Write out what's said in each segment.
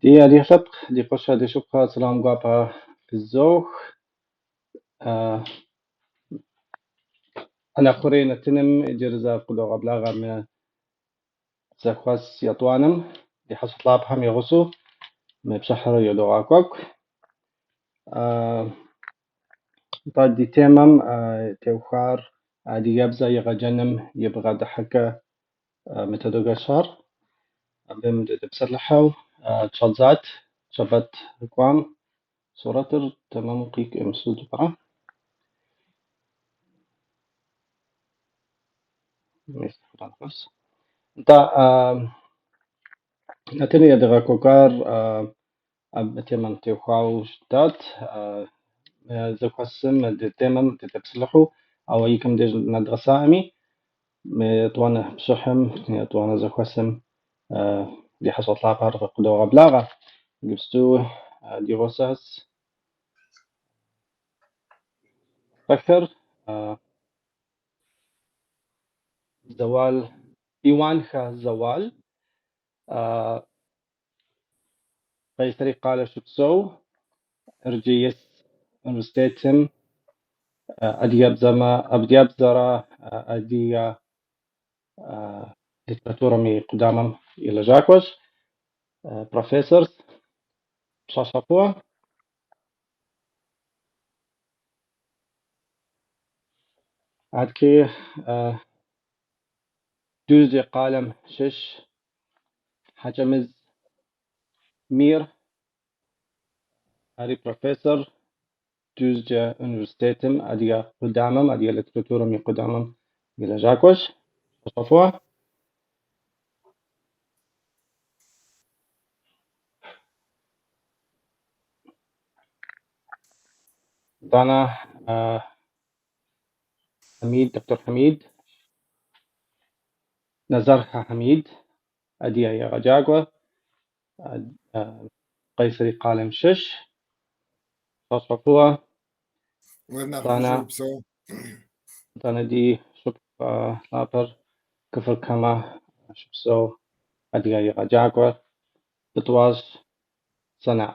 Ди адыгэ лъэпкъ, ди къуэшхэ, ди шыпхъухэ, сэлам гуапэ фызох. Ӏэнэ хъурей нэтыным иджыри зэ фыкъыдогъэблагъэ мы зэхуэс етӏуанэм ди хьэщӏэ лъапӏэхэм я гъусэу мы пшыхьыр едогъэкӏуэкӏ. Нтӏэ, ди темэм теухуар адыгэбзэ егъэджэным и бгъэдыхьэкӏэ методикэщӏэр. Абым дытепсэлъыхьу щӏэддзат щэбэт кӏуам. Сурэтыр тэмэму къикӏым сыту пӏэрэ? Мис апхуэдэу. Нтӏэ, нэтыну едгъэкӏуэкӏар абы темэм теухуауэ щытат. Зэхуэсым ди темэм дытепсэлъыхьу, ауэ икӏэм деж нэдгъэсаӏыми, мы етӏуанэ пшыхьым, етӏуанэ зэхуэсым ди хьэщӏэ лъапӏэхэр къыдогъэблагъэ. Иджыпсту ди гъусэщ Бэкыр Зэуал, Иуанхэ Зэуал, Къайсэри къалэ щыпсэу, Эрджиес университетым адыгэбзэрэ адыгэ литературэм и къудамэм и лэжьакӏуэщ, профессор пщащэ фӏыуэ. Адэкӏи Дюздже къалэм щыщ Хьэкӏэмыз Мир, ари профессор, Дюздже университетым адыгэ къудамэм, адыгэ литературэм и къудамэм и лэжьакӏуэщ. Пщащэ фӏыуэ. Итӏанэ Хьэмид, доктор Хьэмид, Нэзэрхэ Хьэмид, адыгэ егъэджакӏуэ, Къайсэри къалэм щыщ, пщащэ фӏыуэ. Уэр нэхъ упсэу. Итӏанэ ди шыпхъу лъапӏэр Кфар-Камэ щыпсэу адыгэ егъэджакӏуэ Бытӏуащ Санэ.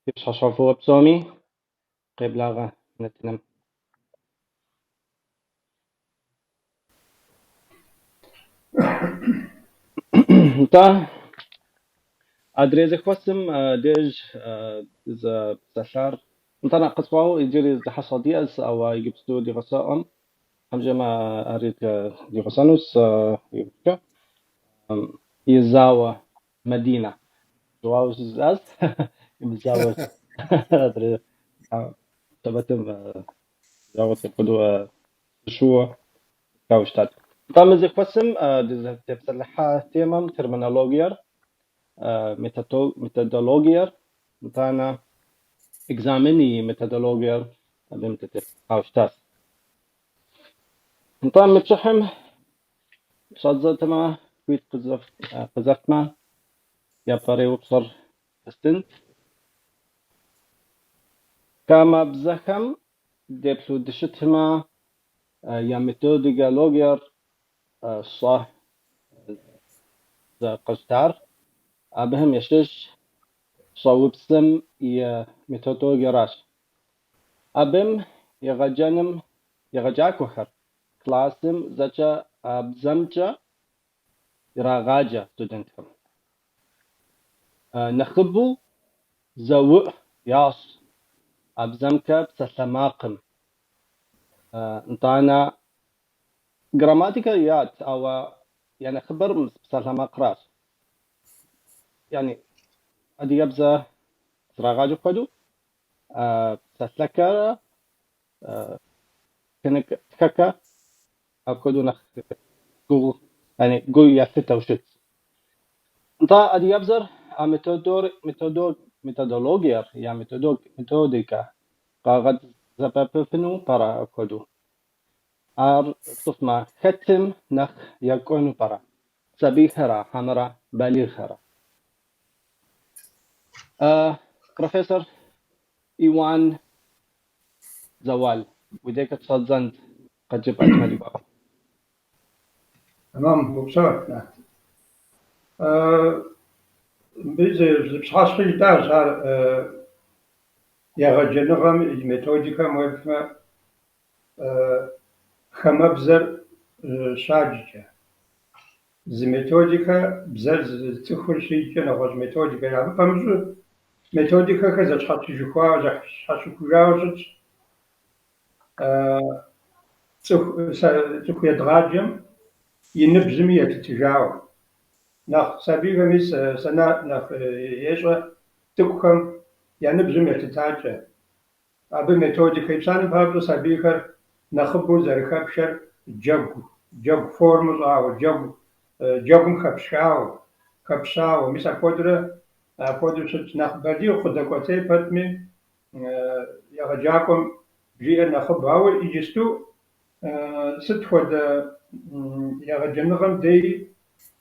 Фи пщащэ фӏыуэ псоми къеблагъэ нэтыным. Нтӏэ, адрей зэхуэсым деж дызэпсэлъар. Нтӏэ, нэхъ къысхуауэ иджыри зы хьэщӏэ диӏэщ, ауэ иджыпсту ди гъусэӏым. Хьэмжэмэ ари ди гъусэнущ иужькӏэ. Езауэ Мадинэ. Жыуауэ жысӏащ. Езауэ адрей щэбэтым жагъуэ апхуэдэу сыщыуэ жысӏауэ щытат. Нтӏэ, мы зэхуэсым дызэтепсэлъыхьа темэм терминологиер, методологиер, итӏанэ экзамен и методологиер абым дытепсэлъыхьауэ щытащ. Нтӏэ, мы пшыхьым щӏэддзэтэмэ, хуит къызэфтмэ, япэрей упщӏэр естынт. Хамэбзэхэм деплъу дыщытмэ, я методологиер щӏэ къащтар, абыхэм ящыщ щӏэупсым и методологиеращ. Абым егъэджэным егъэджакӏуэхэр классым зэкӏэ а бзэмкӏэ ирагъаджэ студентхэм. Нэхъыбэу зэуӏу ящӏ а бзэмкӏэ псалъэмакъым. Нтӏанэ грамматикэ ят, ауэ я нэхъыбэр псалъэмакъращ. Яни адыгэбзэ зэрагъаджэ хуэдэу псэлъэкӏэрэ тхэкӏэ апхуэдэу нэхъ гугъу, яни гу ялъытэу щытщ. Нтӏэ, адыгэбзэр а методологиер я методикэ къагъэсэбэпыфыну пӏэрэ апхуэдэу? Ар цӏыхумэ, хэтым нэхъ екӏуну пӏэрэ? Сабийхэра хьэмэрэ балигъхэра? Профессор Иуан Зэуал, уи дежкӏэ щӏэддзэнт, къыджепӏэтмэ ди гуапэу. Тэмэм, упсэу. Мыбы зы пщыхьэщхьи жытӏащ ар егъэджэныгъэм и методикэм уеплъмэ, хамэбзэр щаджкӏэ. Зы методикэ, бзэр цӏыхур щиджкӏэ нэгъуэщӏ методикэ. Абы пэмыщӏу методикэхэр зэщхьэщыхужауэ щытщ. Цӏыху едгъаджэм и ныбжьми елъытыжауэ. Нэхъ сабийхэм мис Сэнэ нэхъ ещӏэ цӏыкӏухэм я ныбжьым елъытакӏэ. Абы методикэ и псалъэм папщӏэ сабийхэр нэхъыбэу зэрыхэпшэр джэгу, джэгу формэ щӏауэ, джэгум хэпшауэ, хэпщауэ. Мис апхуэдэурэ апхуэдэу щытщ. Нэхъ балигъ къыдэкӏуэтей пэтми, егъэджакӏуэм жиӏэр нэхъыбэу. Ауэ иджысту сыт хуэдэ егъэджэныгъэм деи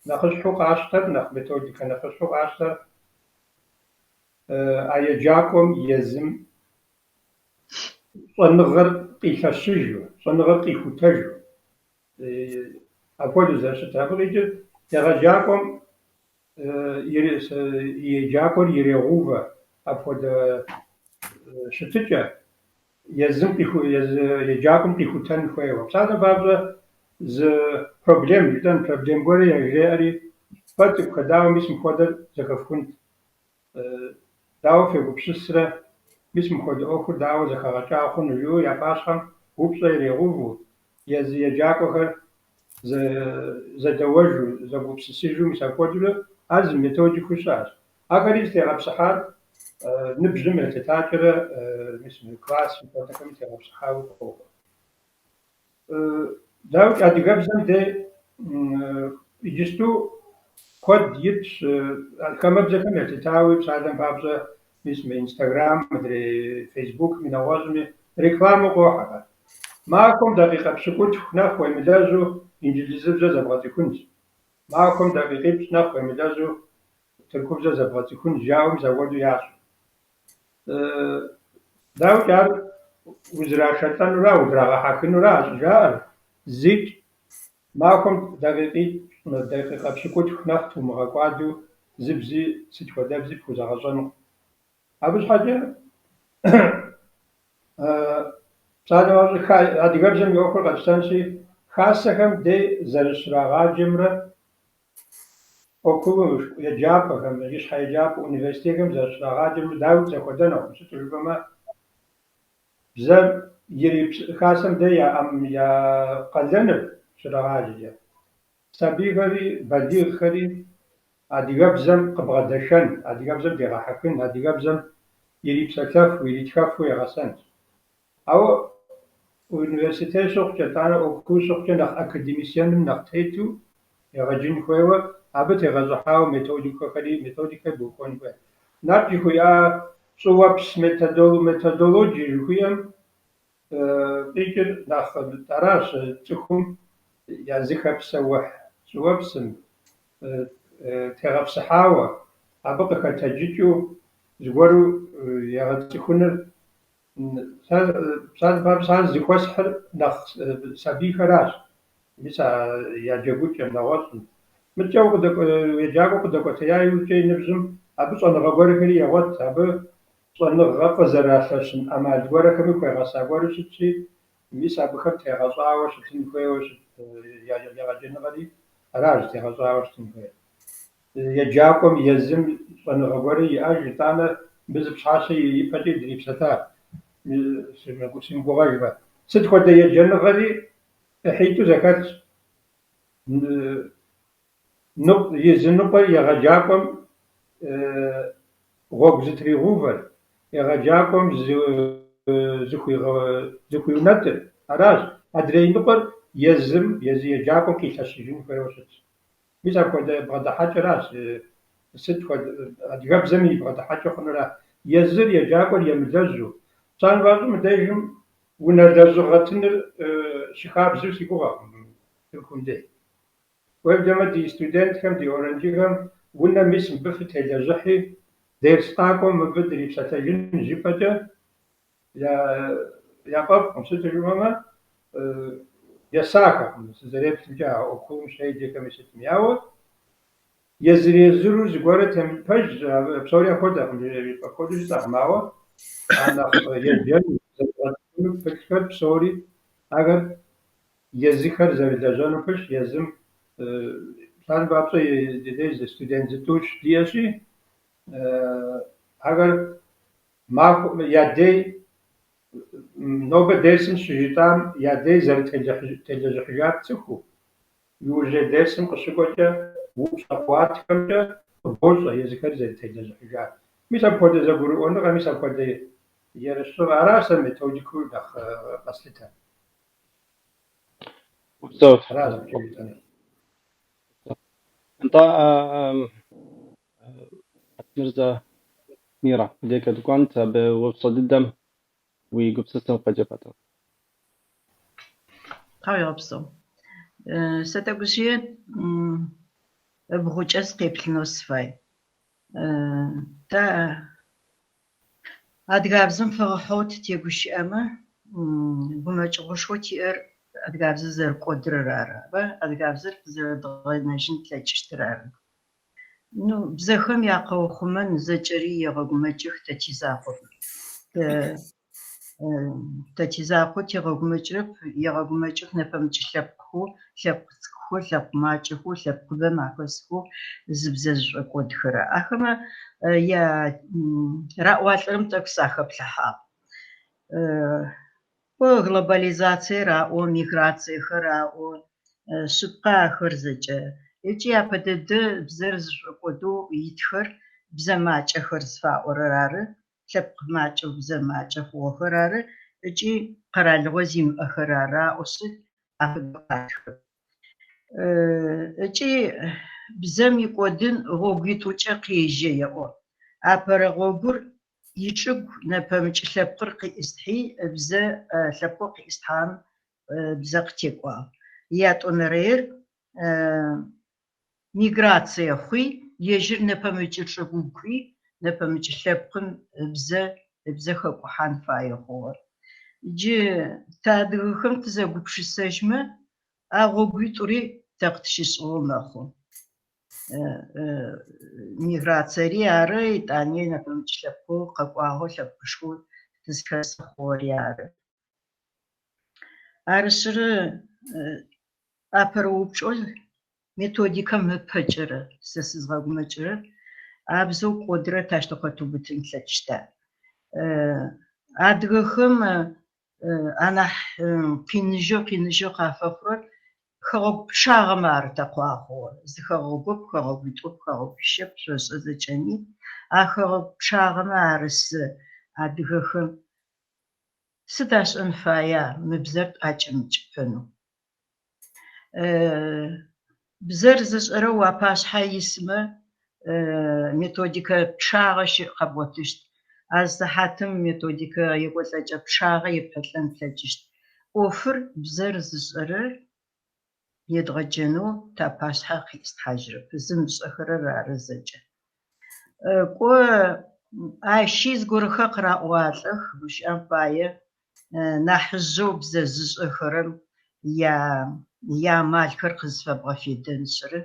нэхъыщхьэу къащтэр, нэхъ методикэ нэхъыщхьэу къащтэр а еджакӏуэм езым щӏэныгъэр къилъэщыжу, щӏэныгъэр къихутэжу. Апхуэдэу зэрыщытыр. Абы къикӏыр егъэджакӏуэм еджакӏуэр ирегъэувэ апхуэдэ щытыкӏэ, езым езы еджакӏуэм къихутэн хуейуэ. Псалъэм папщӏэ, зы проблем жытӏэн, проблем гуэри яжреӏэри, фэ цӏыкӏухэ, дауэ мис мыпхуэдэр зэхэфхунт? Дауэ фегупсысрэ, мис мыпхуэдэ ӏуэхур дауэ зэхэгъэкӏа хъуну жиӏэу я пащхьэм упщӏэ ирегъэувэу, езы еджакӏуэхэр зэдэуэжу, зэгупсысыжу, мис апхуэдэурэ ар зы методикэу щыӏэщ. Ахэри зытегъэпсыхьар ныбжьым елъытакӏэрэ мис мы класс жыхуэтӏэхэми тегъэпсыхьауэ къокӏуэ. Дауикӏ, адыгэбзэм дей иджысту куэд итщ, хамэбзэхэм елъытауи, псалъэм папщӏэ, мис мы Инстаграм, мыдрей Фейсбукми, нэгъуэщӏми рекламэ къохьэхэр. Махуэм дакъикъэ пщыкӏутху нэхъ уемылэжьу инджылызыбзэ зэбгъэцӏыхунщ. Махуэм дакъикъипщӏ нэхъ уемылэжьу тыркубзэ зэбгъэцӏыхунщ, жаӏэу мис апхуэдэу ящӏ. Дауикӏ, ар узрашэлӏэнура, удрагъэхьэхынура щӏыжаӏэр, зикӏ махуэм дакъикъитӏ, дакъикъэ пщыкӏутху нэхъ тумыгъэкӏуадэу зы бзи, сыт хуэдэбзи пхузэгъэщӏэнукъым. Абы щхьэкӏэ псалъэм папщӏэ, адыгэбзэм и ӏуэхур къэтщтэнщи, хасэхэм дей зэрыщрагъаджэмрэ окулым еджапӏэхэм, ищхьэ еджапӏэ, университетхэм зэрыщрагъаджэмрэ дауикӏ зэхуэдэнукъым. Сыту жыпӏэмэ, бзэр хасэм дей я къалэныр щрагъаджэкӏэ. Сабийхэри, балигъхэри адыгэбзэм къыбгъэдэшэн, адыгэбзэм дегъэхьэхын, адыгэбзэм ирипсэлъэфу, иритхэфу егъэсэнщ. Ауэ университет щыхъукӏэ, итӏанэ ОКУ щыхъукӏэ нэхъ академисиеным нэхъ тету егъэджын хуейуэ, абы тегъэщӏыхьауэ методикэхэри, методикэ бухуэн хуей. Нарт жыхуиӏа щӏыуэпс методологие жыхуиӏэм къикӏыр нэхъ аращ, цӏыхум я зыхэпсэухь щӏыуэпсым тегъэпсыхьауэ, абы къыхэтэджыкӏыу зыгуэру егъэцӏыхуныр. Псалъэм папщӏэ, ар зыхуэсхьыр нэхъ сабийхэращ. Мис а я джэгукӏэм, нэгъуэщӏым. Мыдкӏэ еджакӏуэ къыдэкӏуэтея иужькӏэ и ныбжьым абы щӏэныгъэ гуэрхэри егъуэт, абы щӏэныгъэ къызэралъэщын ӏэмал гуэрхэми хуегъэса гуэру щытщи, мис абыхэм тегъэщӏауэ щытын хуейуэ щыт егъэджэныгъэри аращ тегъэщӏауэ щытын хуейр. Еджакӏуэм езым щӏэныгъэ гуэри иӏэж, итӏанэ мыбы зы пщыхьэщхьэ ипэкӏи дрипсэлъа, симыгугъэжмэ. Сыт хуэдэ еджэныгъэри ӏыхьитӏу зэхэлъщ. И зы ныкъуэр егъэджакӏуэм гъуэгу зытригъэувэр, егъэджакӏуэм зыхуиунэтӏыр аращ. Адрей ныкъуэр езым, езы еджакӏуэм къилъэщыжын хуейуэ щытщ. Мис апхуэдэ бгъэдыхьэкӏэращ, сыт хуэдэ адыгэбзэм и бгъэдыхьэкӏэ хъунура. Езыр еджакӏуэр емылэжьу. Псалъэм папщӏэ, мыбдежым унэ лэжьыгъэ тыныр щыхабзэу си гугъэкъым Тыркум дей. Уеблэмэ ди студентхэм, ди öğrenciхэм унэм мис мыбы фытелэжьыхьи, дерс къакӏуэм мыбы дрипсэлъэжын жыпӏэкӏэ яфӏэфӏкъым. Сыту жыпӏэмэ, есахэкъым сызэреплъымкӏэ а окулым щеджэхэми сытми. Ауэ Езыр-езыру зыгуэрэ пэж, псори апхуэдэкъым, апхуэдэу жысӏэкъым, ауэ а нэхъ еджэну, зэбгъэцӏыхуну пылъхэр псори, ахэр езыхэр зэрылэжьэну пылъщ, езым псалъэм папщӏэ ди деж студент зытӏущ диӏэщи, ахэр махуэ я дей нобэ дерсым щыжытӏам я дей зэрытелэжьыхьыжар пцӏыхуу, иужьрей дерсым къыщыкӏуэкӏэ упщӏэ къыуатхэмкӏэ къыбощӏэ езыхэр зэрытелэжьыхьыжар. Мис апхуэдэ зэгурыӏуэныгъэ, мис апхуэдэ ерыщыгъэ, аращ сэ методикэу нэхъ къэслъытэр. Упсэу. Аращ абыкӏэ жытӏэнур. Нтӏэ, Атмырзэ Мирэ, декӏэ дыкӏуэнт абы упщӏэ дыдэм уи гупсысэм къыджепӏэтын. Тхьэуегъэпсэу. Сэ тӏэкӏужьые ыбгъукӏэ сыкъеплъынэу сыфай. Тэ адыгабзэм фэгъэхьыгъэу тытегущыӏэмэ, гумэкӏыгъошхоу тиӏэр адыгабзэр зэрыкӏодырэр ары. Адыгабзэр къызэрэдгъэнэжьын тлъэкӏыщтыр ары. Ну, бзэхэм якъэухъумэн зэкӏэри егъэгумэкӏых тэ тизакъоп. Тэ тизакъоу тигъэгумэкӏырэп, егъэгумэкӏых нэпэмыкӏ лъэпкъхэу, лъэпкъ цӏыкӏухэу, лъэпкъ макӏэхэу, лъэпкъыбэм ахэсхэу зыбзэ зышӏокӏодхэрэр. Ахэмэ я раӏуалӏэрэм тӏэкӏу сахэплъыхьагъ. Кӏо глобализациер аӏо, миграциехэр аӏо, шъыпкъэ ахэр зэкӏэ. Ыкӏи апэ дэдэ бзэр зышӏокӏодэу итхэр бзэ макӏэхэр зыфаӏорэр ары, лъэпкъ макӏэу бзэ макӏэ хъугъэхэр ары ыкӏи къэралыгъо зимыӏэхэр ары аӏошъы афэдэу къатхы. Ыкӏи бзэм икӏодын гъогуитӏукӏэ къежьэ еӏо. Апэрэ гъогур ичӏыгу нэпэмыкӏ лъэпкъыр къиӏыстхьи, бзэ лъэпкъэу къиӏыстхьагъэм бзэ къытекӏуагъ. Ятӏонэрэер миграцие хъуи, ежьыр нэпэмыкӏы чӏыгу кӏуи, нэпэмыкӏ лъэпкъым ыбзэ хэкӏухьан фае хъугъэ. Джы тэ адыгэхэм тызэгупшысэжьмэ, а гъогуитӏури тэ къытщышӏыгъэу мэхъу. Миграциери ары, етӏани нэпэмыкӏ лъэпкъэу къэкӏуагъэу, лъэпкъышхоу тызхэсы хъугъэри ары. Арышъыры апэрэ упчӏэу методикэм ыпэкӏэрэ сэ сызгъэгумэкӏырэр а бзэу кӏодырэр таущтэу къэтыубытын тлъэкӏыщта? Адыгэхэм анахь къиныжьэу къиныжьэу къафэхъурэр хэгъэгу пчъагъэмэ арытэкъуагъ хъугъэ. Зы хэгъэгоп, хэгъэгуитӏоп, хэгъэгуищэп, шъошӏэ зэкӏэми. А хэгъэгу пчъагъэмэ арысы адыгэхэм сыд ашӏэн фая мы бзэр тӏакӏэмыкӏыпэнэу? Бзэр зышӏэрэ уапашъхьэ исмэ методикэ пчъагъэ щыӏ къэбгъотыщт. А зы сыхьатым методикэ екӏолӏэкӏэ пчъагъэ епхьылӏэн плъэкӏыщт. ӏофыр бзэр зышӏэрэр едгъэджэнэу тапашъхьэ къиӏыстхьажьырэп, зымышӏэхэрэр ары зэкӏэ. Кӏо ащи зыгорэхэр къыраӏуалӏэх, гущыӏэм пае нахьыжъэу бзэ зышӏэхэрэм яамалхэр къызфэбгъэфедэншъыры,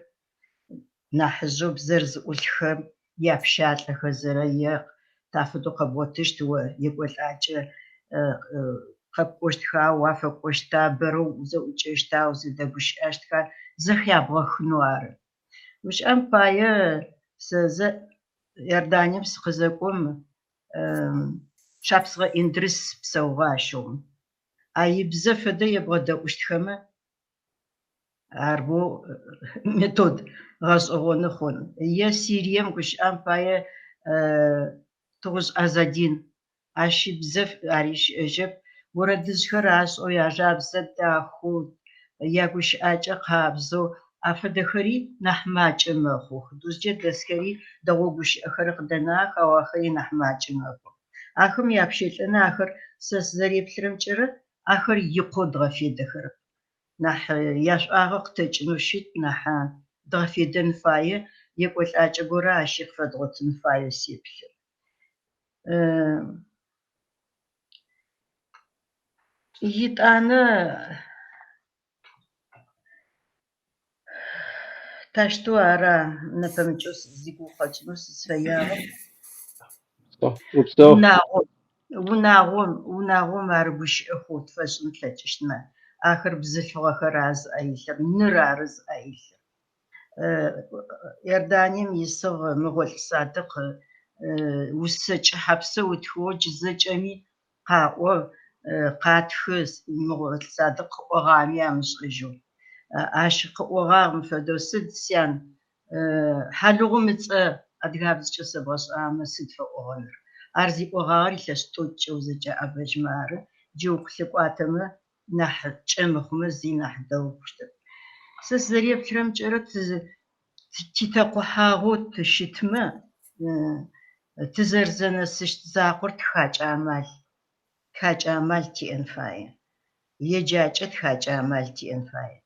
нахьыжъэу бзэр зыӏулъхэм япщалӏэхэзэрэ е тафэдэу къэбгъотыщт о екӏолӏакӏэ къэпкӏощтха, уафэкӏощта, бэрэ узэӏукӏэщта, узэдэгущыӏэщтха, зэхябгъэхынэу ары. Гущыӏэм пае сэ зэ Иорданием сыкъызэкӏом Шапсыгъэ Индрыс псэугъэ ащыгъум. А ибзэ фэдэ ебгъэдэӏущтхэмэ, ар боу метод гъэшӏэгъоны хъун. Е Сирием гущыӏэм пае Тыгъужъ Азадин, ащ ибзэ ари щыӏэжьэп. Орэдыжъхэр ашӏэу, яжабзэ дахэу, ягущыӏакӏэ къабзэу, афэдэхэри нахь макӏэ мэхъух. Дузджэ дэсхэри дэгъоу гущыӏэхэр къыдэнагъэх, ау ахэри нахь макӏэ мэхъух. Ахэм япщэлӏэнэ ахэр сэ сызэреплъырэмкӏэрэ ахэр икъоу дгъэфедэхэрэп. Нахь яшӏуагъэ къытэкӏынэу щыт, нахь дгъэфедэн фае, екӏолӏакӏэ горэ ащи къыфэдгъотын фаеу сеплъы. Итӏанэ Тащтэу ара нэпэмыкӏэу зигугъу къэкӏынэу сызфэягъэр. Упсэу. Унагъом, унагъом, унагъом ар гущыӏэхэу тфэшӏын тлъэкӏыщтмэ, ахэр бзылъфыгъэхэр ары зыӏэ илъыр, ныр ары зыӏэ илъыр. Иорданием исыгъ Мыгъолӏ Садыкъ усэ кӏыхьэпсэу ытхыгъэу джы зэкӏэми къаӏо, къатхы Мыгъолӏ Садыкъ къыӏогъами амышӏэжьэу. Ащ къыӏогъагъ мы фэдэу, сыд сян, хьалыгъум ыцӏэ адыгабзэкӏэ сэбгъэшӏамэ сыд фэӏогъэныр. Ар зиӏогъагъэр илъэс тӏокӏкӏэ узэкӏэӏэбэжьмэ ары, джы укъылъыкӏуатэмэ нахь кӏэ мыхъумэ зи нахь дэгъу хъущтэп. Сэ сызэреплъырэмкӏэрэ титэкъухьагъэу тыщытмэ, тызэрзэнэсыщт закъор тхакӏэ амал, тхакӏэ амал тиӏэн фае. Еджакӏэ тхакӏэ амал тиӏэн фае.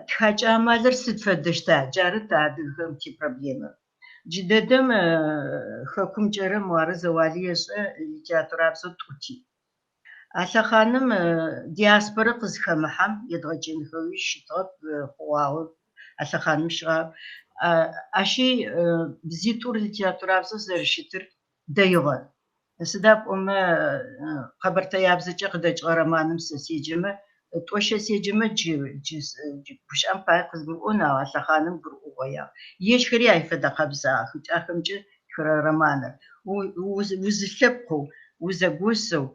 Тхакӏэ амалыр сыд фэдэщта? Джары тэ адыгэхэм типроблемэр. Джыдэдэм хэкумкӏэрэ муары Зэуали ешӏэ литературабзэу тӏу тиӏ. А лъэхъаным диаспорэ къызхэмыхьэм едгъэджэнхэуи щытыгъэп, хъугъагъэу а лъэхъаным щыгъагъ. Ащи бзитӏур литературабзэу зэрэщытыр дэигъэ. Сыда пӏомэ къэбэртэябзэкӏэ къыдэкӏыгъэ романым сэ седжэмэ, тӏо-щэ седжэмэ джы джы гущыӏэм пае къызгурыӏон, ау а лъэхъаным гурыӏугъоягъ. Ежьхэри ай фэдэ къэбзагъэх ыкӏи ахэмкӏэ тхырэ романыр. Узылъэпкъэу, узэгосэу,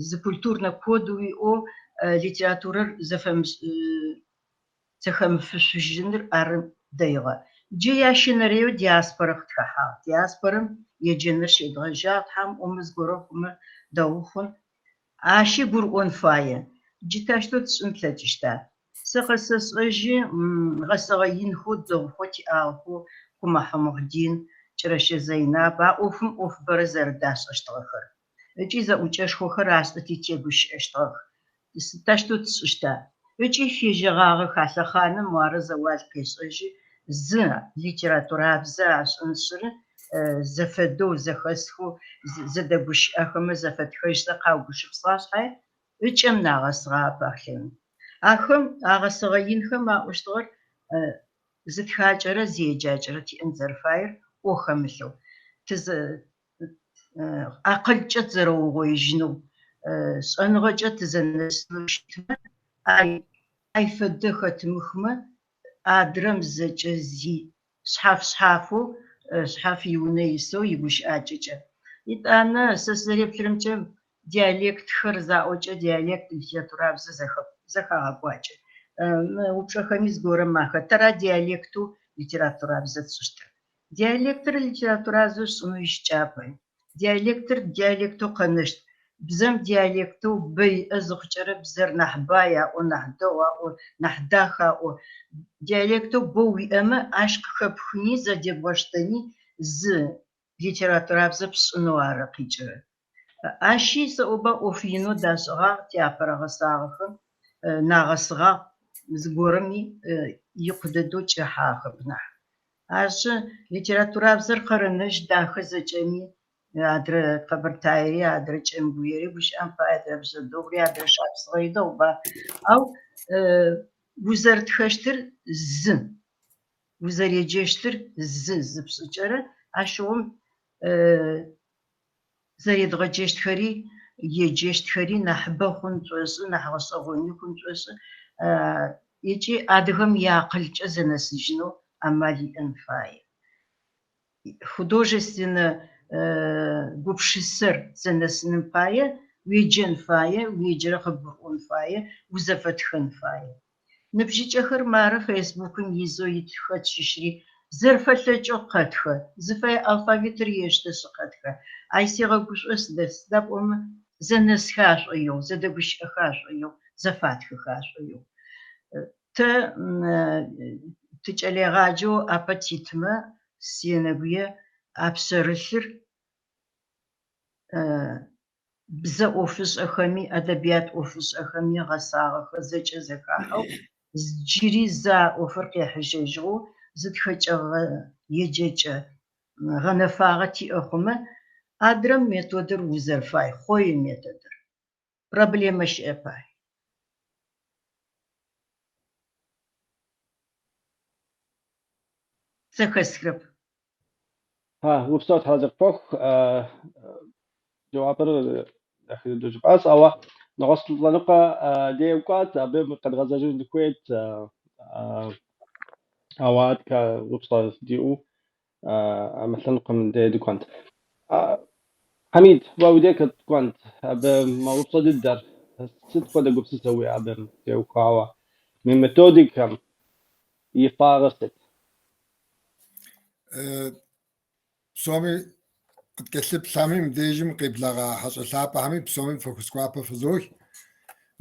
зы культурнэ код уиӏэу литературэр зэхэмыфышъужьыныр ары дэигъэ. Джы ящэнэрэеу диаспорэ къытхэхьагъ. Диаспорэм еджэныр щедгъэжьагъ, Тхьам ӏомэ зыгорэ хъумэ дэгъу хъун. Ащи гурыӏон фае. Джы тащтэу тшӏын тлъэкӏыщта? Сэ къэсэшӏэжьы гъэсэгъэ инхэу, дэгъухэу тиӏагъэхэу Къумэхьэ Мухьдин, Кӏэрэщэ Зэйнаб а ӏофым ӏоф бэрэ зэрэдашӏэщтыгъэхэр. Ыкӏи зэӏукӏэшхохэр ашӏыти тегущыӏэщтыгъэх. Тащтэу тшӏыщта? Ыкӏи фежьэгъагъэх а лъэхъаным муары Зэуал къешӏэжьы зы литературабзэ ашӏыншъыры зэфэдэу зэхэсхэу зэдэгущыӏэхэмэ зэфэтхэжьзэ къаугупшысыгъэ шъхьае ыкӏэм нагъэсыгъагъэп ахлъэн. Ахэм агъэсэгъэ инхэм аӏощтыгъэр зы тхакӏэрэ зы еджакӏэрэ тиӏэн зэрэфаер ӏо хэмылъэу, акъылкӏэ тызэрэугъоижьынэу, шӏэныгъэкӏэ тызэнэсынэу щытмэ, ай фэдэ хэтымыхмэ, адрэм зэкӏэ зи шъхьаф-шъхьафэу, шъхьаф иунэ исэу игущыӏакӏэкӏэ. Етӏанэ, сэ сызэреплъырэмкӏэ, диалектхэр заӏокӏэ диалект литературабзэ зэхагъэкӏуакӏэ. Мы упчӏэхэми зыгорэм ахэт. Тэра диалектэу литературабзэ тшӏыщтыр? Диалектыр литературабзэу сшӏынэу ищыкӏапэ. Диалектыр диалектэу къэнэщт. Бзэм диалектэу бэ иӏэ зыхъукӏэрэ бзэр нахь бай аӏо, нахь дэгъу аӏо, нахь дах аӏо. Диалектэу боу уиӏэмэ, ащ къыхэпхыни, зэдебгъэштэни зы литературабзэ пшӏынэу ары къикӏырэр. Ащи сэӏоба ӏоф инэу дашӏыгъагъ, тиапэрэ гъэсагъэхэм нагъэсыгъагъ, зыгорэми икъу дэдэу кӏэхьагъэхэп нахь. Арышъы, литературабзэр къэрэнэжь дахэ зэкӏэми, адрэ къэбэртаери, адрэ кӏэмгуери, гущыӏэм пае, адрэ бжъэдыгъури, адрэ шапсыгъэри дэгъуба. Ау узэрытхэщтыр зы, узэреджэщтыр зы зыпшӏыкӏэрэ ащыгъум зэредгъэджэщтхэри, еджэщтхэри нахьыбэ хъун тшӏошӏы, нахь гъэшӏэгъони хъун тшӏошӏы ыкӏи адыгэм иакъылкӏэ зэнэсыжьынэу амал иӏэн фае. Художественнэ гупшысэр зэнэсыным пае уеджэн фае, уеджэрэ къыбгурыӏон фае, узэфэтхэн фае. Ныбжьыкӏэхэр мары Фейсбукым изэу ит хэт щыщри зэрыфэлъэкӏэу къэтхэ, зыфэе алфавитыр ештэшъы къэтхэ. Ай сегъэгушӏо сыда, сыда пӏомэ зэнэсхэ ашӏоигъу, зэдэгущыӏэхэ ашӏоигъу, зэфатхэхэ ашӏоигъу. Тэ тыкӏэлэегъаджэу апэ титмэ, сенэгуе а пшъэрылъыр бзэ ӏофышӏэхэми, ӏэдэбият ӏофышӏэхэми гъэсагъэхэр зэкӏэ зэхахьэу, джыри зэ а ӏофыр къехьыжьэжьыгъэу зы тхэкӏэгъэ еджэкӏэ гъэнэфагъэ тиӏэ хъумэ, адрэм методыр узэрыфай, хъое методыр. Проблемэ щыӏэп ай. Сэ хэсхрэп. Ха, упсэу Тхьэ къыпхуэхъу, жэуапыр дахэ дыдэу жыпӏащ, ауэ нэгъуэщӏ лъэныкъуэ дей кӏуат, абы къэдгъэзэжын дыхуейт, ауэ адэкӏэ упщӏэ диӏэу а мы лъэныкъуэм дей дыкӏуэнт. Хьэмид, уэ уи дей къэткӏуэнт, абы мы упщӏэ дыдэр, сыт хуэдэ гупсысэ уиӏэ абы теухуауэ? Мы методикэм и фӏагъыр сыт? Псоми къыткӏэлъыплъхэми, мыбдежым къеблэгъа хьэщӏэ лъапӏэхэми псоми фӏэхъус гуапэ фызох.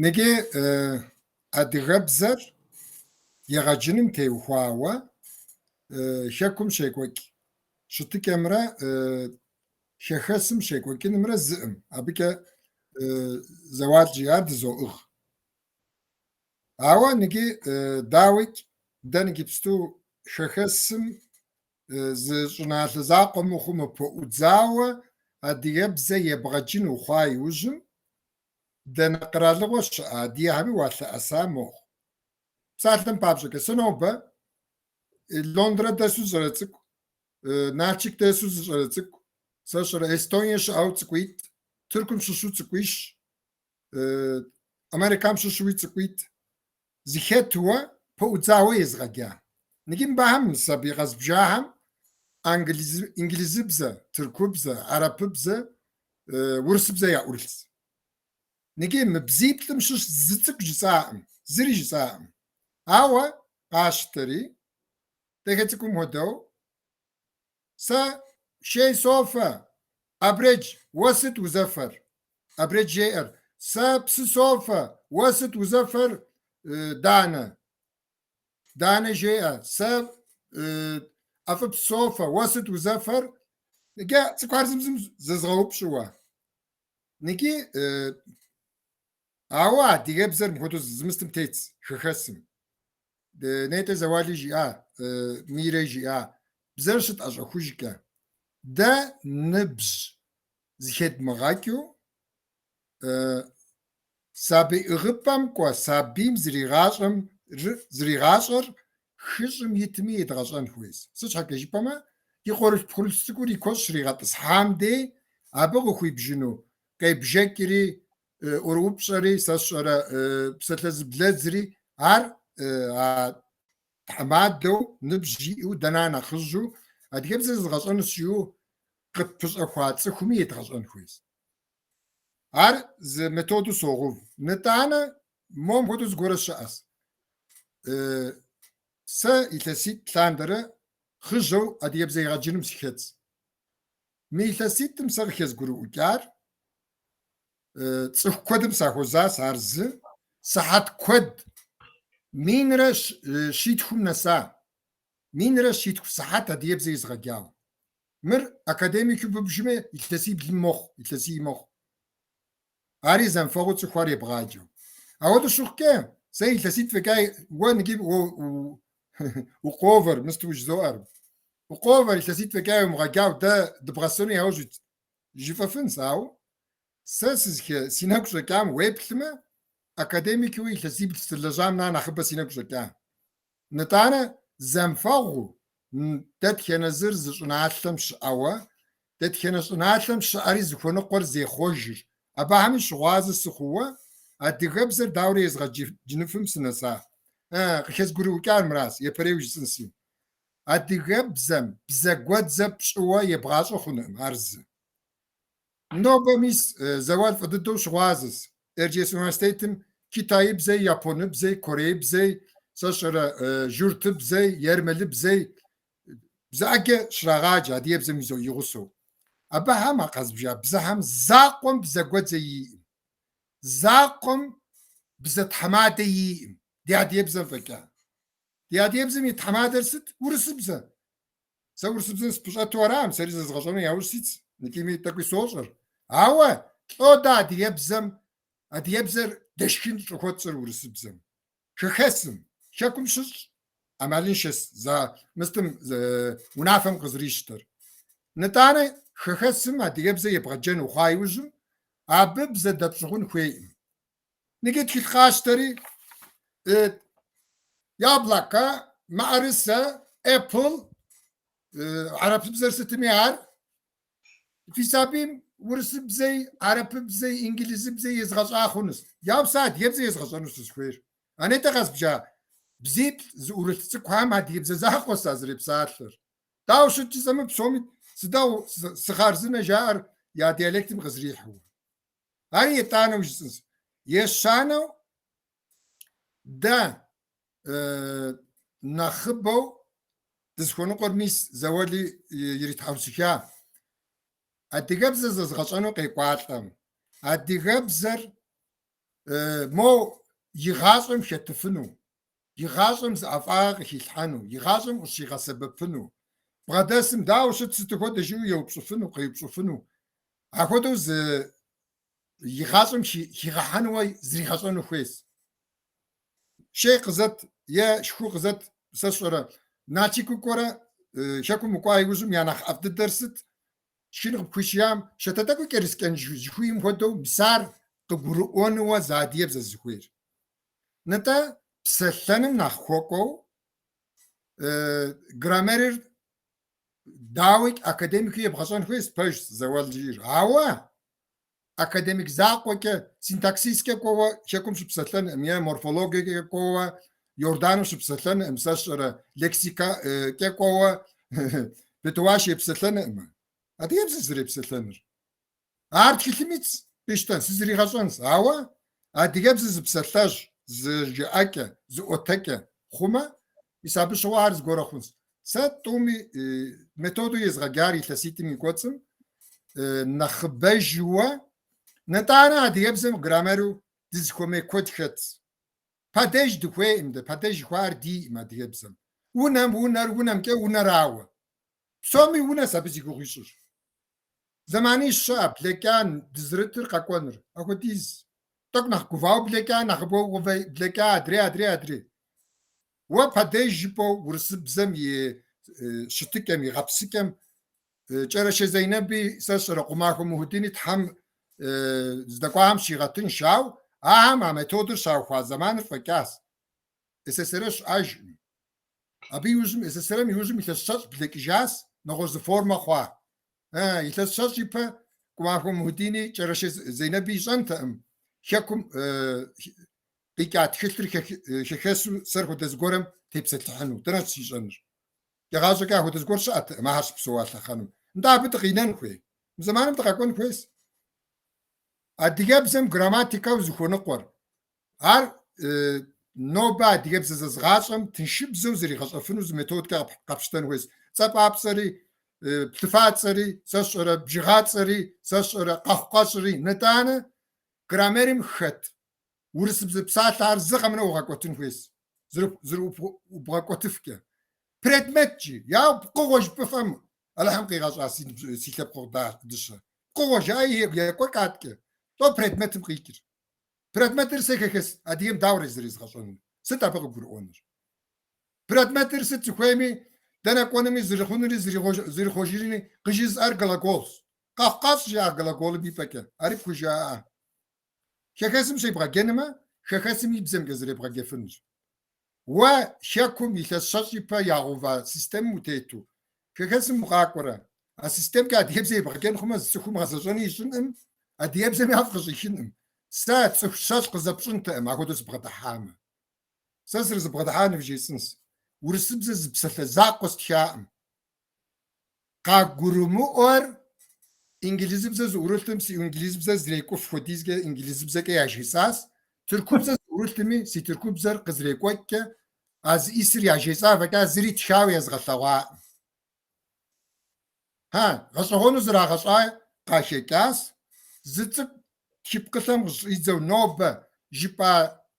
Ныджы адыгэбзэр егъэджыным теухуауэ хэкум щекӏуэкӏ щытыкӏэмрэ хэхэсым щекӏуэкӏынымрэ зыӏым. Абыкӏэ Зэуал жиӏар дызоӏыгъ. Ауэ ныджы дауикӏ дэ ныджыпсту хэхэсым зы щӏыналъэ закъуэ мыхъуу мыпэӏудзауэ адыгэбзэ ебгъэджын ухъуа иужьым, дэнэ къэралыгъуэ щыӏэ адыгэхэми уалъэӏэса мохъу. Псалъэм папщӏэкӏэ, сэ нобэ Лондрэ дэсу зы щӏалэ цӏыкӏу, Налшык дэсу зы щӏалэ цӏыкӏу, сэ сщӏэрэ Эстоние щыӏэу цӏыкӏуитӏ, Тыркум щыщу цӏыкӏуищ, Америкэм щыщуи цӏыкӏуитӏ зыхэтуэ пэӏудзауэ езгъэджа. Ныджы мыбыхэм сабий къэзбжахэм инглизыбзэ, тыркубзэ, арапыбзэ, урысыбзэ яӏурылъщ. Ныджы мы бзиплӏым щыщ зы цӏыкӏу жысӏаӏым, зыри жысӏаӏым. Ауэ къащтэри, дахэ цӏыкӏум хуэдэу, Сэ шей софэ, Абрэдж, уэ сыт узэфэр? Абрэдж жеӏэр, Сэ псы софэ, уэ сыт узэфэр, Данэ? Данэ жеӏэ, Сэ ӏэфӏыпс софэ, уэ сыт узэфэр? Ныджы цӏыкӏухэр зым зым зэзгъэупщӏыуэ. Ныджы ауэ адыгэбзэр мыпхуэдэу зы мыстым тетщ хэхэсым. Нетӏэ Зэуали жиӏа, Мирэ жиӏа, бзэр щытӏэщӏэхужкӏэ, дэ ныбжь зыхедмыгъэкӏыу сабий ӏыгъыпӏэм кӏуэ сабийм зригъащӏэр хыщӏым итми едгъэщӏэн хуейщ. Сыт щхьэкӏэ жыпӏэмэ, и къуэрылъху-пхъурылъху цӏыкӏур и куэщӏ щригъэтӏысхьам дей абы къыхуибжыну къебжэкӏри, ӏурыупщӏэри, сэ сщӏэрэ псалъэзэблэдзри, ар а тхьэмадэу, ныбжь иӏэу, дэ нэ нэхъыжьу, адыгэбзэр зэзгъэщӏэнущ жиӏэу къытпыщӏэхуа цӏыхуми едгъэщӏэн хуейщ. Ар зы методу согъув. Нытӏанэ мом хуэдэу зыгуэрэ щыӏэщ. Сэ илъэситӏ лъандэрэ хъыжьэу адыгэбзэ егъэджыным сыхэтщ. Мы илъэситӏым сэ къыхэзгурыӏукӏар цӏыху куэдым сахуэзащ, ар зы, сыхьэт куэд, минрэ щитхум нэса, минрэ щитху сыхьэт адыгэбзэ езгъэджауэ. Мыр академикыу быбжмэ, илъэсиблым мэхъу, илъэсий мэхъу. Ари зэмыфэгъуу цӏыхухэр ебгъаджэу. Ауэдэу щыхъукӏэ, сэ илъэситӏ фӏэкӏа уэ ныджы укъовэр, мысту жызоӏэр. Укъовэр, илъэситӏ фӏэкӏа умыгъэджау, дэ дыбгъэсэну яужь уит жыфӏэфынщ, ауэ сэ сызыхэ си нэгу щӏэкӏам уеплъмэ, академикыуи илъэсибл сылэжьам нэ нэхъыбэ си нэгу щӏэкӏа. Нытӏанэ зэмыфэгъуу дэтхэнэ зыр зы щӏыналъэм щыӏэуэ, дэтхэнэ щӏыналъэм щыӏэри зыхуэныкъуэр зехъуэжыр. Абыхэми щыгъуазэ сыхъууэ, адыгэбзэр дауэрэ езгъэджыныфым сынэса. Къыхэзгурыӏукӏар мыращ, япэрейуэ жысӏэнси. Адыгэбзэм бзэ гуэдзэ пщӏыуэ ебгъащӏэ хъунукъым, ар зы. Нобэ мис Зэуал фӏы дыдэу щыгъуазэщ. Эрджиес университетым китаибзэи, японыбзэи, кореибзэи, сэ сщӏэрэ журтыбзэи, ермэлыбзэи бзэ ӏэджэ щрагъаджэ адыгэбзэм и гъусэу. Абыхэм а къэзбжа бзэхэм закъуэм бзэ гуэдзэ иӏым. Закъуэм бзэ тхьэмадэ иӏым, ди адыгэбзэм фӏэкӏа. Ди адыгэбзэм и тхьэмадэр сыт? Урысыбзэ. Сэ урысыбзэм сыпыщӏэту арам, сэри зэзгъэщӏэну яужь ситщ, икӏими тӏэкӏуи сощӏэр. Ауэ лӏо дэ адыгэбзэм, адыгэбзэр дэшхын щӏыхуэтщӏыр урысыбзэм. Хэхэсым, хэкум щыщӏ, ӏэмалыншэщ за мыстым унафэм къызэрищтэр. Нытӏанэ хэхэсым адыгэбзэ ебгъэджэн ухъуа иужьым, абы бзэ дэпщӏыгъун хуейкъым. Ныджы тхылъ къащтэри, яблоко, мыӏэрысэ, apple. Хьэрыпыбзэр сытми ар фи сабийм урысыбзэи, хьэрыпыбзэи, инглызыбзэи езгъэщӏа хъунущ. Ауэ сэ адыгэбзэ езгъэщӏэну сызыхуейр. А нетӏэ къэзбжа бзиплӏ зыӏурылъ цӏыкӏухэм адыгэбзэ закъуэ сазэрепсалъэр. Дауэ щыт жысӏэмэ, псоми сыдэгъу, сыхъарзынэ жаӏэр я диалектым къызэрихьу. Ари етӏанэу жысӏэнщ. Ещанэу дэ нэхъыбэу дызыхуэныкъуэр мис Зауэли иритхьэусыха. Адыгэбзэ зэзгъэщӏэну къекӏуалӏэм. Адыгэбзэр мо и гъащӏэм хэтыфыну, и гъащӏэм зы ӏэфӏагъэ къыхилъхьэну, и гъащӏэм къыщигъэсэбэпыну, бгъэдэсым дауэ щыт сыт хуэдэ жиӏэу еупщӏыфыну, къеупщӏыфыну. Ахуэдэу зы и гъащӏэм хигъэхьэнуэ зригъэщӏэну хуейщ. Шей къызэт е шху къызэт, сэ сщӏэрэ, Налшык укӏуэрэ хэкум укӏуа иужьым я нэхъ ӏэфӏ дыдэр сыт? Шхын къыпхуишиям шатэ тӏэкӏуи кӏэрыскӏэн жыхуиӏэм хуэдэу мис ар къыгурыӏуэнуэ зы адыгэбзэ зыхуейр. Нтӏэ, псэлъэным нэхъ хуэкӏуэу граммерыр дауикӏ академикыу ебгъэщӏэн хуейщ, пэжщ Зауэл жиӏэр. Ауэ академик закъуэкӏэ синтаксискӏэ кӏуэуэ хэкум щыпсэлъэнкъым е морфологиекӏэ кӏуэуэ Иорданым щыпсэлъэнкъым, сэ сщӏэрэ лексикэкӏэ кӏуэуэ Петуаш епсэлъэнкъым. Адыгэбзэ зэрепсэлъэныр. Ар тхылъым итщ, къищтэн, сызригъэщӏэнщ. Ауэ адыгэбзэ зы псалъэжь, зы жыӏэкӏэ, зы ӏуэтэкӏэ хъумэ, мис абы щыгъуэ ар зыгуэрэ хъунщ. Сэ тӏуми методу езгъэджар илъэситӏым и кӏуэцӏым нэхъыбэжуэ, нэтӏанэ адыгэбзэм граммеру дызыхуэмей куэд хэтщ. Падеж дыхуейкъым дэ, падеж жыхуаӏэр диӏым адыгэбзэм. Унэм, унэр, унэмкӏэ, унэрауэ. Псоми унэщ абы зи гугъу ищӏыр. Зэманищ щыӏэ, блэкӏа, дызэрытыр, къэкӏуэныр. Апхуэдиз. Тӏэкӏу нэхъ гувауэ блэкӏа, нэхъыбэу блэкӏа, адрей, адрей, адрей. Уэ падеж жыпӏэу урысыбзэм и щытыкӏэм, и гъэпсыкӏэм Кӏэрэшэ Зейнэби, сэ сщӏэрэ Къумахуэ Мухьидини Тхьэм здэкӏуахэм щигъэтынш, ауэ ахэм а методыр щаухуа зэманыр фӏэкӏащ. СССР щыӏэжкъым. Абы иужьым, СССР-м иужьым илъэс щэщӏ блэкӏыжащ, нэгъуэщӏ зы формэ хъуа. Илъэс щэщӏ ипэ Къумахуэ Мухьидини Кӏэрэшэ Зейнэби ищӏэнтэкъым хэкум къикӏа тхылъыр хэхэсу сэр хуэдэ зыгуэрым тепсэлъыхьыну. Дэнэ щищӏэныр? Игъащӏэкӏэ апхуэдэ зыгуэр щыӏэтэкъым ахэр щыпсэуа лъэхъэнэм. Нтӏэ абы дыкъинэн хуей? Мы зэманым дыкъэкӏуэн хуейщ. Адыгэбзэм грамматикэу зыхуэныкъуэр. Ар нобэ адыгэбзэ зэзыгъащӏэм тыншыбзэу зэригъэщӏэфыну зы методикэ къэпщтэн хуейщ. Цӏэпапщӏэри, плъыфацӏэри, сэ сщӏэрэ бжыгъацӏэри, сэ сщӏэрэ къэхъукъэщӏри. Нытӏанэ граммерым хэт урысыбзэ псалъэхэр зы къэмынэу угъэкӏуэтын хуейщ, зэрыбгъэкӏуэтыфкӏэ. Предметкӏи, я пкъыгъуэ жыпӏэфӏэм Алыхьым къигъэщӏа си лъэпкъыгъу дыщэ. Пкъыгъуэ жаӏи екӏуэкӏ аткӏэ. Лӏо предметым къикӏыр. Предметыр сэ хэхэс адыгэм дауэрэ зэрезгъэщӏэнур? Сыт абы къыгурыӏуэнур? Предметыр сыт зыхуейми, дэнэ кӏуэнуми, зэрыхъунури, зэрихъуэжынури къыжызыӏэр глаголщ. Къэхъукъэщӏ жаӏэ глаголым и пӏэкӏэ, ари пхужаӏэ. Хэхэсым щебгъэджэнумэ, хэхэсым и бзэмкӏэ зэребгъэджэфынущ. Уэ хэкум илъэс щэщӏ ипэ ягъэува системым утету, хэхэсым укъакӏуэрэ, а системкӏэ адыгэбзэ ебгъэджэн хъумэ, зы цӏыхум гъэзэщӏэни ищӏынкъым, адыгэбзэми ӏэфӏ къыщӏихынкъым. Сэ цӏыху щэщӏ къызэпщӏынтэкъым апхуэдэу сыбгъэдыхьамэ. Сэ сызэрыбгъэдыхьар нывжесӏэнщ. Урысыбзэ зы псалъэ закъуэ стхаӏым. Къагурымыӏуэр инглызыбзэ зыӏурылъым си инглызыбзэр зэрекӏуф хуэдизкӏэ инглызыбзэкӏэ яжесӏащ, тыркубзэ зыӏурылъми си тыркубзэр къызэрекӏуэкӏкӏэ а зыӏисыр яжесӏа фӏэкӏа зыри тхауэ езгъэлъэгъуаӏым. Хьа, гъэщӏэгъуэну зрагъэщӏа къахэкӏащ, зы цӏыкӏу тхыпкъылъэм къыщӏидзэу нобэ жыпӏа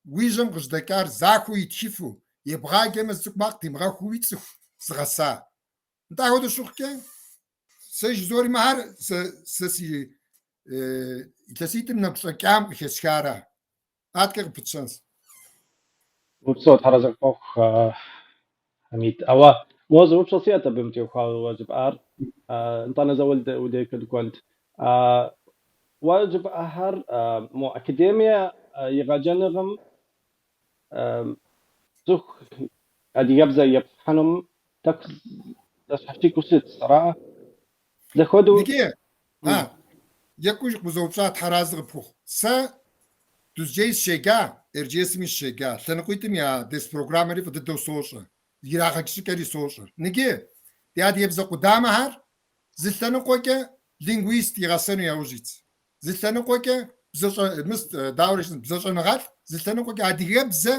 уи жьэм къыжьэдэкӏар захуэу итхыфу, ебгъаджэмэ зы цӏыкӏу макъ димыгъэхууи цӏыху зыгъэса. Нтӏэ апхуэдэу щыхъукӏэ, сэ жызори мыхьэр сэ си илъэситӏым нэгу щӏэкӏам къыхэсхара. Аткӏэ къыпытщэнщ. Упсэу, Тхьэр арэзы къыпхухъу, Хьэмид. Ауэ мо зы упщӏэ сиӏэт абым теухуауэ уэ жыпӏар. Нтӏанэ Зауэл удейкӏэ дыкӏуэнт. Уэ жыпӏахэр мо академие егъэджэныгъэм цӏыху адыгэбзэ еплъхьэнум тӏэкӏу Зэщхьэщыкӏыу щытщ, ара? Зэхуэдэу. Иджы, а, екӏуу къызэупщӏа Тхьэразэ къыпхухъу. Сэ Дузджэи сыщеджа, Эрджиесми сыщеджа, лъэныкъуитӏым я дерс программэри фӏы дыдэу сощӏэ, ирагъэдж щӏыкӏэри сощӏэр. Ныджы, ди адыгэбзэ къудамэхэр зы лъэныкъуэкӏэ лингвист игъэсэну яужь итщ, зы лъэныкъуэкӏэ бзэщӏэ, мыс, дауэрэ жысӏэн, бзэщӏэныгъэлӏ, зы лъэныкъуэкӏэ адыгэбзэ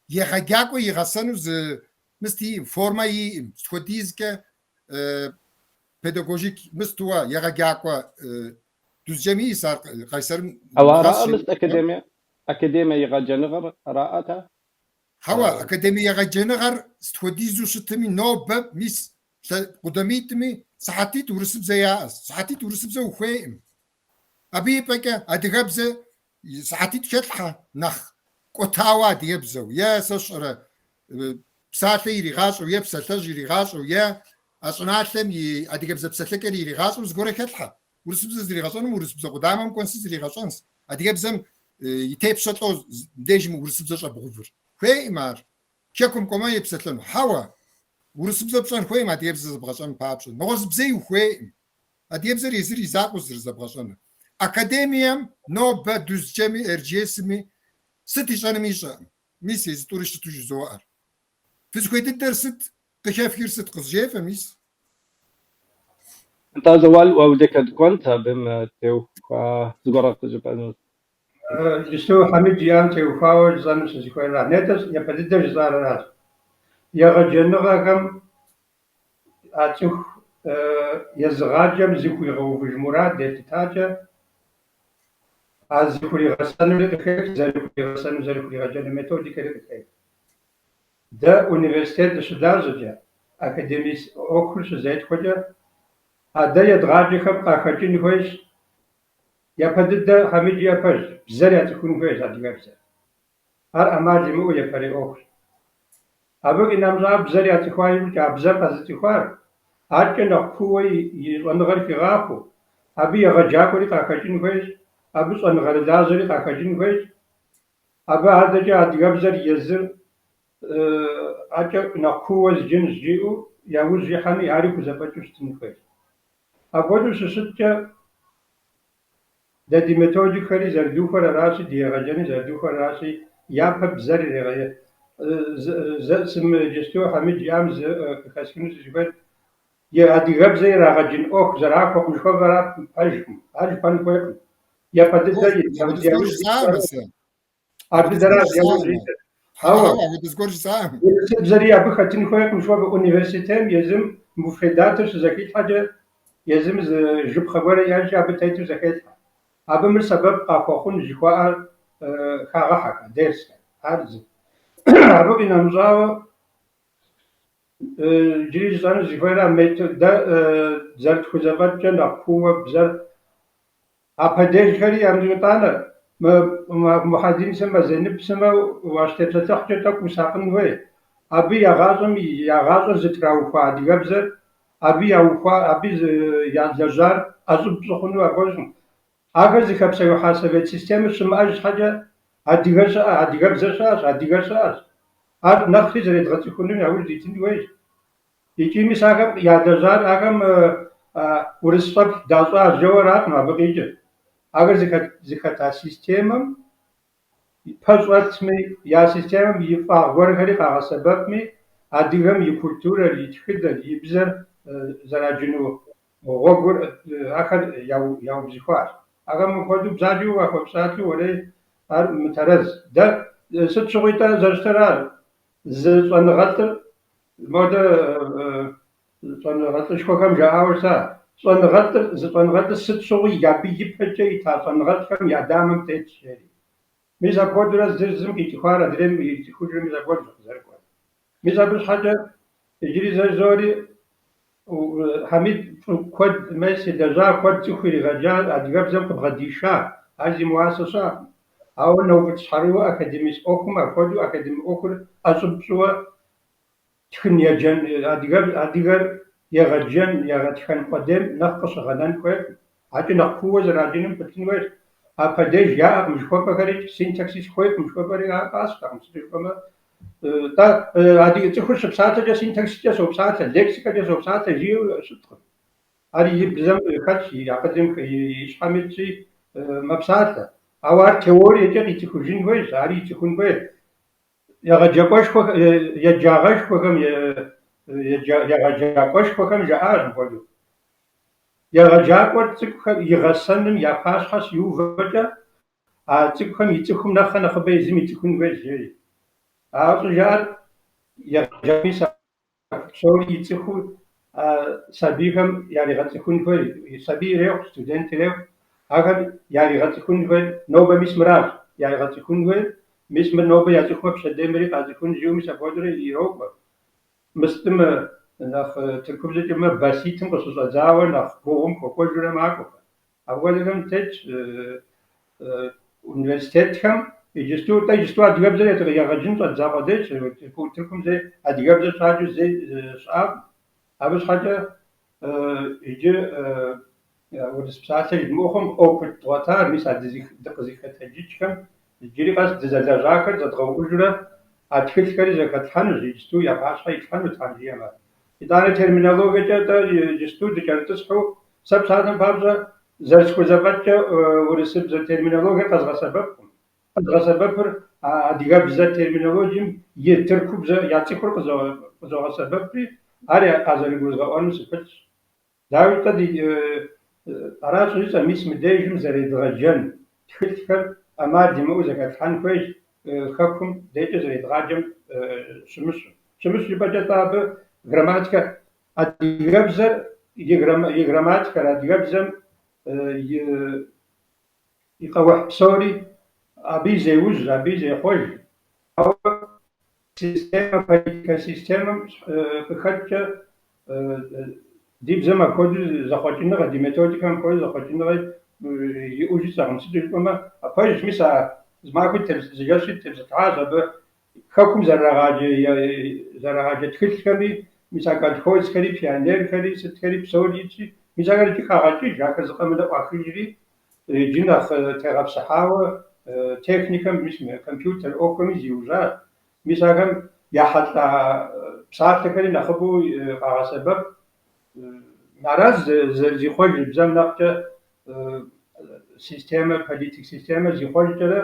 егъэджакӏуэ игъэсэну зы мыст иӏым, формэ иӏым, сыт хуэдизкӏэ педагогик мыстуэ егъэджакӏуэ Дузджэм иӏэс ар Къайсэрым Ауэ араӏэ мыст академие, академие егъэджэныгъэр араӏэ-тӏэ? Хьэуэ, академие егъэджэныгъэр сыт хуэдизу щытми, нобэ мис къудамитӏми сыхьэтитӏ урысыбзэ яӏэс. Сыхьэтитӏ урысыбзэ ухуейкъым. Абы и пӏэкӏэ адыгэбзэ сыхьэтитӏ хэлъхьэ нэхъ кӏуэтауэ адыгэбзэу, е сэ сщӏэрэ псалъэ иригъащӏэу, е псалъэжь иригъащӏэу, е а щӏыналъэм и адыгэбзэ псэлъэкӏэр иригъащӏэу зыгуэрэ хэлъхьэ. Урысыбзэ зригъэщӏэнум урысыбзэ къудамэм кӏуэнси зригъэщӏэнс. Адыгэбзэм и тепщэ лӏо мыбдежым урысыбзэ щӏэбгъувыр. Хуейкъым ар. Хэкум кӏуэмэ епсэлъэну. Хьэуэ, урысыбзэ пщӏэн хуейкъым адыгэбзэ зэбгъэщӏэн папщӏэ. Нэгъуэщӏ бзэи ухуейкъым. Адыгэбзэр езыр и закъуэу зэрызэбгъэщӏэнур. Академием нобэ Дузджэми Эрджиесми сыт ищӏэнуми ищӏэкъым. Мис езы тӏури щыту жызоӏэр. Фызыхуей дыдэр сыт, къыхэфхыр сыт къызжефӏэ, мис. Нтӏэ, Зэуал, уэ удекэдкӏуэнт абым теухуа зыгуэрэ къыжыпӏэну? Иджыпсту Хьэмид жиӏам теухуауэ жысӏэну сызыхуейр Нетӏэ япэ дыдэ жысӏар аращ. Егъэджэныгъэхэм а цӏыху езыгъаджэм зыхуигъэувыж мурад елъытакӏэ, а зыхуригъэсэнури къыхех, зэрыхуригъэсэну, зэрыхуригъэджэну методикэри къыхех. Дэ университет дыщылажьэкӏэ, академис ӏуэхур щызетхуэкӏэ, а дэ едгъаджэхэм къахэкӏын хуейщ. Япэ дыдэ Хьэмид жиӏэр пэжщ, бзэр яцӏыхун хуейщ, адыгэбзэр. Ар ӏэмал имыӏэу япэрей ӏуэхущ. Абы къинэмыщӏа бзэр яцӏыхуа иужькӏэ, а бзэр къэзыцӏыхуар, адэкӏэ нэхъ кууэ и щӏэныгъэр хигъахъуэу, абы егъэджакӏуэри къахэкӏын хуейщ, абы щӏэныгъэрылажьэри къахэкӏын хуейщ, абы адэкӏэ адыгэбзэр езыр адэкӏэ нэхъ кууэ зджынщ жиӏэу яужь ихьэми, ари хузэфӏэкӏыу щытын хуейщ. Апхуэдэу щыщыткӏэ, дэ ди методикэри зэрыдухуэр аращи, ди егъэджэни зэрыдухуэр аращи, япэ бзэр иджыпсту Хьэмид жиӏам зы къыхэсхыну сызыхуейр, и адыгэбзэ ирагъэджын ӏуэху зэрахуэкъым жыхуэпӏэр ар пэжкъым, ар жыпӏэн хуейкъым. Япэ дыдэ Ар дыдэращ яужь итыр. Ауэ апхуэдэ зыгуэр жысӏакъым. Урысыбзэри абы хэтын хуейкъым жыхуэпӏэ университетым езым муфредатыр щызэхилъхьэкӏэ, езым зы жыпхъэ гуэр иӏэжкӏэ абы тету зэхелъхьэ. Абы мыр сэбэп къахуэхъун жыхуаӏэр хагъэхьэхэ, дерсхэр. Ар зы. Абы къинэмыщӏауэ, иджыри жысӏэну сызыхуейр дэ зэрытхузэфӏэкӏкӏэ нэхъ кууэ бзэр А падежхэри ямыщӏу итӏанэ, мы Мухьэдин сымэ, Зеныб сымэ уащытепсэлъыхькӏэ тӏэкӏу усакъын хуей. Абы я гъащӏэм я гъащӏэр зытраухуа адыгэбзэр, абы яухуа, абы ялэжьар ӏэщӏыб пщӏы хъуну апхуэдэкъым. Ахэр зыхэпсэухьа совет системэр щымыӏэж щхьэкӏэ адыгэр щыӏэ, адыгэбзэр щыӏэщ, адыгэр щыӏэщ. Ар нэхъри зэредгъэцӏыхуным яужь дитын хуейщ. Икӏи мис ахэм ялэжьар ахэм урыс щӏэплъ дащӏа жэуэ аракъым абы къикӏыр. Ахэр зыхэта системэм пэщӏэтми, я системэм и фӏагъ гуэрхэри къагъэсэбэпми, адыгэм и культурэр, и тхыдэр, и бзэр зэраджыну гъуэгур ахэр яубзыхуащ. Ахэм мыпхуэдэу бзаджэу уахуэпсалъэу уэрей ар мытэрэз. Дэ сыт щыгъуи-тӏэ зэрыщытыр ар, зы щӏэныгъэлӏыр Модэ щӏэныгъэлӏышхуэхэм жаӏауэ щыта, щӏэныгъэлӏыр, зы щӏэныгъэлӏыр сыт щыгъуи абы ипэкӏэ ита щӏэныгъэлӏхэм я дамэм тетщ, жери. Мис апхуэдэурэ зыр зым къицӏыхуар адрейм ицӏыхужыр мис апхуэдэущ къызэрыкӏуэр. Мис абы щхьэкӏэ иджыри зэ жызоӏэри, Хьэмид фӏы куэд мес илэжьа, куэд цӏыху иригъэджа, адыгэбзэм къыбгъэдиша, ар зимыуасэ щыӏэкъым. Ауэ нэуфӏыцӏщхьэрыуэ академис ӏуэхум апхуэдэу академик ӏуэхур ӏэщӏыб пщӏыуэ тхын еджэн, адыгэр егъэджэн, егъэтхэн къудейм нэхъ къыщыгъэнэн хуейкъым. Адэкӏэ нэхъ кууэ зэраджыным пылъын хуейщ. А падеж яӏэкъым жыхуэпӏэхэри, синтаксис хуейкъым жыхуэпӏэри ар къасщтэкъым, сыту жыпӏэмэ. Тӏэ, адыгэ цӏыхур щыпсалъэкӏэ синтаксискӏэ сопсалъэ, лексикэкӏэ сопсалъэ жиӏэу щыткъым. Ар и бзэм хэтщ, и акъылым, и щхьэм итщи, мэпсалъэ. Ауэ ар теориекӏэ къицӏыхужын хуейщ, ари ицӏыхун хуейщ. Егъэджакӏуэшхуэ, еджагъэшхуэхэм, егъэджакӏуэшхуэхэм жаӏащ мыпхуэдэу. Егъэджакӏуэр цӏыкӏухэм и гъэсэным я пащхьэ щиувэкӏэ, а цӏыкӏухэм ицӏыхум нэхърэ нэхъыбэ езым ицӏыхун хуейщ, жери. Ар щӏыжаӏэр егъэджакӏуэм мис а псори ицӏыхуу а сабийхэм яригъэцӏыхун хуей, сабий ирехъу, студент ирехъу, ахэр яригъэцӏыхун хуейр нобэ мис мыращ, яригъэцӏыхун хуейр, мис мыр нобэ яцӏыхумэ пщэдей мыри къацӏыхун жиӏэу мис апхуэдэурэ ирокӏуэ. Мыстым нэхъ тыркубзэкӏэ мэ баситым къыщыщӏэдзауэ нэхъ гугъум хуэкӏуэжурэ макӏуэхэ. Апхуэдэхэм тетщ университетхэм иджысту, тӏэ иджысту адыгэбзэр егъэджын щӏэддза къудейщ, Тыркум зэи адыгэбзэр щаджу зэи щыӏакъым. Абы щхьэкӏэ иджы урыс псалъэ жыдмыӏэу хъум опыт дгъуэтар, мис а дыкъызыхэтэджыкӏхэм иджыри къэс дызэлэжьахэр зэдгъэуӏужурэ а тхылъхэри зэхэтлъхьэнущ, иджысту я пащхьэ итлъхьэну Тхьэм жиӏэмэ. Итӏанэ терминологиекӏэ-тӏэ иджысту дыкӏэрытӏысхьэу, сэ псалъэм папщӏэ зэрысхузэфӏэкӏкӏэ урысыбзэ терминологиер къэзгъэсэбэпкъым. Къэзгъэсэбэпыр а адыгэбзэ терминологием и тыркубзэ яцӏыхур къызогъэсэбэпри, ар къазэрыгурызгъэӏуэным сыпылъщ. Дауи-тӏэ ди аращ щӏыжысӏэр, мис мыдежым зэредгъэджэн тхылъхэр ӏэмал имыӏэу зэхэтлъхьэн хуейщ хэкум декӏэ зэредгъаджэм щымыщу. Щымыщ жыпӏэкӏэ-тӏэ абы грамматикэ, адыгэбзэр и грамматикэр, адыгэбзэм и и къэухь псори абыи зеужь, абыи зехъуэж. Ауэ системэ, политикэ системэм къыхэкӏкӏэ ди бзэм апхуэдэу зэхъуэкӏыныгъэ, ди методикэм апхуэдэу зэхъуэкӏыныгъэ иӏэу жысӏэкъым. Сыту жыпӏэмэ, пэжщ, мис а зы махуи зы жэщи дытепсэлъыхьащ абы хэкум зэрырагъаджэ тхылъхэми, мис а колхозхэри, пионерхэри, сытхэри псори итщи, мис ахэр иджы хагъэкӏыж, ахэр зы къэмынэ ӏуахыжри, иджы нэхъ тегъэпсыхьауэ техникэм, мис компьютер ӏуэхухэми зиужьащ. Мис ахэм яхьэлӏа псалъэхэри нэхъыбэу къагъэсэбэп. Аращ зэрызихъуэжыр бзэм нэхъкӏэ системэ, политик системэр зихъуэжкӏэрэ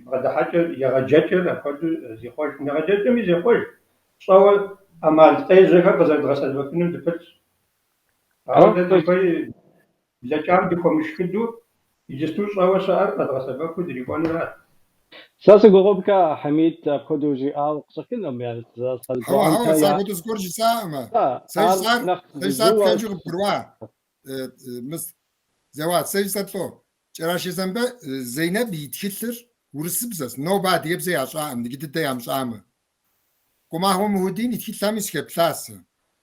бгъэдыхьэкӏэр, егъэджэкӏэр апхуэдэу зихъуэж. Егъэджэкӏэми зехъуэж, щӏэуэ ӏэмал къежьэхэр къызэрыдгъэсэбэпыным дыпылъщ. Ауэ дэ дыхуей блэкӏам дыхуэмышхыдэу, иджысту щӏэуэ щыӏэр къэдгъэсэбэпу дрикӏуэнуращ. Сэ си гугъэмкӏэ Хьэмид апхуэдэу жиӏауэ къыщӏэкӏынкъым, я Хьэуэ, хьэуэ, сэ апхуэдэу зыгуэр жысӏакъым. Сэ Ар жысӏар, нэхъ сэ жысӏар зыуэ пхэнжу къыбгурыӏуа? Мыс, Зэуат, сэ жысӏэр лӏо. Кӏэрашэ Зэмбэ Зейнэб и тхылъыр урысыбзэщ, нобэ адыгэбзэ ящӏакъым, иджы дыдэ ямыщӏамэ. Къумахуэ Мухьудин и тхылъхэми сыхэплъащ сэ.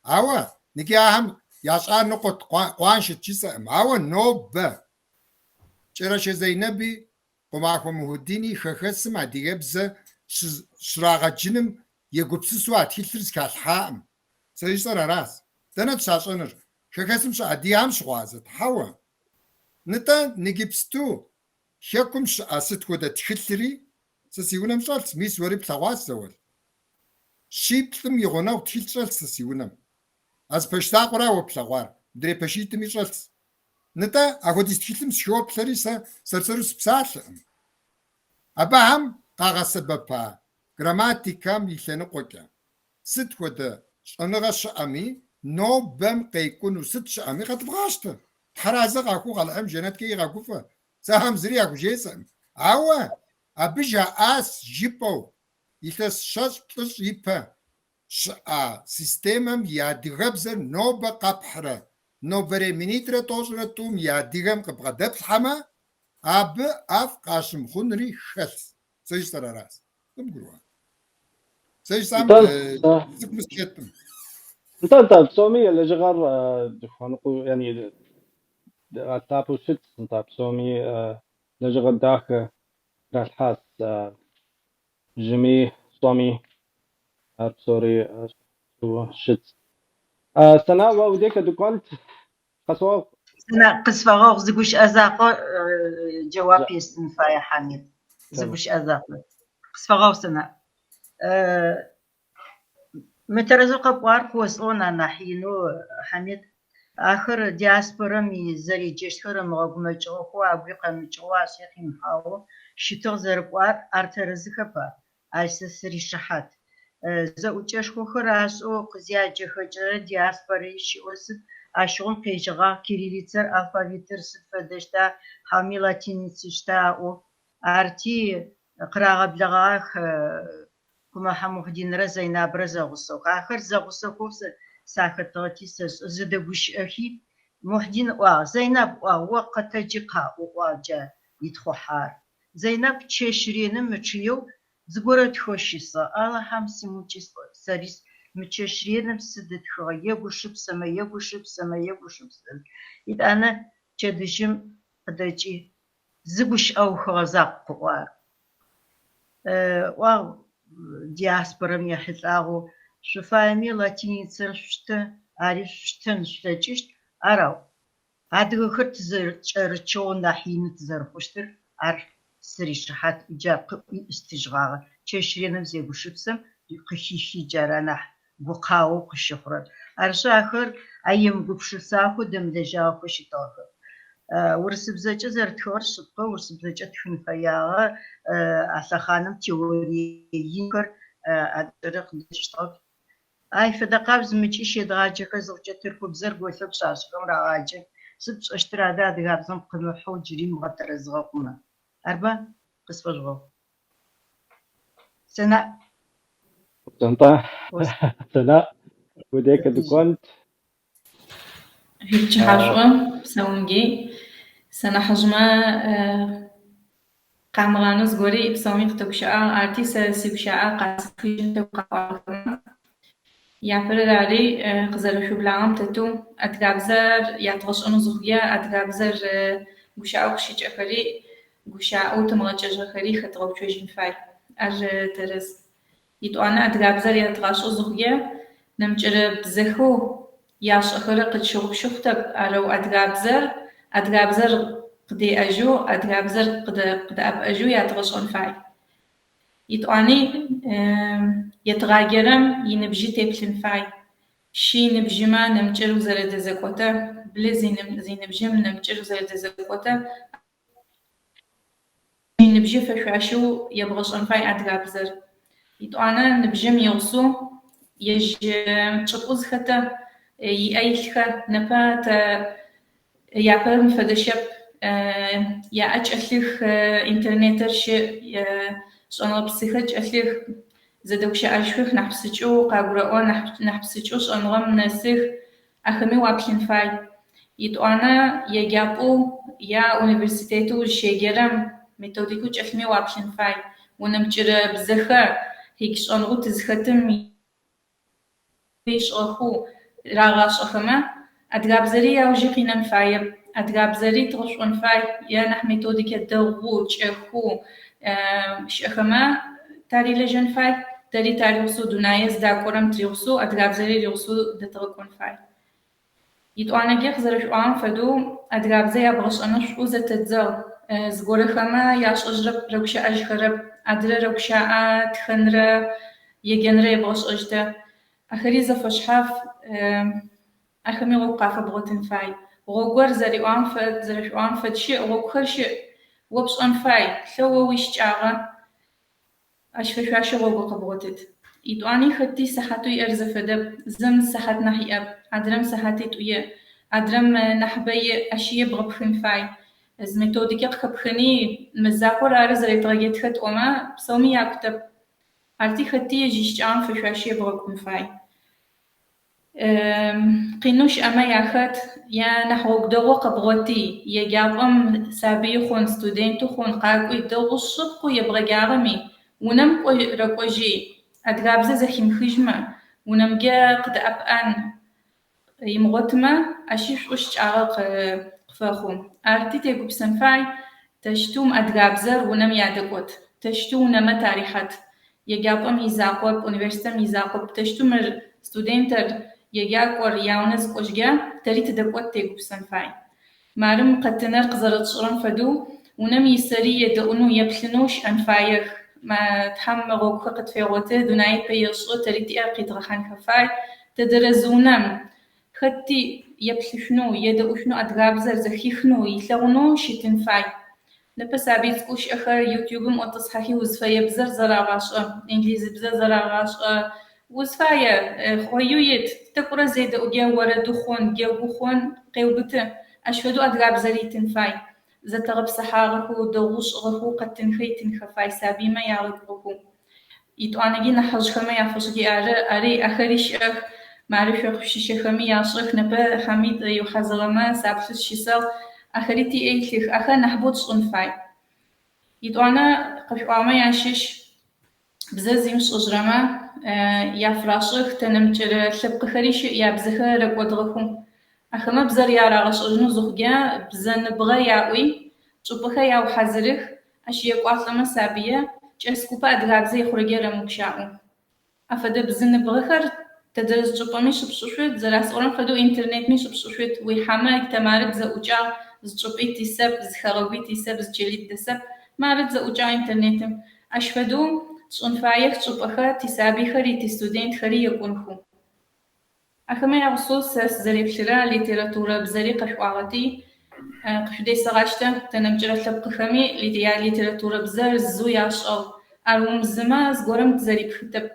Ауэ, ныджы ахэм ящӏар ныкъуэт, къуаншэт жысӏэкъым. Ауэ нобэ Кӏэрашэ Зейнэби Къумахуэ Мухьудини хэхэсым адыгэбзэ щрагъэджыным егупсысу а тхылъыр зэхалъхьакъым. Сэ жысӏэр аращ. Дэнэт щащӏэныр? Хэхэсым щыӏэ адыгэхэм щыгъуазэт? Хьэуэ. Нытӏэ, ныджыпсту хэкум щыӏэ сыт хуэдэ тхылъри сэ си унэм щӏэлъщ, мис уэри плъэгъуащ, Зэуэл. Щиплӏым и гъунэгъу тхылъ щӏэлъщ сэ си унэм. А зы пэш закъуэра уэ плъэгъуар, мыдрей пэшитӏми щӏэлъщ. Нытӏэ, ахуэдиз тхылъым сыхоплъэри сэ сэр-сэру сыпсалъэкъым. Абыхэм къагъэсэбэпа грамматикэм и лъэныкъуэкӏэ сыт хуэдэ щӏэныгъэ щыӏэми, нобэм къекӏуну сыт щыӏэми къэдвгъащтэ. Тхьэразэ къахухъу Алыхьым жэнэткӏэ игъэгуфӏэ. Сэ ахэм зыри яхужесӏэкъым. Ауэ абы жаӏащ жыпӏэу илъэс щэщӏ-плӏыщӏ ипэ щыӏа системэм и адыгэбзэр нобэ къэпхьрэ нобэрей минитӏрэ тӏощӏрэ тӏум и адыгэм къыбгъэдэплъхьэмэ, абы ӏэфӏ къащымыхъунри хэлъщ. Сэ жысӏэр аращ. Къыбгурыӏуа? Сэ жысӏам Нтӏэ, цӏыкӏу сыхэткъым. нтӏэ, нтӏэ, псоми я лэжьыгъэр дыхуэныкъуэу, яни дгъэлъапӏэу щытщ, нтӏэ, псоми лэжьыгъэ дахэ тралъхьащ жьыми щӏэми, ар псори щытщ. Сэна, уэ уи декӏэ дыкӏуэнт, къэсогъэгъу. Сэна, къысфэгъэгъу, зы гущыӏэ закъо джэуап естын фае, Хьамид. Зы гущыӏэ закъо. Къысфэгъэгъу, Сэна. Мытэрэзэу къэпӏуагъэр къыосӏон анахь инэу, Хьамед. Ахэр диаспорэм зэреджэщтхэр ымыгъэгумэкӏыгъэхэу, агуи къэмыкӏыгъэу, ашъхьи къимыхьагъэу щытыгъ зэрыпӏуагъэр, ар тэрэзыхэп ар. Ащ сэ сыришыхьат. Зэӏукӏэшхохэр ашӏэу къызяджэхэкӏэ, диаспорэри щыӏэу сыд ащыгъум къежьэгъагъ, кириллицэр, алфавитыр сыд фэдэщта, хьауми латиницыщта аӏоу. Арти къырагъэблэгъагъэх Къумэхьэ Мухьдинрэ Зайнабрэ зэгъусэу. Ахэр зэгъусэхэу сэ сахэтыгъэти сэшӏэ, зэдэгущыӏэхи, Мухьдин ыӏуагъ, Зайнаб ыӏуагъ, о къэтэджи къаӏо, ыӏуагъ джа итхъухьар. Зайнаб чэщ реным мычъыеу зыгорэ ытхэу щысыгъ. Алахьэм симыукӏи сэри мы чэщ реным сыд ытхыгъэ, егушыпсэмэ, егушыпсэмэ, егушыпсэ. Етӏанэ пчэдыжьым къыдэкӏи зы гущыӏэухыгъэ закъу къыӏуагъ. Ыӏуагъ диаспорэм ехьылӏагъэу, шъуфаеми латиницэр шъуштэ, ари шъуштэн шъулъэкӏыщт, арау адыгэхэр тызэкӏэрычэу нахь ины тызэрыхъущтыр, ар сыришыхьат, джар къыӏуи ӏустыжьыгъагъэ. Чэщ реным зегушыпсэм къыхихи джар анахь гукъаоу къыщыхъурэр. Арышъ, ахэр а емыгупшысахэу, дэмылэжьагъэхэу щытыгъэхэп. Урысыбзэкӏэ зэрытхыгъэр шъыпкъэ, урысыбзэкӏэ тхын фэягъэ, а лъэхъаным теорие инхэр адырэ къыдэкӏыщтыгъэп. Ай фэдэ къабз мыкӏи щедгъаджэхэ зыхъукӏэ тыркубзэр голъэу пшъашъэхэм рагъаджэ. Сыд пшӏэщтыр адэ адыгабзэм къымыхьэу джыри мыгъэтэрэзыгъэ хъумэ? Арба? Къысфэжъугъэгъу. Сэнаӏ. Нтӏэ, Сэнаӏ, уи дей дыкӏуэнт. Шъуипчыхьашӏу, псэунги. Сэ нахьыжъмэ къамыгъанэу зыгори псэуми къытэгущыӏагъ. Арти сэ сигущыӏэ къасхыжьын къаӏуагъэхэмэ. Япэрэр ари къызэрэшъублагъэм тэтэу адыгабзэр ятгъэшӏэнэу зыхъукӏэ адыгабзэр гущыӏэу къыщыкӏэхэри, гущыӏэу тымыгъэкӏэжьыгъэхэри хэтыгъэуцожьын фай. Ар тэрэз. Итӏуанэ адыгабзэр ятгъашӏэу зыхъукӏэ нэмыкӏырэ бзэхэу яшӏэхэрэр къытщыгъупшэ хъутэп. Арэу адыгабзэр адыгабзэр къыдеӏэжьэу, адыгабзэр къыдэӏэпыӏэжьэу ятгъэшӏэн фай. Итӏуани етгъаджэрэм иныбжьи теплъын фай. Щы иныбжьымэ нэмыкӏыр узэрэдэзекӏотэ, блы зиныбжьым нэмыкӏыр узэрэдэзекӏотэ, иныбжьы фэшъуашэу ебгъэшӏэн фай адыгабзэр. Итӏуанэ ныбжьым игъусэу ежь чӏыпӏэу зыхэтэ иӏэ илъхэ непэ тэ япэрэм фэдэ щэп. Яӏэ кӏэлъых, интернетыр щыӏ, шӏэныгъэ псыхэр кӏэлъых, зэдэгущыӏэжьхэх нахь псынкӏэу къагурэӏо, нахь псынкӏэу шӏэныгъэм нэсых, ахэми уаплъын фай. Итӏуанэ еджапӏэу я университетэу узщеджэрэм методикэу кӏэлъми уаплъын фай. Унэмыкӏырэ бзэхэр икӏ шӏэныгъэу тызхэтым ишӏыгъэхэу рагъашӏэхэмэ, адыгабзэри яужи къинэн фаеп. Адыгабзэри дгъэшӏон фай е нахь методикэ дэгъу, кӏэхэу щыӏэхэмэ тарилэжьэн фай. Тэри таригъусэу дунае зыдакӏорэм тыригъусэу адыгабзэри ригъусэу дэтыгъэкӏон фай. Итӏуанэкӏэ къызэрэшъуӏуагъэм фэдэу адыгабзэ ябгъэшӏэнэу шӏу зэтэдзыгъ. Зыгорэхэмэ яшӏэжьрэп, рэгущыӏэжьхэрэп. Адрэ рэгущыӏэ, тхэнрэ еджэнрэ ебгъэшӏэжьтэ. Ахэри зэфэшъхьаф, ахэми гъогу къафэбгъотын фай. Гъогур зэриӏуагъэм фэд, зэрэшъуӏуагъэм фэд щыӏ, гъогухэр щыӏ. О пшӏэн фай, лъэу о уищыкӏагъэ. Ащ фэшъуашэу гъогу къэбгъотыт. Итӏуани хэти сыхьатэу иӏэр зэфэдэп. Зым сыхьат нахь иӏэп, адрэм сыхьатитӏу иӏ, адрэм нахьыбэ иӏ, ащи ебгъэпхын фай. Зы методикэ къыхэпхыни, мы закъор ары зэретгъэджэтхэ тӏомэ, псэуми якӏутэп. Арти хэти ежь ищыкӏагъэм фэшъуашэу ебгъэкӏун фай. Къинэу щыӏэмэ яхэт, е нахь гъогу дэгъу къэбгъоти, еджапӏэм сабый хъун, студентэу хъун, къакӏуи дэгъу шъыпкъэу ебгъэджагъэми, унэм рэкӏожьи, адыгабзэ зэхимыхыжьмэ, унэмкӏэ къыдэӏэпыӏэн имыгъотымэ, ащи шӏу щыкӏагъэ къыфэхъу. Арти тегупсэн фай, тэщтэу адыгабзэр унэм ядэкӏот, тэщтэу унэмэ тарихьат. Еджапӏэм изакъоп, университетым изакъоп, тэщтэу мыр студентыр, еджакӏор яунэ зыкӏожьыкӏэ тэри тыдэкӏот тегупсэн фай. Мары мы къэтынэр къызэрэтшӏырэм фэдэу унэм исэри едэӏунэу, еплъынэу щыӏэн фаех. Тхьэм гъогухэр къытфегъоты, дунаир ыпэ ешӏы, тэри тиӏэ къидгъэхьанхэ фай. Тэдэрэ зы унэм хэти еплъышъунэу, едэӏушъунэу адыгабзэр зэхихынэу, илъэгъунэу щытын фай. Непэ сабый цӏыкӏоу щыӏэхэр ютубым ӏотӏысхьэхи узфэе бзэр зэрагъашӏэ, инглизыбзэр зэрагъашӏэ, узфае хъоеу ит, тӏэкӏурэ зедэӏуджэ орэды хъун, джэгу хъун къеубыты. Ащ фэдэу адыгабзэри итын фай. Зэтегъэпсыхьагъэхэу, дэгъоу шӏыгъэхэу къэтынхэ итынхэ фай сабыймэ ягъэкӏугъэхэу. Итӏуанэги нахьыжъхэмэ яфэшӏыги ары, ари ахэри щыӏэх. Мары шъо шъущыщэхэми яшӏэх, непэ Хьамид иухьазырыгъэмэ саплъышъ щысыгъ, ахэри тиӏэ илъых, ахэр нахьыбэу тшӏын фай. Итӏуанэ къэшъуӏуагъэмэ ящыщ бзэ зимышӏэжьырэмэ яфрашӏых, тэ нэмыкӏырэ лъэпкъыхэри щыӏ ябзэхэр рэкӏодыгъэхэу. Ахэмэ бзэр ярагъэшӏэжьынэу зыхъукӏэ бзэ ныбгъэ яӏуи, чӏыпӏэхэр яухьазырых, ащ екӏуалӏэмэ сабые, кӏэс купэ адыгабзэ ихъурэджэ рэмыгущаӏэу. Афэдэ бзы ныбгъэхэр тэдэрэ зы чӏыпӏэми щыпшӏышъут, зэрасӏорэм фэдэу интернетми щыпшӏышъут, уихьэмэ тэ мары тызэӏукӏагъ, зы чӏыпӏи тисэп, зы хэгъэгуи тисэп, зы чыли тыдэсэп, мары тызэӏукӏагъ интернетым. Ащ фэдэу тшӏын фаех чӏыпӏэхэр тисабыйхэри тистудентхэри екӏунхэу. Ахэмэ ягъусэу сэ сызэреплъырэ литературэ бзэри къэшъуӏуагъэти, къышъудесэгъаштэ, тэ нэмыкӏырэ лъэпкъыхэми ялитературэ бзэр зэу яшӏыгъ. Ар умызымэ, зыгорэм тызэрипхытэп.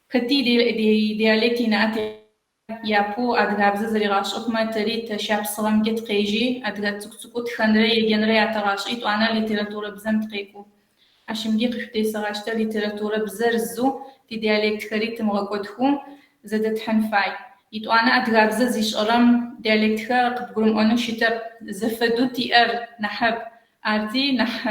Хэти идиалект инаӏэ япэу адыгабзэ зэригъашӏэ хъумэ, тэри тэ шапсыгъэмкӏэ тыкъежьи, адыгэ цӏыкӏу-цӏыкӏоу тхэнрэ еджэнрэ ятэгъашӏи, етӏуанэ литературэ бзэм тыкъекӏу. Ащымкӏи къышъудесэгъаштэ литературэ бзэр зэу тидиалектхэри тымыгъэкӏодхэу зэдэтхьын фай. Етӏуанэ адыгабзэ зишӏэрэм диалектхэр къыбгурымыӏонэу щытэп, зэфэдэу тиӏэр нахьыб. Арти нахь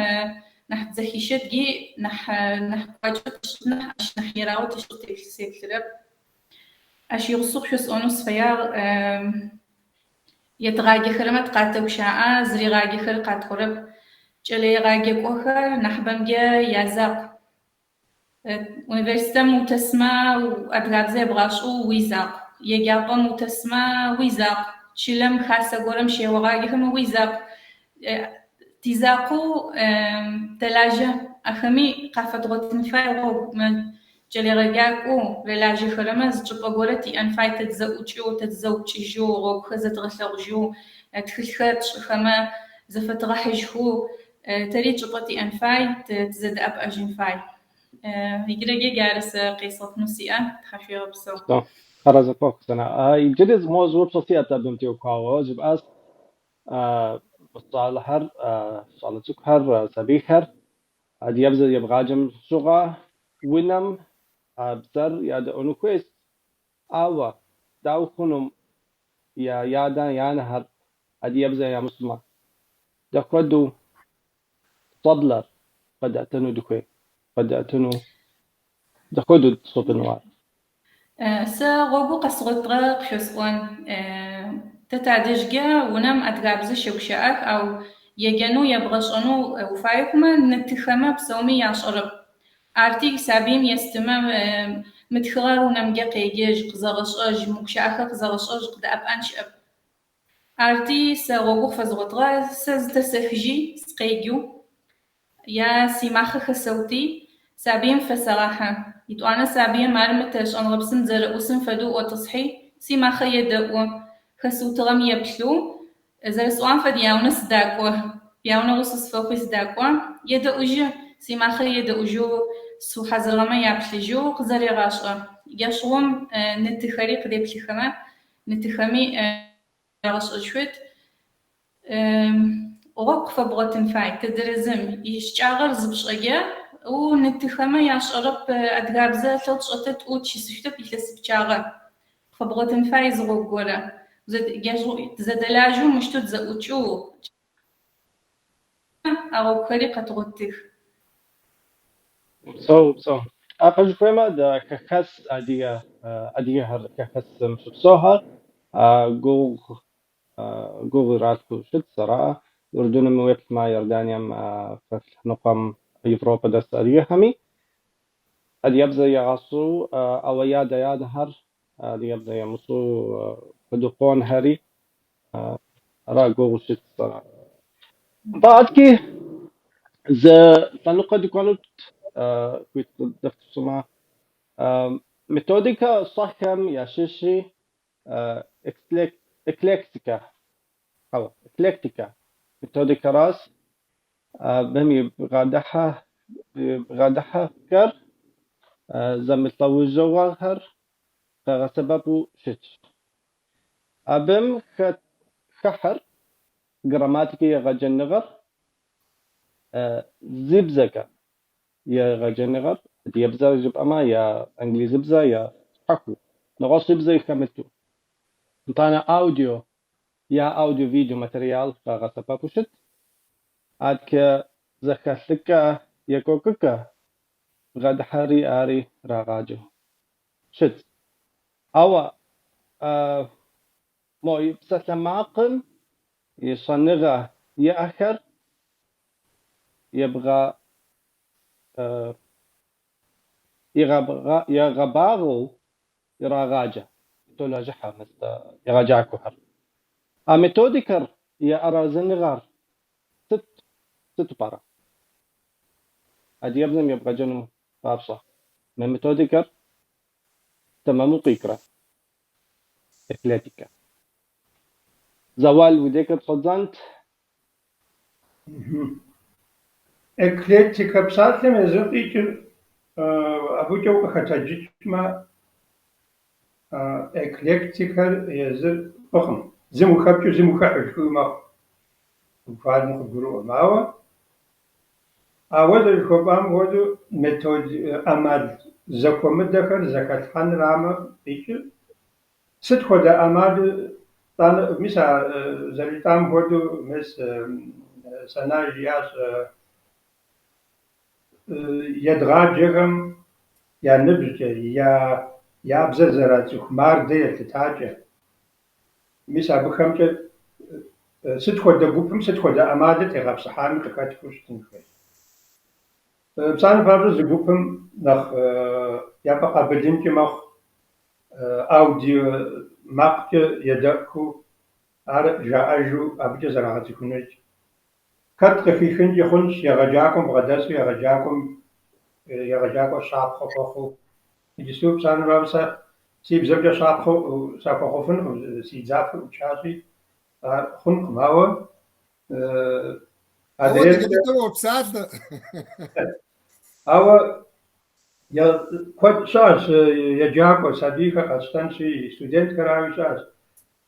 нахь тызэхищэтги нахь нахь кӏуачӏэ тишӏыт нахь ащ нахь ерагъэу тишӏэу сеплъырэп. Ащ игъусэу къышъосӏонэу сыфэягъ Едгъаджэхэрэмэ тыкъатэгущаӏэ, зыригъаджэхэр къатӏорэп. Кӏэлэегъаджэкӏохэр нахьыбэмкӏэ язакъу. Университетым утэсмэ адыгабзэ ебгъашӏэу уизакъу. Еджапӏэм утэсмэ уизакъу. Чылэм хасэ горэм щеогъаджэхэмэ уизакъу. Тизакъоу тэлажьэ, ахэми къафэдгъотын фай гъогу. Кӏэлэегъэджакӏоу рылажьэхэрэмэ зы чӏыпӏэ горэ тиӏэн фай тэ тызэӏукӏэу, тэ тызэупчӏыжьэу, гъогухэр зэдгъэлъэгъужьэу, тхылъхэр тшӏыхэмэ, зэфэтыгъэхьыжьхэу тэри чӏыпӏэ тиӏэн фай, тызэдэӏэпыӏэжьын фай. Иджырэкӏэ джары сэ къесӏотынэу сиӏэр, тхьашъуегъэпсэу. Арэзы похъу, Сана. Иджыри зы мо зы упщӏэ сиӏэт абым теухуауэ жыпӏащ щӏалэхэр, щӏалэ цӏыкӏухэр, сабийхэр адыгэбзэ ебгъаджэм щыгъуэ унэм а бзэр ядэӏуэну хуейщ, ауэ дауэ хъуну я ядэ, я анэхэр адыгэбзэ ямыщӏмэ? Дапхуэдэу щӏэблэр къэдэтыну дыхуей, къэдэтыну дапхуэдэу тщӏыфыну ар? Сэ гъогу къэсгъотыгъэ къышъосӏон. Тэ тадэжькӏэ унэм адыгабзэ щэгущыӏэх, ау еджэнэу ебгъэшӏэнэу уфае хъумэ, ны-тыхэмэ псэуми яшӏэрэп. Арти сабыим естымэ, мы тхыгъэр унэмкӏэ къеджэжь, къызэгъэшӏэжь, мы гущыӏэхэр къызэгъэшӏэжь, къыдэӏэпыӏэн щыӏэп. Арти сэ гъогу къыфэзгъотыгъэ, сэ зытэсэхыжьи, сыкъеджэу, Я симахъэ хэсэути, сабыим фэсэгъэхьы. Итӏуанэ сабыим ар мы тэ шӏэнгъэпсым зэрэӏусым фэдэу ӏотӏысхьи, симахъэ едэӏу, хэсыутыгъэм еплъэу, зэрэсӏуагъэм фэд яунэ сыдакӏо, яунэ гъусэ сыфэхъуи сыдакӏо, едэӏужьы, симахъэ едэӏужьэу, сыухьазырыгъэмэ яплъыжьэу къызэрегъашӏэ. Джащыгъум ны-тыхэри къыдеплъыхэмэ, ны-тыхэми ягъэшӏэжьшъут. Гъогу къыфэбгъотын фай, тэдэрэзым ищыкӏагъэр зыпшӏэкӏэ, у ны-тыхэмэ яшӏэрэп адыгабзэ лъэу тшӏэтэ тӏу тщысышъутэп илъэс пчъагъэ. Къыфэбгъотын фай зы гъогу горэ. Тызэдэлажьэу мыщтэу тызэӏукӏэу а гъогухэри къэтгъотых. Упсэу, упсэу. А пэж хуеймэ, дэ хэхэс адыгэ адыгэхэр хэхэсым щыпсэухэр гугъу гугъу иралъхьэу щытщ, ара? Урдуным уеплъмэ, Иорданием фэ лъэныкъуэм Европэ дэс адыгэхэми адыгэбзэ ягъащӏэу, ауэ ядэ янэхэр адыгэбзэ ямыщӏэу куэду къонхэри ара гугъу щытщ, ара. Нтӏэ, адэкӏи зы лъэныкъуэ дыкӏуэнут. хуит дыфщӏмэ. Методикэ щӏэхэм ящыщи эклектикэ, хьэуэ, эклектикэ методикэращ. Абым и бгъэдыхьэкӏэр зэмылӏэужьыгъуэхэр къэгъэсэбэпу щытщ. Абым хыхьэр грамматикэ егъэджэныгъэр, зы бзэкӏэ егъэджэныгъэр, адыгэбзэ жыпӏэмэ, е англизыбзэ, е щхьэхуэу, нэгъуэщӏыбзэ хэмыту. Итӏанэ аудио е аудио-видео материал къэгъэсэбэпу щыт. Адэкӏэ зэхэлъыкӏэ, екӏуэкӏыкӏэ бгъэдыхьэри ари рагъаджэу щытщ. Ауэ мо и псалъэмакъым и щӏэныгъэ иӏэхэр ягъэбагъуэу ирагъаджэ, толэжьыхьэ егъэджакӏуэхэр. А методикэр и арэзыныгъэр сыту пӏэрэ? Адыгэбзэм ебгъэджэну папщӏэ мы методикэр тэмэму къикӏрэ? Эклектикэ. Зэуал уи декӏэ щӏэддзэнт. Эклектикэ псалъэм езыр къикӏыр абыкӏэ укъыхэтэджыкӏмэ, эклектикэр езыр фӏыкъым. Зым ухэпкӏыу зым ухыхьэ жыхуиӏэу мэхъу, буквально къыбгурыӏуэм. Ауэ а уэ зэрыжыхуэпӏам хуэдэу метод ӏэмал зэхуэмыдэхэр зэхэлъхьэнрамэ къикӏыр, сыт хуэдэ ӏэмалу тӏанэ, мис а зэрыжытӏам хуэдэу, мес Сэнай жиӏащ, едгъаджэхэм я ныбжькӏэ, я бзэр зэрацӏыху мардэ елъытакӏэ. Мис абыхэмкӏэ сыт хуэдэ гупым сыт хуэдэ ӏэмалыр тегъэпсыхьами къыхэтхыу щытын хуейщ. Псалъэм папщӏэ, зы гупым нэхъ яфӏэкъабылынкӏи мэхъу аудио макъкӏэ едэӏухэу, ар жаӏэжу абыкӏэ зэрагъэцӏыхуныркӏ. Хэт къыхихынкӏи хъунщ егъэджакӏуэм бгъэдэсу, егъэджакӏуэм егъэджакӏуэр щапхъэ хуэхъуу. Иджысту псалъэм папщӏэ, сэ си бзэмкӏэ щапхъэу сахуэхъуфынкъым, си дзафэр ӏучащи, ар хъункъым, ауэ Ауэ дыдэ уопсалъэ. Ауэ куэд щыӏэщ еджакӏуэ, сабийхэр къэтщтэнщи, студентхэрауи щыӏэщ.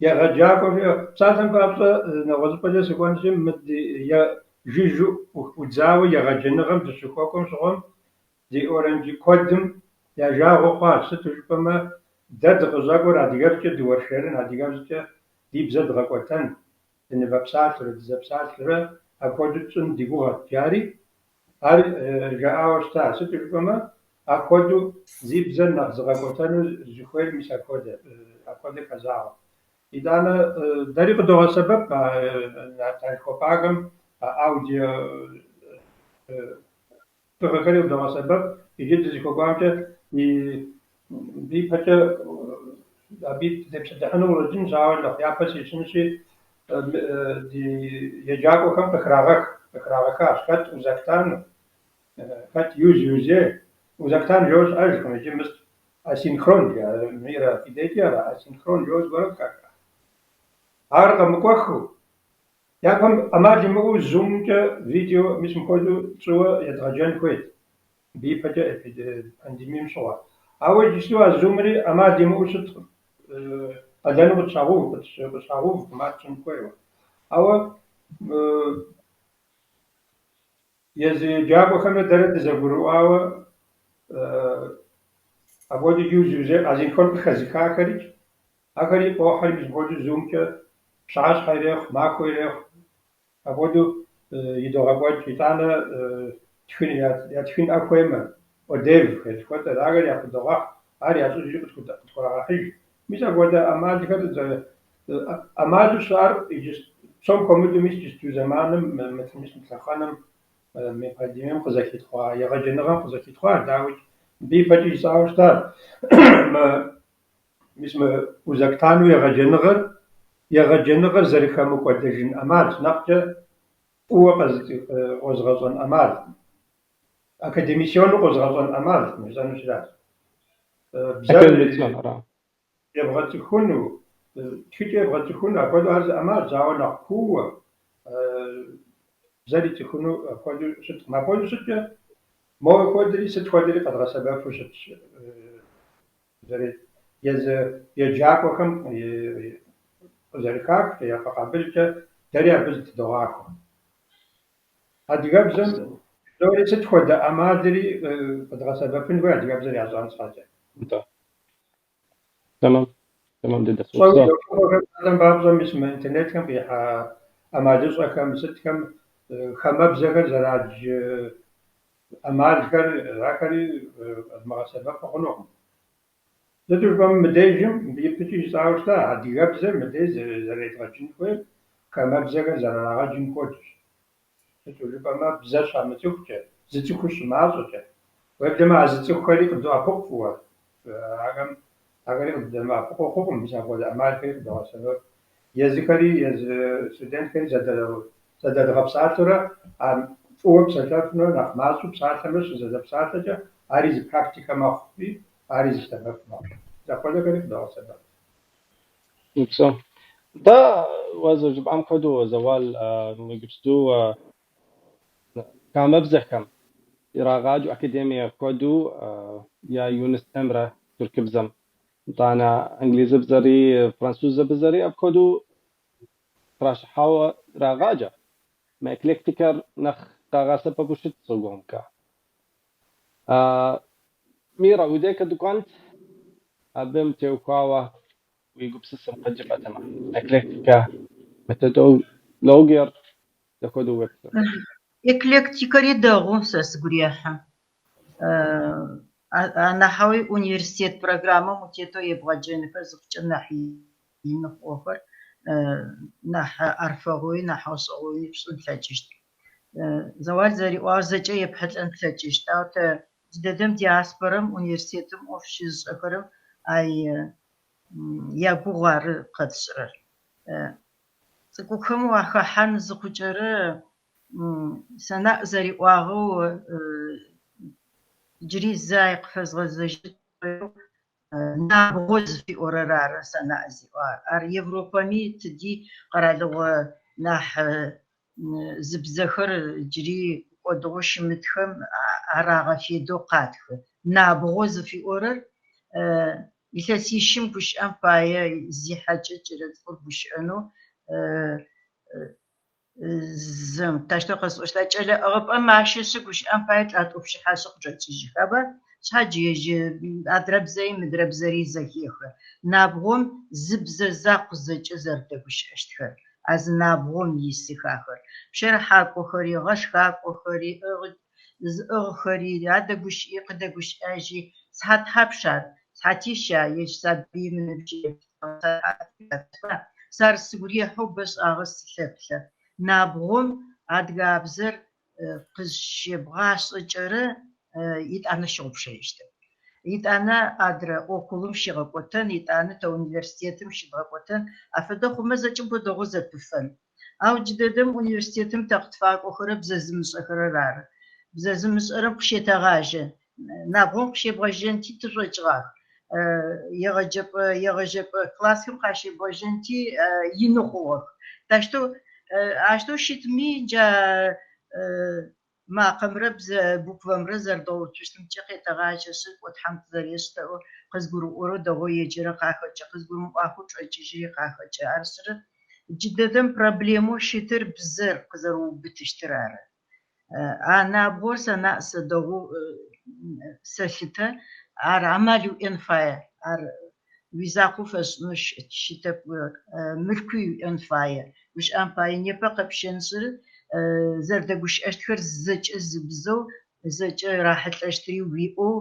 Егъэджакӏуэ жиӏэу, псалъэм папщӏэ, нэгъуэщӏыпӏэкӏэ сыкӏуэнщи, мы ди жыжьэу ӏудзауэ егъэджэныгъэм дыщыхуэкӏуэм щыгъуэм ди оранджы куэдым я жагъуэ хъуащ, сыту жыпӏэмэ, дэ дыкъыщӏэкӏуэр адыгэбзэкӏэ дыуэршэрын, адыгэбзэкӏэ ди бзэр дгъэкӏуэтэн, дынывэпсалъэурэ, дызэпсалъэурэ апхуэдэу тщӏын ди гугъэт, жари ар жаӏауэ щыта. Сыту жыпӏэмэ, апхуэдэу зи бзэр нэхъ зыгъэкӏуэтэну зыхуейр мис апхуэдэ хэзагъэу. Итӏанэ дэри къыдогъэсэбэп а жыхуэпӏахэм а аудио тхыгъэхэри къыдогъэсэбэп. Иджы дызыхуэкӏуамкӏэ ипэкӏэ абы дытепсэлъыхьыну къыщӏэкӏынщ, ауэ нэхъ япэ сищынщи, ди еджакӏуэхэм къыхрагъэхащ. Хэт узактану, хэт юз-юзе. Узактан жэуэ щыӏэжкъым, иджы мыс асинхрон жаӏэ, Мирэ, фи дежкӏи ара, асинхрон жэуэ зыгуэрэ къыхаха. Ар къэмыкӏуэхыу, япэм ӏэмал имыӏэу зумкӏэ видео мис мыпхуэдэу тщӏыуэ едгъэджэн хуейт, абы ипэкӏэ пандемием щыгъуэ. Ауэ иджысту а зумри ӏэмал имыӏэу щыткъым, къалэну къытщагъэувкъым ар тщӏын хуейуэ. Ауэ езы еджакӏуэхэмрэ дэрэ дызэгурыӏуауэ апхуэдэу юз-юзе асинхрон къыхэзыхахэрикӏ, ахэри къохьэри мис мыпхуэдэу зумкӏэ пщыхьэщхьэ ирехъу, махуэ ирехъу, апхуэдэу идогъэкӏуэкӏ. Итӏанэ ятхынӏэ хуеймэ, ОДЭВхэр жыхуэтӏэр, ахэр яхудогъэхь, ар ящӏыжри къытхурагъэхьыж. Мис апхуэдэ ӏэмалхэр ӏэмалу щыӏэр иджы псом хуэмыдэу мис иджысту зэманым, мис мы лъэхъэнэм, мы пандемием къызэхитхъуа, егъэджэныгъэм къызэхитхъуар, дауикӏ, мыбы ипэкӏи жысӏауэ щытар, мис мы узактану егъэджэныгъэр зэрыхэмыкӏуэдэжын ӏэмалщ, нэхъкӏэ фӏыуэ къозыгъэщӏэн ӏэмал. Академисиону къозыгъэщӏэн ӏэмалкъым, жысӏэну щытащ. Бзэр Академицион, ара. ебгъэцӏыхуну, тхыкӏэ ебгъэцӏыхуну, апхуэдэу ар зы ӏэмалщ, ауэ нэхъ куууэ бзэр ицӏыхуну апхуэдэу щыткъым. Апхуэдэу щыткӏэ, мо хуэдэри сыт хуэдэри къэдгъэсэбэпу щытщ. Езы еджакӏуэхэм къызэрыхахкӏэ, яфӏэкъабылкӏэ, дэри абы зытыдогъахуэ. Адыгэбзэм псори сыт хуэдэ ӏэмалри къэдгъэсэбэпын хуей адыгэбзэр ящӏэн щхьэкӏэ. Нтӏэ. Тэмэм. Тэмэм дыдэ. Щӏэуэ Упсэу. долъыхъуэхэр псалъэм папщӏэ, мис мы интернетхэм къихьа ӏэмалыщӏэхэм, сытхэм хамэбзэхэр зэрадж ӏэмалхэр, ахэри къэдмыгъэсэбэпу хъунукъым. Сыту жыпӏэмэ, мыдежым, ипэкӏи жысӏауэ щыта, адыгэбзэр мыдеж зэредгъэджын хуейр хамэбзэхэр зэрырагъэджым хуэдэщ. Сыту жыпӏэмэ, бзэр щамыцӏыхукӏэ, зыцӏыхур щымащӏэкӏэ, уеблэмэ а зыцӏыхухэри къыдоӏэпыкъу фӏыуэ. Ахэм, ахэри къыддэмыӏэпыкъуу хъукъым, мис апхуэдэ ӏэмалхэри къыдогъэсэбэп. Езыхэри, езы студентхэри зэдэдгъэпсалъэурэ, а фӏыуэ псэлъэфымрэ нэхъ мащӏэу псалъэмрэ щызэдэпсалъэкӏэ, ари зы практикэ мэхъури, ари зы сэбэп мэхъу. Мис апхуэдэхэри къыдогъэсэбэп. Упсэу. Нтӏэ, уэ зэрыжыпӏам хуэдэу, Зэуал, иджыпсту хамэбзэхэм ирагъаджэу академие хуэдэу я Юнис Эмрэ тыркубзэм. Итӏанэ англизыбзэри, французыбзэри апхуэдэу тращӏыхьауэ ирагъаджэ. Мы эклектикэр нэхъ къагъэсэбэпу щыт согугъэмкӏэ. Мирэ, уи декӏэ дыкӏуэнт, абым теухуауэ уи гупсысэм къыджепӏэтэмэ. Эклектикэ методологиер дапхуэдэу уеплърэ? Эклектикэри дэгъу, сэ сыгу рехьы. Анахьэуи университет программэм утетэу ебгъэджэнхэ зыхъукӏэ нахь ины хъугъэхэр нахь ӏэрыфэгъуи нахь гъэшӏэгъони пшӏын плъэкӏыщт. Зэуал зэриӏуагъэу зэкӏэ епхьылӏэн плъэкӏыщт. Ау тэ джыдэдэм диаспорэм университетым ӏоф щызышӏэхэрэм ай ягугъу ары къэтшӏырэр. Цӏыкӏухэм уахэхьан зыхъукӏэрэ Санаӏ зэриӏуагъэу джыри зэ ай къыфэзгъэзэжьы набгъо зыфиӏорэр ары Санаӏ зиӏуагъэр. Ар Европэми тыди къэралыгъо нахь зыбзэхэр джыри кӏодыгъэу щымытхэм ар агъэфедэу къатхы. Набгъо зыфиӏорэр илъэсищым гущыӏэм пае зихьэкӏэ кӏэлэцӏыкӏур гущыӏэнэу зы таущтэу къэсӏощта кӏэлэ ӏыгъыпӏэм ащэшъы гущыӏэм пае чӏатӏупщыхьэшъы къычӏэкӏыжьыхэба, шъхьадж ежь адрэ бзэри мыдрэ бзэри зэхехы. Набгъом зы бзэ закъу зэкӏэ зэрыдэгущыӏэщтхэр, а зы набгъом исых ахэр. Пщэрыхьакӏохэри, гъэшхакӏохэри, зыӏыгъхэри, адэгущыӏи, къыдэгущыӏэжьи. Сыхьат тхьапш ар? Сыхьатища ежь сабыим ыныбжь елъытыгъэ. Сэ ар сыгу рехьэу бэшӏагъэ сылъэплъэ. Набгъом адыгабзэр къызщебгъашӏэкӏэрэ итӏанэ щыгъупшэжьыщтэп. Итӏанэ адрэ окулым щигъэкӏотэн, итӏанэ тэ университетым щыдгъэкӏотэн, афэдэ хъумэ зэкӏэ бо дэгъоу зэпыфэн. Ау джыдэдэм университетым тэ къытфакӏохэрэр бзэ зымышӏэхэрэр ары. Бзэ зымышӏэрэм къыщетэгъажьэ. Набгъом къыщебгъэжьэнти тышӏокӏыгъах. Егъэджэпӏэ егъэжьэпӏэ классхэм къащебгъэжьэнти ины хъугъэх. Тащтэу ащтэу щытми джа макъэмрэ бзэ буквэмрэ зэрыдгъэуцущтымкӏэ къетэгъажьэшъы, кӏо Тхьэм тызэрешӏ тэӏо, къызгурыӏорэу дэгъоу еджэрэ къахэкӏы, къызгурымыӏуахэу чӏэкӏыжьыри къахэкӏы. Арышъы джыдэдэм проблемэу щытыр бзэр къызэрэуубытыщтыр ары. А набгъор сэ наӏ сэ дэгъоу сэлъытэ, ар амал уиӏэн фае, ар уизакъоу фэшӏынэу щытэп, мылъкуи уиӏэн фае. Гущыӏэм пае непэ къэпщэншъыр зэрыдэгущыӏэщтхэр зэкӏэ зы бзэу, зэкӏэ рахьылӏэщтыри уиӏэу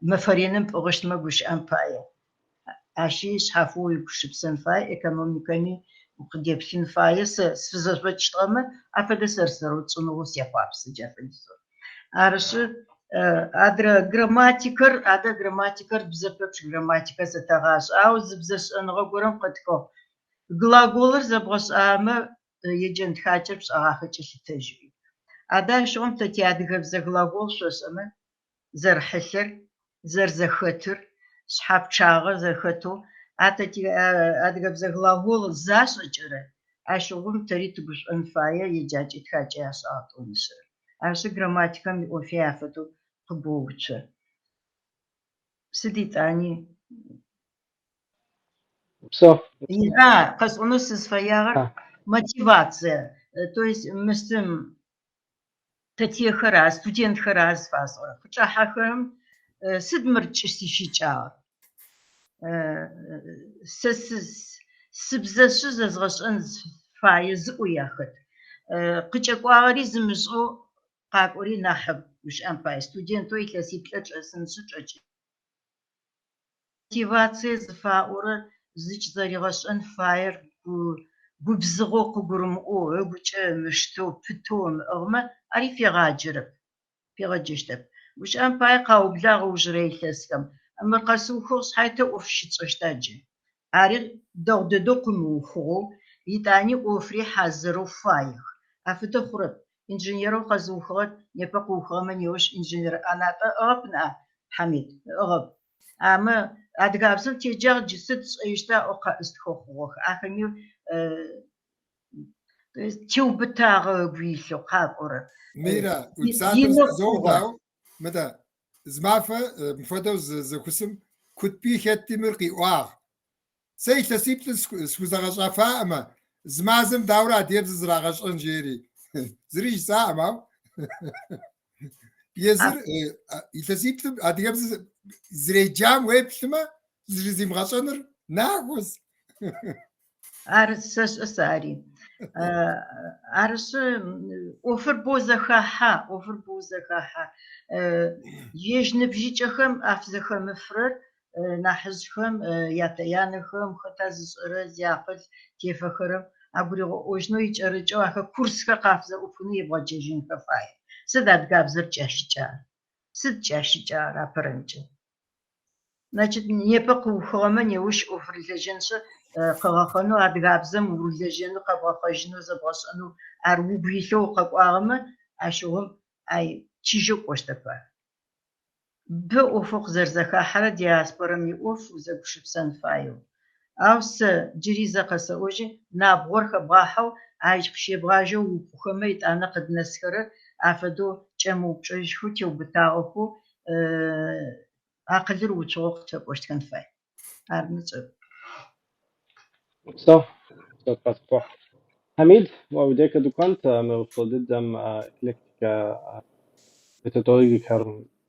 мэфэ реным пӏыгъыщтмэ гущыӏэм пае. Ащи шъхьафэу уегупшысэн фае, экономикэми укъыдеплъын фае. Сэ сфызэшӏокӏыщтыгъэмэ афэдэ сэр-сэрэу тшӏыныгъэу сехъуапсэ джа фэдизэу. Арышъы адрэ грамматикэр, адэ грамматикэр бзэ пэпчъ грамматикэ зэтэгъашӏэ, ау зы бзэ шӏэныгъэ горэм къытхыгъ. Глаголыр зэбгъэшӏамэ еджэн тхакӏэр пшӏэгъахэкӏэ лъытэжьыӏуи. Адэ ащыгъум тэ тиадыгэбзэ глагол шъошӏэмэ зэрэхьылъэр, зэрэзэхэтыр, шъхьэ пчъагъэ зэхэтэу, а тэ тиадыгэбзэ глагол зашӏэкӏэрэ, ащыгъум тэри тыгушӏон фае еджакӏи тхакӏи ашӏагъ тӏонышъ. Арышъы грамматикэм иӏофи афэдэу къыгоуцо. Сыд итӏани? Псэу. А, къэсӏонэу сызфэягъэр мотивация, то есть мыстым тэтиехэр ары, студентхэр ары зыфасӏорэр. Къычӏахьэхэрэм сыд мыр кӏысищыкӏагъэр? Сэ сыбзэшъы зэзгъэшӏэн фае зыӏоу яхэт. Къыкӏэкӏуагъэри зымышӏэу къакӏори нахьыб, гущыӏэм пае, студентэу илъэсиплӏэ чӏэсынышъы чӏэкӏын. Мотивацие зыфаӏорэр зыкӏызэригъэшӏэн фаер губзыгъэу къыгурымыӏоу, ыгукӏэ ымыштэу, пытэу ымыӏыгъмэ, ари фегъаджэрэп, фегъэджэщтэп. Гущыӏэм пае къаублагъ ыужырэ илъэсхэм. Мыр къэсыухыгъ шъхьае тэ ӏоф щытшӏэщта джы? Ари дэгъу дэдэу къымыухыгъэу, итӏани ӏофри хьазырэу фаех. Афэдэ хъурэп. Инженерэу къэзыухыгъэр непэ къыухыгъэмэ неущ инженер ӏэнатӏэ ыӏыгъэп ныӏа, Хьамид? Ыӏыгъэп. Амэ адыгабзэм теджагъ джы сыд тшӏэщта ыӏоу къэӏыстхэу хъугъэх. Ахэми теубытагъэ ыгу илъэу къакӏорэр. Мира, уи псалъэр зэпызоуд, ау мыдэ, зы мафэ мыпхуэдэу зы зэхусым Кутбий хэтти мыр къиӏуагъ. Сэ илъэсиплӏыр схузэгъэщӏэфаӏымэ, зы мазэм даурэ адыгэбзэ зрагъэщӏэн жери. Зыри жысӏаӏым, ау езыр илъэсиплӏым адыгэбзэ зэреджам уеплъымэ, зэрызимыгъэщӏэныр нахуэщ. Ар сэшӏэ сэ ари. Арышъы, ӏофыр боу зэхахьэ, ӏофыр боу зэхахьэ. Ежь ныбжьыкӏэхэм афызэхэмыфырэр нахьыжъхэм, ятэ-янэхэм, хэта зышӏэрэ зиакъыл тефэхэрэм агуригъэӏожьынэу икӏэрыкӏэу ахэр курсхэр къафызэӏупхынэу ебгъэджэжьынхэ фае. Сыд адыгабзэр кӏящыкӏагъэр? Сыд кӏящыкӏагъэр апэрэмкӏэ? Значит, непэ къыухыгъэмэ неущ ӏоф рылэжьэнышъ, къыгъэхъэнэу адыгабзэм урылэжьэнэу, къэбгъэхъэжьынэу, зэбгъэшӏэнэу ар угу илъэу укъэкӏуагъэмэ, ащыгъум ай чыжьэу кӏощтэп ар. Бэ ӏофэу къызэрзэхахьэрэ диаспорэм иӏоф узэгушыпсэн фаеу. Ау сэ джыри зэ къэсэӏожьы, набгъор хэбгъахьэу, ащ къыщебгъажьэу упӏухэмэ етӏанэ къыднэсхэрэр афэдэу кӏэмыупчӏэжьхэу, теубытагъэхэу акъылыр уцугъэу къытфэкӏощтхэн фай. Ар мышӏэ. Упсэу, упсэу, Хьамид, уэ уи декэ дыкӏуэнт мы упщӏэ дыдэм эклектикэ методологиехэр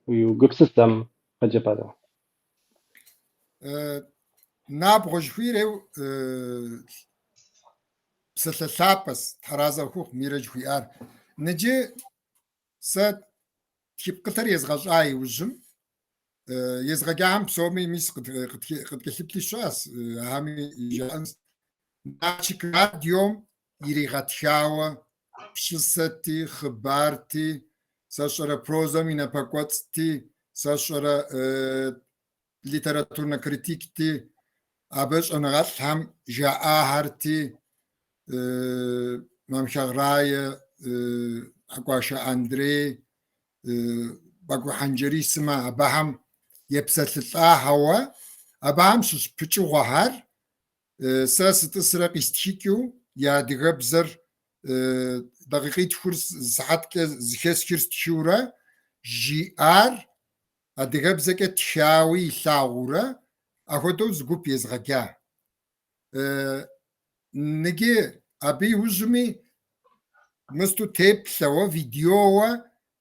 уи гупсысэм къыджепӏэну. Набгъуэ жыхуиӏэр псалъэ лъапӏэс, Тхьэразэ къыхухъу Мирэ жыхуиӏар. Ныджы сэ тхыпкъылъэр езгъэщӏа иужьым, езгъэджахэм псоми мис къыткӏэлъыплъи щыӏэс, ахэми жаӏэнс. Налшык радиом иригъэтхауэ пшысэти, хъыбарти, сэщӏэрэ прозэм и напэкӏуэцӏти, сэщӏэрэ литературнэ критикти, абы щӏэныгъэлӏхэм жаӏахэрти, Мамхэгъ Рае, Хьэкӏуашэ Андрей, Бакӏуу Хьанджэрий сымэ абыхэм епсэлъылӏахэуэ, абыхэм щыщ пычыгъуэхэр сэ сытӏысрэ къистхыкӏыу я адыгэбзэр дакъикъитхур сыхьэткӏэ зыхэсхыр стхыурэ жиӏар адыгэбзэкӏэ тхауи илъагъуурэ ахуэдэу зы гуп езгъэджа. Ныджы абы иужьми мысту теплъэуэ, видеоуэ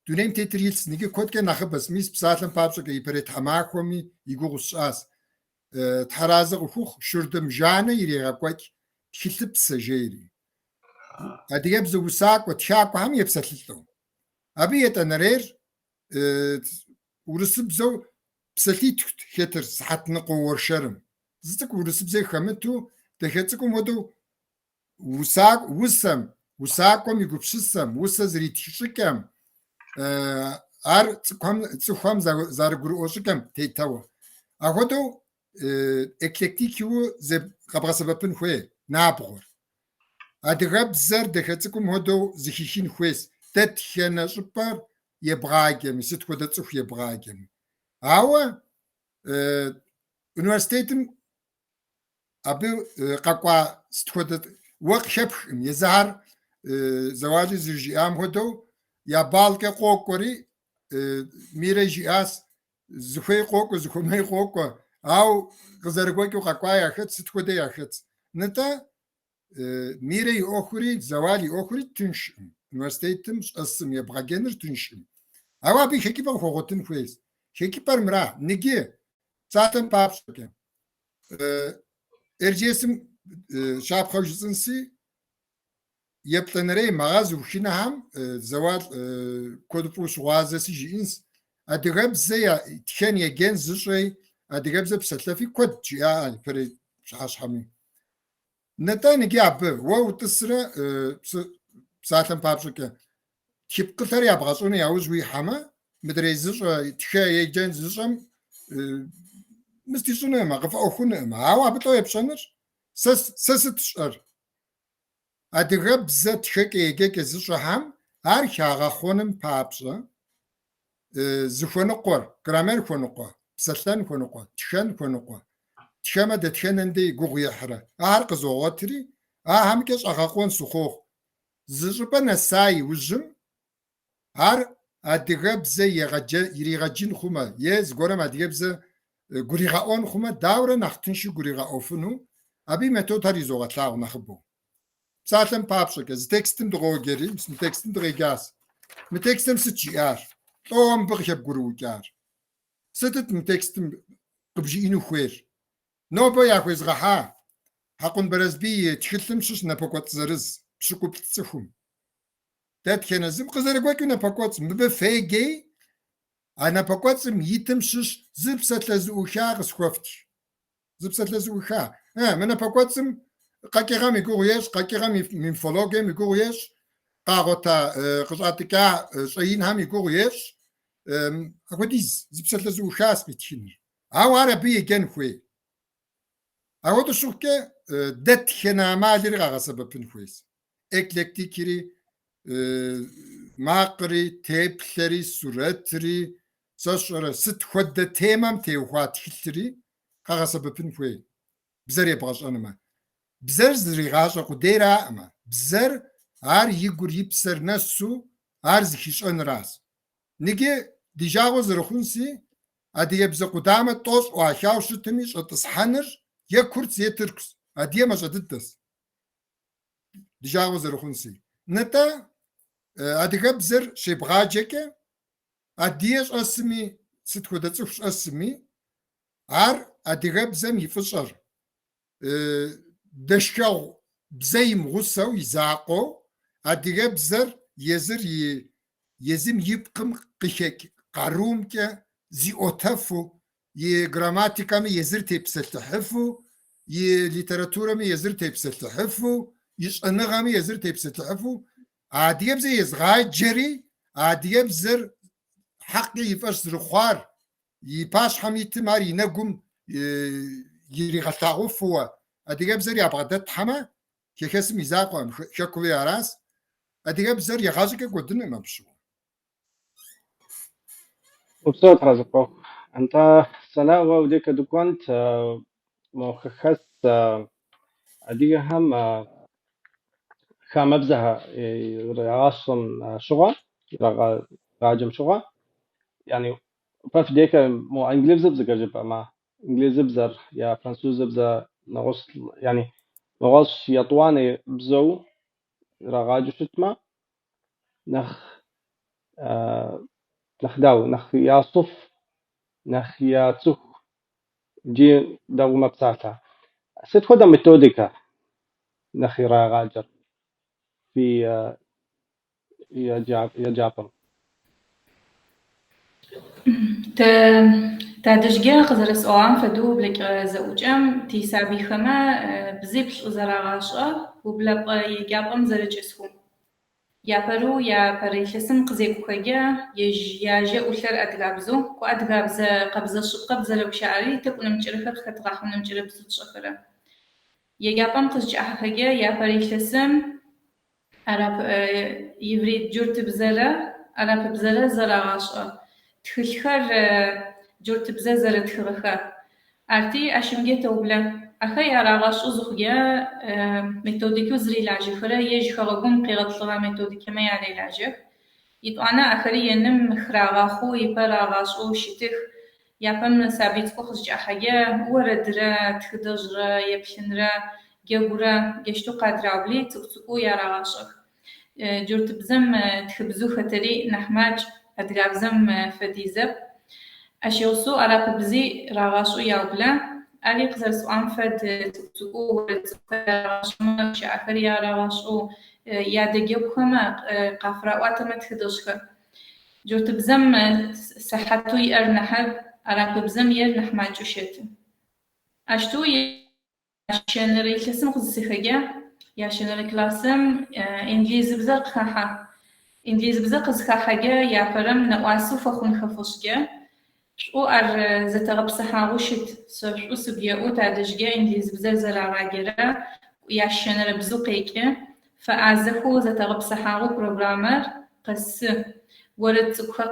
дунейм тетыр илъс, ныджы куэдкӏэ нэхъыбэс. Мис псалъэм папщӏэкӏэ ипэрей тхьэмахуэми и гугъу сщӏас. Тхьэразэ къыхухъу Шурдым Жаннэ ирегъэкӏуэкӏ тхылъыпсэ жери. Адыгэбзэ усакӏуэ, тхакӏуэхэм епсэлъылӏэу. Абы етӏанэрейр урысыбзэу псалъитхут хэтыр сыхьэт ныкъуэ уэршэрым. Зы цӏыкӏу урысыбзэ хэмыту, дахэ цӏыкӏум хуэдэу усэм, усакӏуэм и гупсысэм, усэ зэритх щӏыкӏэм, ар цӏыхухэм зэрагурыӏуэ щӏыкӏэм тетэуэ. Ахуэдэу эклектикыу къэбгъэсэбэпын хуей набгъуэр. Адыгэбзэр дахэ цӏыкӏум хуэдэу зыхихын хуейс. Дэтхэнэ щӏыпӏэр ебгъаджэми, сыт хуэдэ цӏыху ебгъаджэми. Ауэ университетым абы къэкӏуа сыт хуэдэ уэ къыхэпхкъым, езыхэр Зэуали зэрыжиӏам хуэдэу я баллкӏэ къокӏуэри, Мирэ жиӏащ, зыхуей къокӏуэ, зыхуэмей къокӏуэ, ауэ къызэрыгуэкӏыу къэкӏуа яхэт, сыт хуэдэ яхэт. Нтӏэ, Мирэ и ӏуэхури, Зэуал и ӏуэхури тыншкъым. Университетым щӏэсым ебгъэджэныр тыншкъым. Ауэ абы и хэкӏыпӏэ къыхуэгъуэтын хуейщ. Хэкӏыпӏэр мыра, ныджы, псалъэм папщӏэкӏэ. Эрджэсым щапхъэу жысӏэнси, еплӏанэрей мы гъэ зыухынухэм Зэуал куэду фӏыуэ щыгъуазэси жиӏэнщ. Адыгэбзэ тхэн еджэн зыщӏэи, адыгэбзэ псэлъэфи куэд жиӏа ипэрей пщыхьэщхьэми. Нтӏэ, ныджы абы уэ утӏысрэ псалъэм папщӏэкӏэ тхыпкъылъэр ябгъэщӏыну яужь уихьэмэ, мыдрей зыщӏэ, тхэ еджэн зыщӏэм мыст ищӏынукъымэ, къыфӏэӏуэхунукъымэ. Ауэ абы лӏо епщӏэныр? Сэ сэ сыт сщӏэр? Адыгэбзэ тхэкӏэ еджэкӏэ зыщӏэхэм ар хагъэхъуэным папщӏэ зыхуэныкъуэр, граммер хуэныкъуэ, псэлъэн хуэныкъуэ, тхэн хуэныкъуэ. Тхэмэ дэтхэнэм дей гугъу ехьрэ? Ахэр къызогъуэтри, ахэмкӏэ щӏэгъэкъуэн сыхуохъу. Зы щӏыпӏэ нэса иужьым ар адыгэбзэ иригъэджын хъумэ е зыгуэрым адыгэбзэ гуригъэӏуэн хъумэ, дауэрэ нэхъ тыншу гуригъэӏуэфыну, абы и методхэр изогъэлъагъу нэхъыбэу. Псалъэм папщӏэкӏэ, зы текстым дыкъоджэри, мис мы текстым дыкъеджащ. Мы текстым сыт жиӏар? Лӏоуэ мыбы къыхэбгурыукӏар? Сытыт мы текстым къыбжиӏэну хуейр? Нобэ яхуезгъэхьа Хьэкъун Барэсбий и тхылъым щыщ напэкӏуэцӏ зырыз, пщыкӏуплӏ цӏыхум. Дэтхэнэ зым къызэрыгуэкӏыу напэкӏуэцӏ, мыбы феджэи, а напэкӏуэцӏым итым щыщ зы псалъэ зэӏуха къысхуэфтх. Зы псалъэ зэӏуха. Мы напэкӏуэцӏым къэкӏыгъэм и гугъу ещӏ, къэкӏыгъэм и морфологием и гугъу ещӏ, къагъуэта къыщӏатӏыкӏа щӏэинхэм и гугъу ещӏ. Апхуэдиз зы псалъэ зэӏухащ къитхыныр. Ауэ ар абы еджэн хуей. Апхуэдэу щыхъукӏэ, дэтхэнэ амалри къагъэсэбэпын хуейщ. Эклектикри, макъри, теплъэри, сурэтри, сэ сщӏэрэ, сыт хуэдэ темэм теухуа тхылъри къэгъэсэбэпын хуей, бзэр ебгъэщӏэнумэ. Бзэр зригъащӏэ къудейраӏымэ, бзэр ар и гур, и псэр нэсу ар зыхищӏэныращ. Ныджы ди жагъуэ зэрыхъунси, адыгэбзэ къудамэ тӏощӏ ӏуахауэ щытми, щӏэтӏысхьэныр е курдс, е тыркус, адыгэ мащӏэ дыдэщ. Ди жагъуэ зэрыхъунси. Нтӏэ, адыгэбзэр щебгъаджэкӏэ, адыгэ щӏэсми, сыт хуэдэ цӏыху щӏэсми, ар адыгэбзэм и фӏыщӏэр дэшхэгъу бзэ имыгъусэу и закъуэу адыгэбзэр езыр и езым и пкъым къыхэкӏ къарумкӏэ зиӏуэтэфу, и грамматикэми езыр тепсэлъыхьыфу, и литературэми езыр тепсэлъыхьыфу, и щӏэныгъэми езыр тепсэлъыхьыфу, а адыгэбзэ езгъаджэри, а адыгэбзэр хьэкъкӏэ и фӏэщ зэрыхъуар, и пащхьэм итым ар и нэгум иригъэлъагъуфуэ адыгэбзэр ябгъэдэтхьэмэ, хэхэсым и закъуэкъым, хэкури аращ, адыгэбзэр игъащӏэкӏэ кӏуэдынукъым абы щыгъуэ. Упсэу, Тхьэзэпхъуэ. Нтӏэ, Санэ, уэ уи декӏэ дыкӏуэнт, мо хэхэс адыгэхэм хамэбзэхэр ирагъащӏэм щыгъуэ, ирагъаджэм щыгъуэ, яни фэ фи декӏэ мо инглызыбзэкӏэ жыпӏэмэ, инглызыбзэр е французыбзэ нэгъуэщӏ, яни нэгъуэщӏ етӏуанэ бзэу ирагъаджэу щытмэ, нэхъ нэхъ дауэ, нэхъ ящӏыф, нэхъ яцӏыху икӏи дэгъуэу мэпсалъэ. Сыт хуэдэ методикэ нэхъ ирагъаджэр фи еджапӏэм? Тэ тадэжькӏэ къызэрэсӏуагъэм фэдэу блэкӏыгъэ зэӏукӏэм тисабыйхэмэ бзиплӏ зэрагъашӏэ ублапӏэ еджапӏэм зэрэчӏэсхэу. Япэрэу япэрэ илъэсым къызекӏухэкӏэ ежь яжьэ ӏулъэр адыгабзэу, ко адыгабзэ къэбзэ шъыпкъэп зэрэгущыӏэри тӏэкӏу нэмыкӏырэхэр къыхэтгъахьэу нэмыкӏырэ бзэу тшӏэхэрэ. Еджапӏэм къызыкӏахьэхэкӏэ япэрэ илъэсым. Арап, иврит джуртыбзэрэ арапыбзэрэ зэрагъашӏэ. Тхылъхэр джуртыбзэ зэрытхыгъэхэр. Арти ащымге тэублэ. Ахэр ярагъашӏэу зыхъуге методикэу зырилажьэхэрэр ежь хэгъэгум къигъэтлъыгъэ методикэмэ ярелажьэх. Итӏуанэ ахэри еным храгъахъоу, ипэ рагъашӏэу щытых. Япэм сабый цӏыкӏу къызкӏахьэге орэдрэ, тхыдэжърэ, еплъынрэ, джэгурэ джащтэу къадраубли цӏыкӏу-цӏыкӏоу ярагъашӏэх. Джуртыбзэм тхыбзэу хэтэри нахь макӏ, адыгабзэм фэдизэп. Ащ игъусэу арапыбзи рагъашӏэу яублэ. Ари къызэрэсӏуагъэм фэд цӏыкӏу-цӏыкӏоу орэд цӏыкӏухэр ярагъашӏэмэ, гущыӏэхэр ярагъашӏэу, ядэджэгухэмэ, къафыраӏуатэмэ тхыдэжъхэр. Джуртыбзэм сыхьатэу иӏэр нахьыб, арапыбзэм иер нахь макӏэу щэты. Ащтэу ящэнэрэ илъэсым къызысыхэкӏэ, ящэнэрэ классым инглизыбзэр къыхахьэ. Инглизыбзэр къызыхахьэкӏэ япэрэм нэӏуасэу фэхъунхэ фэшӏкӏэ шӏу ар зэтегъэпсыхьагъэу щыт. Сэ шӏу сыгу еӏу тадэжькӏэ инглизыбзэр зэрагъаджэрэ ящэнэрэ бзэу къекӏы. Фэӏазэхэу зэтегъэпсыхьагъэу программэр къэсы. Орэд цӏыкӏухэр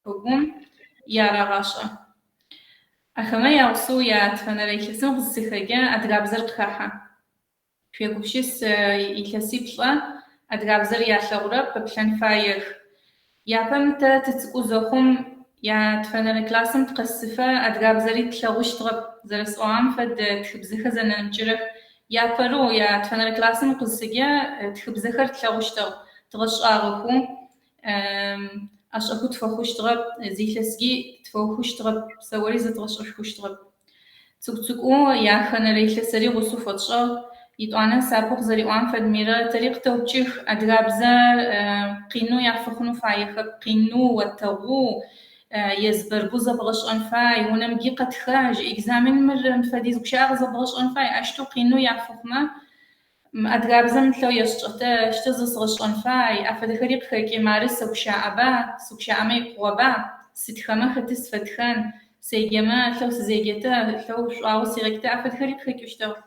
къэгум ярагъашӏэ. Ахэмэ ягъусэу ятфэнэрэ илъэсым къызысыхэкӏэ адыгабзэр къыхахьэ. Шъуегупшыс илъэсиплӏэ адыгабзэр ялъэгъурэп, пэплъэн фаех. Япэм тэ тыцӏыкӏу зэхъум ятфэнэрэ классым тыкъэсыфэ адыгабзэри тлъэгъущтыгъэп. Зэрэсӏуагъэм фэд тхыбзэхэр зэнэмыкӏырэх. Япэрэу ятфэнэрэ классым къызысыкӏэ тхыбзэхэр тлъэгъущтыгъ. Дгъэшӏагъэхэу ӏэшӏэхэу тфэхъущтыгъэп, зы илъэсгий тфэухыщтыгъэп, псэори зэдгъэшӏэшъущтыгъэп. Цӏыкӏу-цӏыкӏоу яхэнэрэ илъэсэри гъусэу фэтшӏыгъ. Итӏуанэ сапэу къызэриӏуагъэм фэд Мирэ, тэри къытэупчӏых, адыгабзэр къинэу яфэхъунэу фаехэп, къинэу, отэгъоу, езбэрбэу зэбгъэшӏэн фай, унэмги къэтхэжь, экзамен мыр фэдиз гущыӏэ къызэбгъэшӏэн фай, ащтэу къинэу яфэхъумэ, адыгабзэм лъэу ешӏэкӏэ щтэ зэзгъэшӏэн фай, афэдэхэри къыхэкӏы, мары сэгущыӏэба, сыгущыӏэмэ икъугъэба, сытхэмэ хэты сфэтхэн, седжэмэ лъэу сызеджэтэ, лъэу шӏуагъэу сигъэкӏытэ, афэдэхэри къыхэкӏыщтыгъ.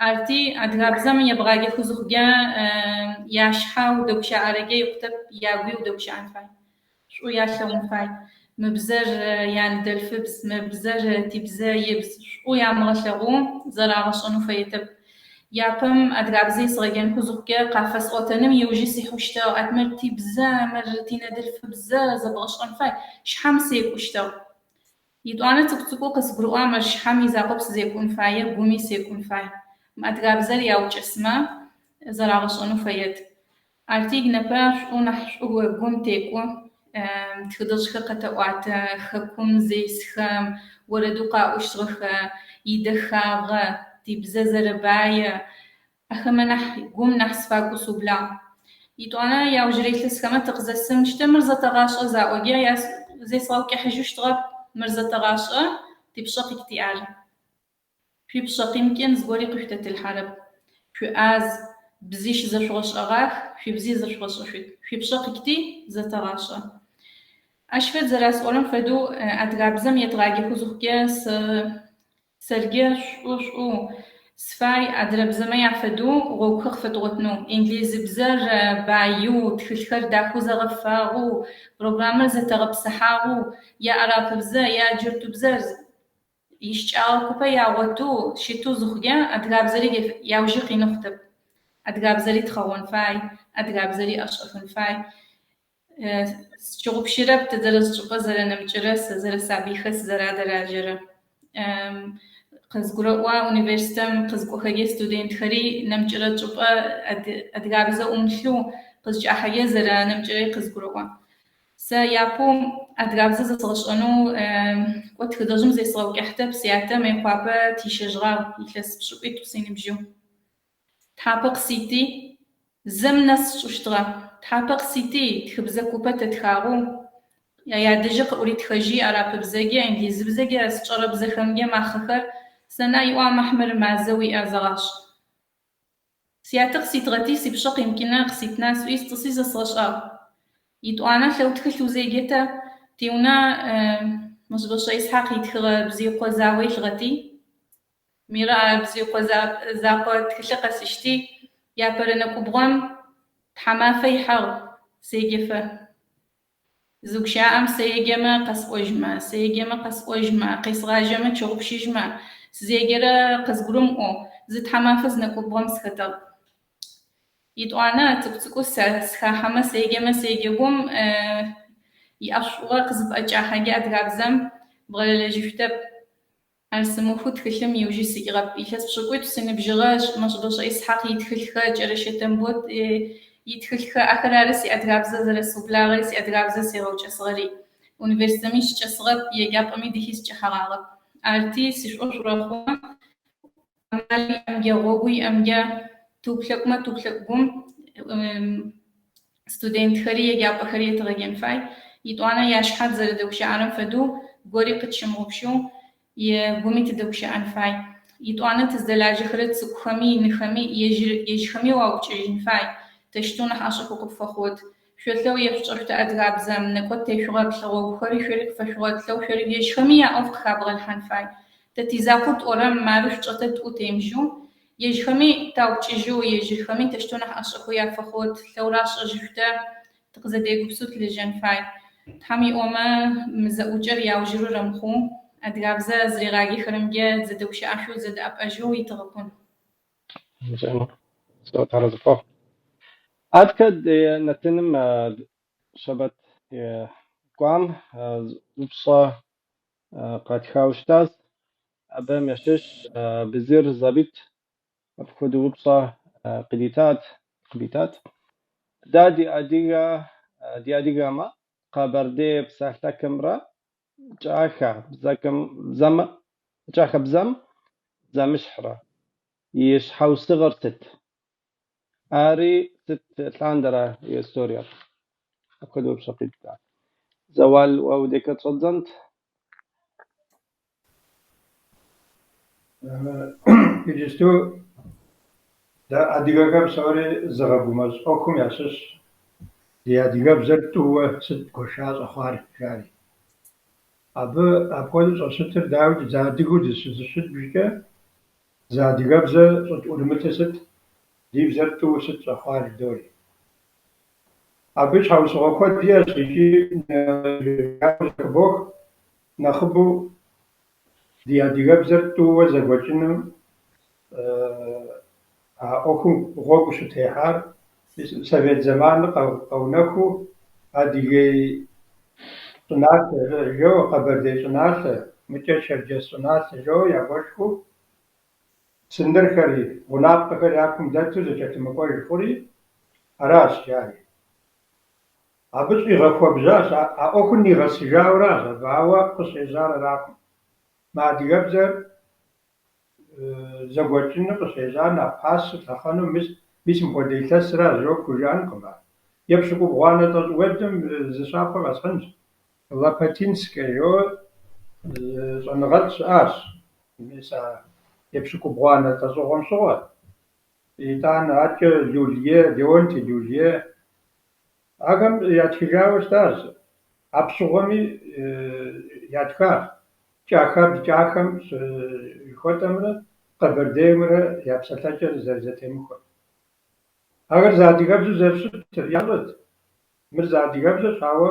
Арти адыгабзэм ебгъаджэхэу зыхъукӏэ яшъхьэ удэгущыӏэрэкӏэ икъутэп, ягуи удэгущыӏэн фай. Шӏу ялъэгъун фай. Мы бзэр яныдэлъфыбз, мы бзэр тибзэ ибз. Шӏу ямыгъэлъэгъоу зэрагъэшӏэнэу фэетэп. Япэм адыгабзэ езгъэджэнхэу зыхъукӏэ къафэсӏотэным иужьи сихьущтыгъ. Ат мыр тибзэ, мыр тиныдэлъфыбзэ зэбгъэшӏэн фай. Шъхьэм секӏущтыгъ. Итӏуанэ цӏыкӏу-цӏыкӏоу къызгурыӏуа мыр шъхьэм изакъоп сызекӏун фаер, гуми секӏун фай. Мы адыгабзэр яукӏэсмэ зэрагъэшӏэнэу фэет. Арти непэ шӏу нахь шӏу гум текӏу, тхыдэжъхэр къэтэӏуатэ, хэкум зесхэм, орэдэу къаӏощтыгъэхэ, идэхагъэ, тибзэ зэрэбае, ахэмэ нахь гум нахь сыфакӏоу сыублагъ. Итӏуанэ яужьырэ илъэсхэмэ тыкъызэсым, щтэ мыр зэтэгъашӏэ заӏоге, зесгъэукӏыхьажьыщтыгъэп, мыр зэтэгъашӏэ, типшъэ къикӏти ары. Шъуипшъэ къимыкӏын зыгори къышъудэтылъхьэрэп. Шъуӏаз, бзищ зэшъугъэшӏэгъах, шъуибзи зэшъугъэшӏэшъут. Шъуипшъэ къикӏти зэтэгъашӏэ. Ащ фэд зэрасӏорэм фэдэу адыгабзэм едгъаджэхэу зыхъукӏэ сэ сэркӏэ шӏу шӏу сыфай адрэ бзэмэ яфэдэу гъогухэр къыфэдгъотынэу. Инглизыбзэр баеу, тхылъхэр дахэу зэгъэфагъэу, программэр зэтегъэпсыхьагъэу, е арапыбзэ, е джуртыбзэр ищыкӏагъэ купэ ягъотэу щытэу зыхъукӏэ адыгабзэри яужьы къины хъутэп. Адыгабзэри тхъэгъон фай, адыгабзэри ӏэшӏэхын фай. Сщыгъупшэрэп тызэрыс чӏыпӏэ зэрэнэмыкӏырэ, сэ зэрэсабыйхэр сызэрадэлажьэрэ. Къызгурэӏуа университетым къызыкӏохэкӏэ студентхэри нэмыкӏырэ чӏыпӏэ адыгабзэ ӏумылъэу къызкӏахьэкӏэ зэрэнэмыкӏырэри къызгурэӏо. Сэ япэу адыгабзэ зэзгъэшӏэнэу кӏо тхыдэжъым зесгъэукӏыхьтэп, сятэ Мыекъуапэ тищэжьыгъагъ илъэс пшӏыкӏуитӏу синыбжьэу. Тхьапэ къысити, зэм нэс сшӏыщтыгъэ. Тхьапэ къысити, тхыбзэ купэ тэтхагъэу, ядэжьы къыӏуритхэжьи арапыбзэкӏэ, инглизыбзэкӏэ, сшӏэрэ бзэхэмкӏэ махъэхэр сэ на иӏуагъ махь мыр мазэ уиӏэ зэгъашӏ. Сятэ къыситыгъэти, сипшъэ къимыкӏына, къыситына сӏуи, сытӏыси зэсгъэшӏагъ. Итӏуанэ лъэу тхылъ узеджэтэ, тиунэ Мэщбэшӏэ Исхьакъ итхыгъэ Бзыикъо зао илъыгъэти, Мирэ а Бзыикъо закъо тхылъыр къэсыщти. Япэрэ нэкӏубгъом тхьамафэ ихьыгъ седжэфэ. Зы гущыӏэм седжэмэ къэсӏожьмэ, седжэмэ къэсӏожьмэ, къесгъажьэмэ тщыгъупшыжьмэ, сызеджэрэ къызгурымыӏоу зы тхьамафэ зы нэкӏубгъом сыхэтыгъ. Итӏуанэ цӏыкӏу-цӏыкӏу сыхахьэмэ седжэмэ седжэгум иӏэшӏугъэ къызыпӏэкӏахьэкӏэ адыгабзэм бгъэлэлэжьышъутэп. Ар сымыухэу тхылъым иужьи сикӏыгъэп. Илъэс пшӏыкӏутӏу сыныбжьыгъэ Мэщбэшӏэ Исхьакъ итхылъхэр, Кӏэрэщэ Тембот итхылъхэр, ахэр ары сиадыгабзэ зэрэсыублагъэри, сиадыгабзэ сегъэукӏэсыгъэри. Университетми сычӏэсыгъэп, еджапӏэми дыхи сычӏэхьэгъагъэп. Арти сишӏошъ рэхъумэ, амал иӏэмкӏэ, гъогу иӏэмкӏэ тыуплъэкӏумэ тыуплъэкӏугум студентхэри еджапӏэхэри етыгъэджэн фай. Итӏуанэ яшъхьэ тызэрэдэгущыӏэрэм фэдэу гори къытщымыгъупшэу гуми тыдэгущыӏэн фай. Итӏуанэ тыздэлажьэхэрэ цӏыкӏухэми иныхэми ежьхэми уаупчӏыжьын фай. Тэщтэу нахь ӏэшӏэхэу къыпфэхъут. Шъолъэу ешъушӏэшъута адыгабзэм, нэкӏо тешъугъэплъ, гъогухэри шъори къыфэшъугъэт, лъэу шъори ежьхэми яӏоф къыхабгъэлъхьан фай. Тэ тизакъоу тӏорэм мары шъучӏэтэ тӏу темыжьэу, ежьхэми таупчӏыжьэу, ежьырхэми тэщтэу нахь ӏэшӏэхэу яфэхъут, лъэу рашӏэжьышъутэ, тыкъызэдегупсэу тылэжьэн фай. Тхьэм иӏомэ мы зэӏукӏэр яужьырэу рэмыхъоу, адыгабзэ зыригъаджэхэрэмкӏэ зэдэгущыӏэшъоу, зэдэӏэпӏэжьэу итыгъэхъун. Адкэ ди нэтыным щэбэт кӏуам упщӏэ къатхауэ щытащ. Абыхэм ящыщ Безыр Забит апхуэдэ упщӏэ къыдитат. Дэ ди адыгэмэ къэбэрдей псэлъэкӏэмрэ кӏахэ бзэм зэмыщхьрэ и щхьэусыгъуэр сыт? Ари сыт лъандэрэ и историер? Апхуэдэ упщӏэ къыдитат. Зэуал, уэ удекӏэ щӏэддзэнт. Иджысту дэ адыгэхэр псори зыгъэгумэщӏ ӏуэхум ящыщ ди адыгэбзэр тӏууэ сыт гуэша щӏэхъуар, жари. Абы апхуэдэу щӏэщытыр, дауикӏ, зы адыгэу дыщызыщытбжкӏэ, зы адыгэбзэ щӏытӏурымытыр сыт, ди бзэр тӏууэ сыт щӏэхъуар жыдори. Абы щхьэусыгъуэ куэд иӏэщ икӏи зэхыбох нэхъыбэу ди адыгэбзэр тӏууэ зэгуэкӏыным а ӏуэхум гъуэгу щытехьар совет зэманыр къэунэхуу Адыгей щӏыналъэ жэуэ, Къэбэрдей щӏыналъэ, мыкӏэ Шэрджэс щӏыналъэ жэуэ ягуэшхыу сынырхэри, гъунапкъэхэр я кум дэту зэкӏэлъымыкӏуэж хъури аращ, жари. Абы щӏигъэхуэбжьащ, а ӏуэхур нигъэсыжауэращ абы, ауэ къыщежьар аракъым. Мы адыгэбзэр зэгуэкӏыныр къыщежьар нэхъ пасэу лъэхъэнэу мис мыпхуэдэ илъэсыращ, жэуэ пхужыӏэнкъым ар. Епщыкӏубгъуанэ лӏэщӏыгъуэм зы щапхъэ къэсхьынщ. Лопатинскэ жэуэ щӏэныгъэлӏ щыӏащ. Мис а епщыкӏубгъуанэ лӏэщӏыгъуэм щыгъуэ. Итӏанэ адэкӏэ Люлье, Леонтий Люлье. Ахэм ятхыжауэ щытащ. Апщыгъуэми ятхащ. Кӏахэм жыхуэтӏэмрэ Къэбэрдеймрэ я псэлъэкӏэр зэрызэтемыхуэр. Ахэр зы адыгэбзэу зэрыщытыр ящӏэт. Мыр зы адыгэбзэщ, ауэ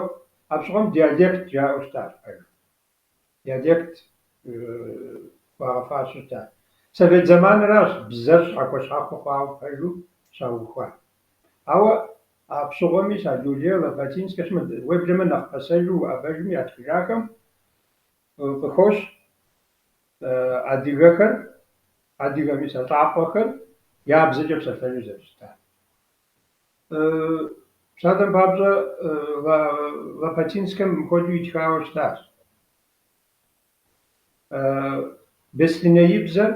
апщыгъуэм диалект жаӏэу щытащ, пэжу. Диалект хуагъэфащэу щытащ. Совет зэманыращ бзэр щхьэхуэ-щхьэхуэ хъуауэ пэжу щаухуар. Ауэ апщыгъуэми мис а Люлье, Лопатинскэ сымэ, уеблэмэ нэхъ пасэжу уӏэбэжми ятхыжахэм къыхощ адыгэхэр, адыгэ мис а лӏакъуэхэр я бзэкӏэ псэлъэжу зэрыщытар. Псалъэм папщӏэ, Лопатинскэм мыпхуэдэу итхауэ щытащ. Беслъэнеибзэр,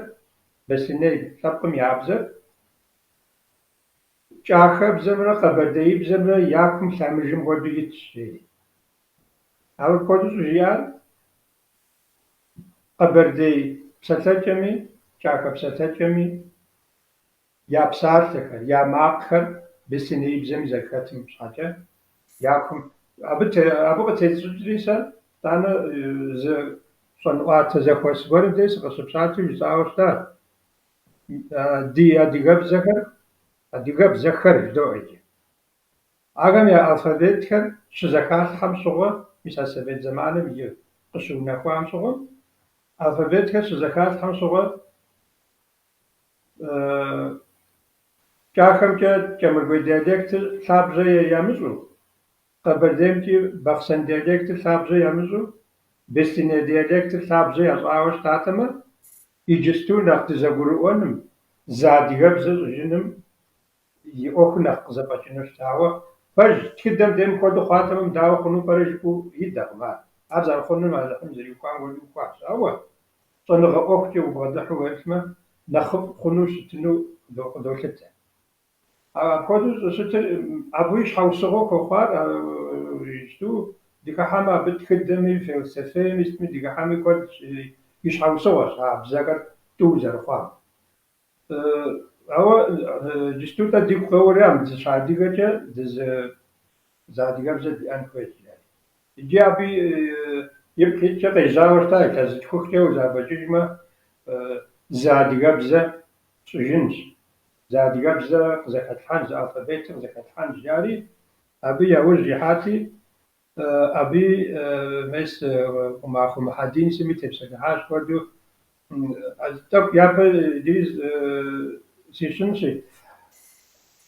беслъэней лъэпкъым я бзэр, кӏахэбзэмрэ къэбэрдеибзэмрэ я кум лъэмыжым хуэдэу итщ, жери. Ауэ апхуэдэу щӏыжиӏар къэбэрдей псэлъэкӏэми, кӏахэ псэлъэкӏэми я псалъэхэр, я макъхэр беслъэнеибзэми зэрыхэтым щхьэкӏэ я кум. Абы къытесщӏыкӏри сэ итӏанэ зы щӏэнӏуатэ зэхуэс гуэрым деж сыкъыщыпсалъэу жысӏауэ щытащ. Ди адыгэбзэхэр, Адыгэбзэхэр жыдоӏэ иджы. Ахэм я алфавитхэр щызэхалъхьэм щыгъуэ, мис а совет зэманым и къыщыунэхуам щыгъуэ, алфавитхэр щызэхалъхьэм щыгъуэ, кӏахэмкӏэ кӏэмыргуей диалектыр лъабжьэ ямыщӏу, къэбэрдеймкӏи бахъсэн диалектыр лъабжьэ ямыщӏу, беслъэней диалектыр лъабжьэ ящӏауэ щытатэмэ, иджысту нэхъ дызэгурыӏуэным, зы адыгэбзэ щӏыжыным и ӏуэхур нэхъ къызэфӏэкӏыну щыта. Ауэ пэж, тхыдэм дей мыпхуэдэу хъуатэмэ, дауэ хъуну пӏэрэ жыпӏэу идэкъым ар. Ар зэрыхъунум Алыхьым зэриухуам хуэдэу ухуащ. Ауэ щӏэныгъэ ӏуэхукӏэ убгъэдыхьу уеплъмэ, нэхъыфӏ хъуну щытыну къыдолъытэ. Апхуэдэу щӏыщытыр абы и щхьэусыгъуэу хуэхъуар иджысту дыхыхьэмэ, абы тхыдэми, философиеми сытми дыхыхьэми куэд и щхьэусыгъуэщ а бзэхэр тӏу зэрыхъуам. Ауэ иджысту-тӏэ дигу къоуэри, дыщыадыгэкӏэ дызы зы адыгэбзэ диӏэн хуейщ, жаӏэри. Иджы абы ипкъ иткӏэ къежьауэ щыта, илъэс зытхухкӏэ узэӏэбэкӏыжмэ, зы адыгэбзэ тщӏыжынщ, зы адыгэбзэ къызэхэтлъхьэнщ, зы алфавитыр къызэхэтлъхьэнщ, жари, абы яужь ихьати, абы мес Къумахуэ Мухьэдин сыми тепсэлъыхьащ хуэдэу. Тӏэкӏу япэ иджыри сищынщи,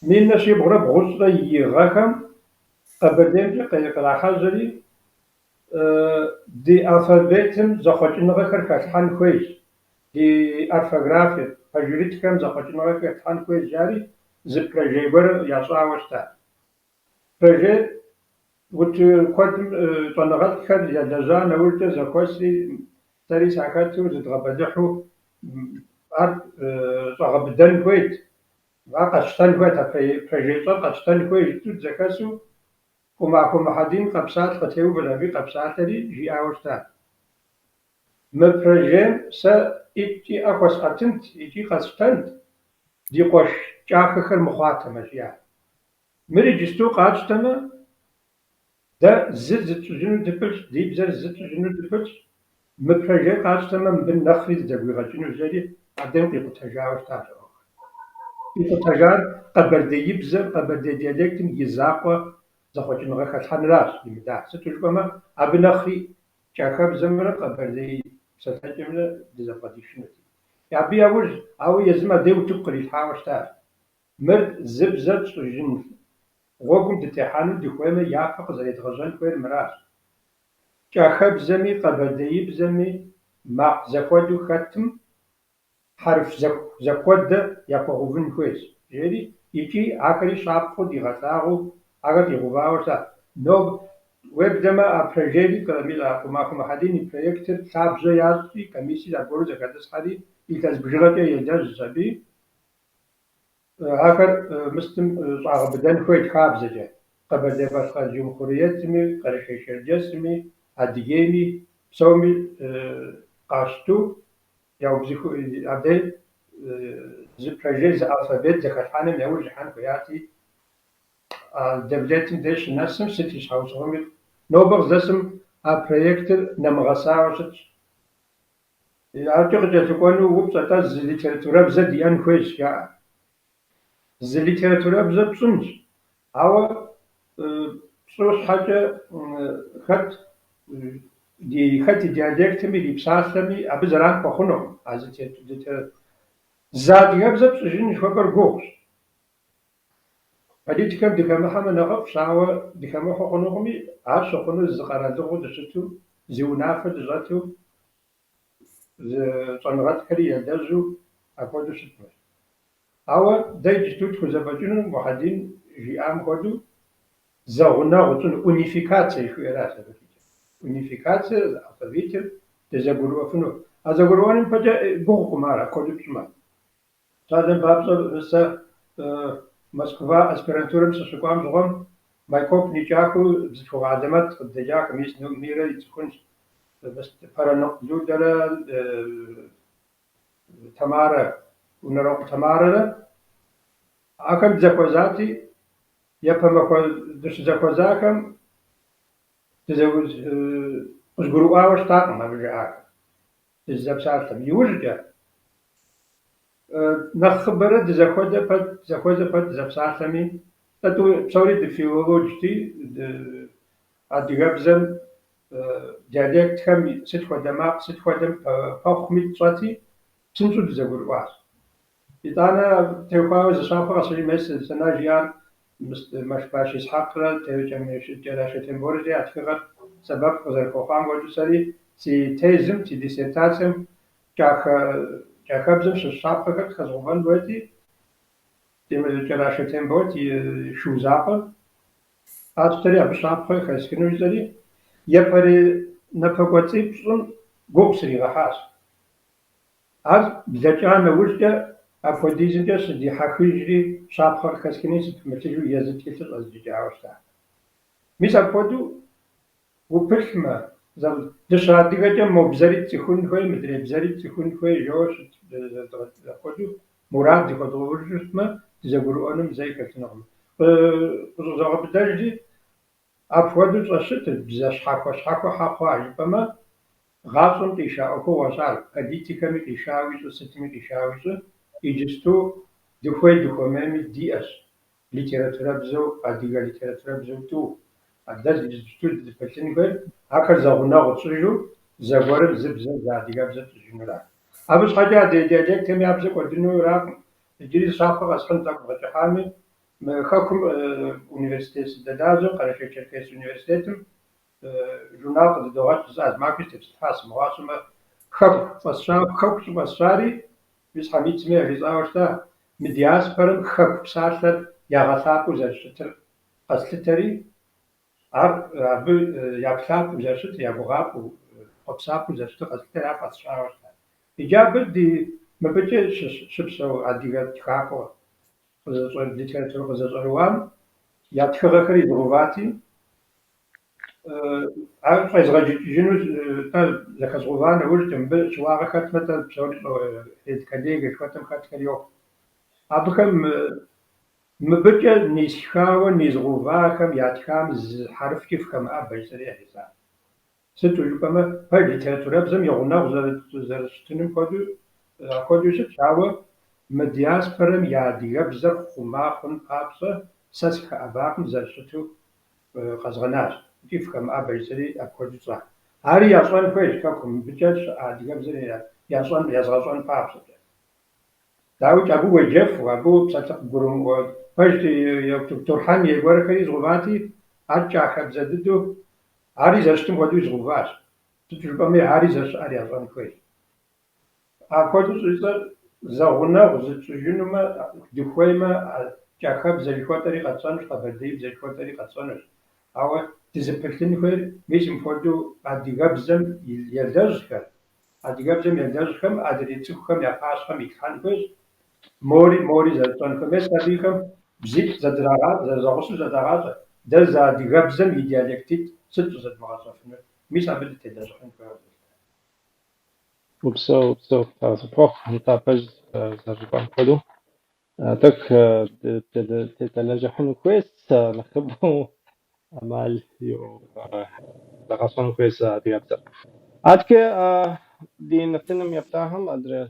1790 и гъэхэм Къэбэрдеймкӏэ кърахьэжьэри, ди алфавитым зэхъуэкӏыныгъэхэр хэлъхьэн хуейщ, ди орфографие, пэжырытхэм зэхъуэкӏыныгъэхэр хэлъхьэн хуейщ, жари зы прожей гуэр ящӏауэ щыта. Прожейр куэдым щӏэныгъэлӏхэр елэжьа нэужькӏэ зэхуэсри, сэри сахэту зыдгъэбэлыхьу ар щӏэгъэбыдэн хуейт, ар къэтщтэн хуейт, а прожеищӏэр къэтщтэн хуей жытӏэу дызэхэсу Къумахуэ Мухьэдин къэпсалъ къытеувэщ аби къэпсалъэри жиӏауэ щытащ. Мы прожейм сэ ӏитӏкӏи ӏэ хуэсӏэтынт икӏи къэсщтэнт, ди къуэш кӏахэхэр мыхъуатэмэ, жиӏащ. Мыр иджысту къатщтэмэ, дэ зы зытщӏыжыну дыпылъщ, ди бзэр зы тщӏыжыну дыпылъщ, мы прожейр къатщтэмэ, мыбы нэхъри дызэгуигъэкӏыну жери абдейм къикъутэжауэ щытащ а ӏуэхур. Къикъутэжар къэбэрдеибзэм, къэбэрдей диалектым и закъуэ зэхъуэкӏыныгъэ хэлъхьэнращ имыдар. Сыту жыпӏэмэ, абы нэхъри кӏахэбзэмрэ къэбэрдей псэлъэкӏэмрэ дызэбгъэдишынут. Абы яужь, ауэ езым абдей утыку кърилъхьауэ щытащ. Мыр зы бзэ тщӏыжын гъуэгум дытехьэну дыхуеймэ, япэ къызэредгъэжьэн хуейр мыращ. Кӏахэбзэми къэбэрдеибзэми макъ зэхуэдэу хэтым хьэрф зэхуэдэ яхуэгъэувын хуейщ, жери, икӏи ахэри щапхъэу дигъэлъагъуу ахэр къигъэувауэ щытащ. Нобэ, уеблэмэ, а прожейри Къумахуэ Мухьэдин и проектыр лъабжьэ ящӏри, комиссиер аргуэру зэхэтӏысхьэри, илъэс бжыгъэкӏэ елэжьщ аби, ахэр мыстым щӏагъэбыдэн хуейт хабзэкӏэ. Къэбэрдей-Балъкъэр Джумхуриетми, Къэрэшей-Шэрджэсми, Адыгейми псоми къащту яубзыху абдей зы прожей, зы алфавит зэхэлъхьэным яужь ихьэн хуеяти, а девлетым деж щынэсым сыт и щхьэусыгъуэми, нобэ къыздэсым а проектыр нэмыгъэсауэ щытщ. Аркӏэ къыкӏэлъыкӏуэну упщӏэ-тӏэ зы литературэбзэ диӏэн хуейщ, жаӏэ. Зы литературэбзэ пщӏынщ, ауэ пщӏы щхьэкӏэ хэт ди хэт и диалектым ирипсалъэми абы зэран хуэхъунукъым. А зы зы адыгэбзэ пщӏыжын жыхуэпӏэр гугъущ. Политикэм дыхэмыхьэмэ нэхъыфӏщ, ауэ дыхэмыхьэу хъунукъыми, ар щыхъунур зы къэралыгъуэу дыщыту, зы унафэ дыщӏэту, зы щӏэныгъэлӏхэри елэжьу апхуэдэу щытмэщ. Ауэ дэ иджысту тхузэфӏэкӏыну Мухьэдин жиӏам хуэдэу зэгъунэгъу тщӏыну, унификацие жыхуиӏэращ абы къикӏыр. Унификацие, алфавитыр дызэгурыӏуэфыну. А зэгурыӏуэным пэкӏэ гугъукъым ар апхуэдэу пщӏымэ. Псалъэм папщӏэ, сэ Москва аспирантурэм сыщыкӏуам щыгъуэм Майкоп никӏахэу бзылъхугъэ хьэлэмэт къыддеджахэм, мис Мирэ ицӏыхунщ, Пэрэныкъу Людэрэ Тамарэ, Унэрокъу Тамарэрэ. Ахэм дызэхуэзати, япэ махуэ дыщызэхуэзахэм къызгурыӏуауэ щытакъым абы жаӏахэр, дызэпсалъэм. Иужькӏэ. Нэхъыбэрэ дызэхуэдэ пэт, зэхуэзэ пэт дызэпсалъэми, дэ тӏу псори дыфилологти, адыгэбзэм диалектхэм сыт хуэдэ макъ, сыт хуэдэм пэхъуми тщӏэти, псынщӏэу дызэгурыӏуащ. Итӏанэ абы теухуауэ зы щапхъэ къэсхьыжын, мес Сэнай жиӏар Мэшбащӏэ Исхьэкърэ Кӏэрашэ Темборэ я тхыгъэр сэбэп къызэрыхуэхъуам хуэдэу сэри си тезым, си диссертацием кӏахэбзэм щыщ щапхъэхэр къыхэзгъэувэн хуейти, Кӏэрашэ Тембот и шу закъуэр къасщтэри абы щапхъэ хэсхыну жысӏэри, япэрей напэкӏуэцӏипщӏым гугъу сригъэхьащ. Ар блэкӏа нэужькӏэ апхуэдизымкӏэ сыдихьэхыжри, щапхъэ къыхэсхыни сыпымылъыжу езы тхылъыр щӏэзджыкӏауэ щыта. Мис апхуэдэу упылъмэ, дыщыадыгэкӏэ мо бзэри тцӏыхун хуей, мыдрей бзэри тцӏыхун хуей жоуэ щыт, апхуэдэу мурад зыхуэдгъэувыжу щытмэ, дызэгурыӏуэным зэи хэлъынукъым. Къыщӏызогъэбыдэжри, апхуэдэу щӏэщытыр бзэ щхьэхуэ-щхьэхуэ хьэ хъуа жыпӏэмэ, гъащӏэм къиша ӏуэхугъуэщ ар, политикэми къишауи щӏы, сытми къишауи щӏы, иджысту дыхуей-дыхуэмейми диӏэщ литературэбзэу, адыгэ литературэбзэу тӏу. Дэ иджысту дызыпылъын хуейр ахэр зэгъунэгъу тщӏыжу, зэгуэрым зы бзэ, зы адыгэбзэ тщӏыжынура. Абы щхьэкӏэ адрей диалектхэм я бзэ кӏуэдынуракъым. Иджыри зы щапхъэ къэсхьын тӏэкӏу згъэкӏыхьами, мы Хэкум университет сыдэлажьэу, Къэрэшей-Черкес университетым журнал къыдыдогъэкӏ жысӏа, зы махуи сытепсэлъыхьа сымыгъуащэмэ, Хэку фӏэсща, Хэку щӏыфӏэсщари, мис Хьэмид сыми яжесӏауэ щыта, мы диаспорэм Хэку псалъэр ягъэлъапӏэу зэрыщытыр къэслъытэри, ар абы я плъапӏэу зэрыщытыр, я гугъапӏэу, хъуэпсапӏэу зэрыщытыр къэслъытэри, ар фӏэсщауэ щыта. Иджы абы ди мыбыкӏэ щыпсэу адыгэ тхакӏуэ литературэ къызэщӏэрыуам я тхыгъэхэр изгъэувати, ар щӏезгъэджыкӏыжыну тӏэ зэхэзгъэува нэужькӏэ, мыбы щыуагъэ хэтмэ, тӏэ псори редколлегие жыхуэтӏэм хэтхэр йоплъ. Абыхэм мыбыкӏэ нисхауэ низгъэувахэм ятхам зы хьэрыфкӏи фыхэмыӏэбэ жысӏэри яжесӏащ. Сыту жыпӏэмэ, пэж литературэбзэм и гъунэгъу зэрыщытыным хуэдэу, апхуэдэу щытщ, ауэ мы диаспорэм я адыгэбзэр хъума хъун папщӏэ сэ сыхэӏэбакъым, зэрыщыту къэзгъэнащ икӏи фыхэмыӏэбэ жысӏэри апхуэдэу тщӏа. Ари ящӏэн хуейщ хэкум, мыбыкӏэ щыӏэ адыгэбзэр ящӏэн, язгъэщӏэн папщӏэкӏэ. Дауикӏ, абы уеджэфу, абы псалъэ къыбгурымыӏуэ пэж Турхьэн ей гуэрхэри изгъэувати, ар кӏахэбзэ дыдэу, ари зэрыщытым хуэдэу изгъэуващ. Сыту жыпӏэми, ари зэрыщыӏэр ящӏэн хуейщ. Апхуэдэу щӏыжысӏэр зэгъунэгъу зытщӏыжынумэ, дыхуеймэ, кӏахэбзэ жыхуэтӏэри къэтщӏэнущ, къэбэрдеибзэ жыхуэтӏэри къэтщӏэнущ. Ауэ дызыпылъын хуейр мис мыпхуэдэу адыгэбзэм елэжьхэр, адыгэбзэм елэжьхэм адрей цӏыхухэм я пащхьэм итлъхьэн хуейщ, мори мори зэрытщӏэн хуейр. Мес сабийхэм бзитӏ зэдрагъащӏэ, зэрызэгъусэу зэдагъащӏэ, дэ зы адыгэбзэм и диалектитӏ сыт щӏызэдмыгъэщӏэфынур? Мис абы дытелэжьыхьын хуейуэ къызолъытэ. Упсэу, упсэу, сыпхуэхъу, нтӏэ, пэж зэрыжыпӏам хуэдэу. Тӏэкӏу дытелэжьыхьын хуейщ, нэхъыбэу ӏэмал иӏэу зэгъэщӏэн хуейщ адыгэбзэр. Адэкӏэ ди нэтыным еплъахэм адрей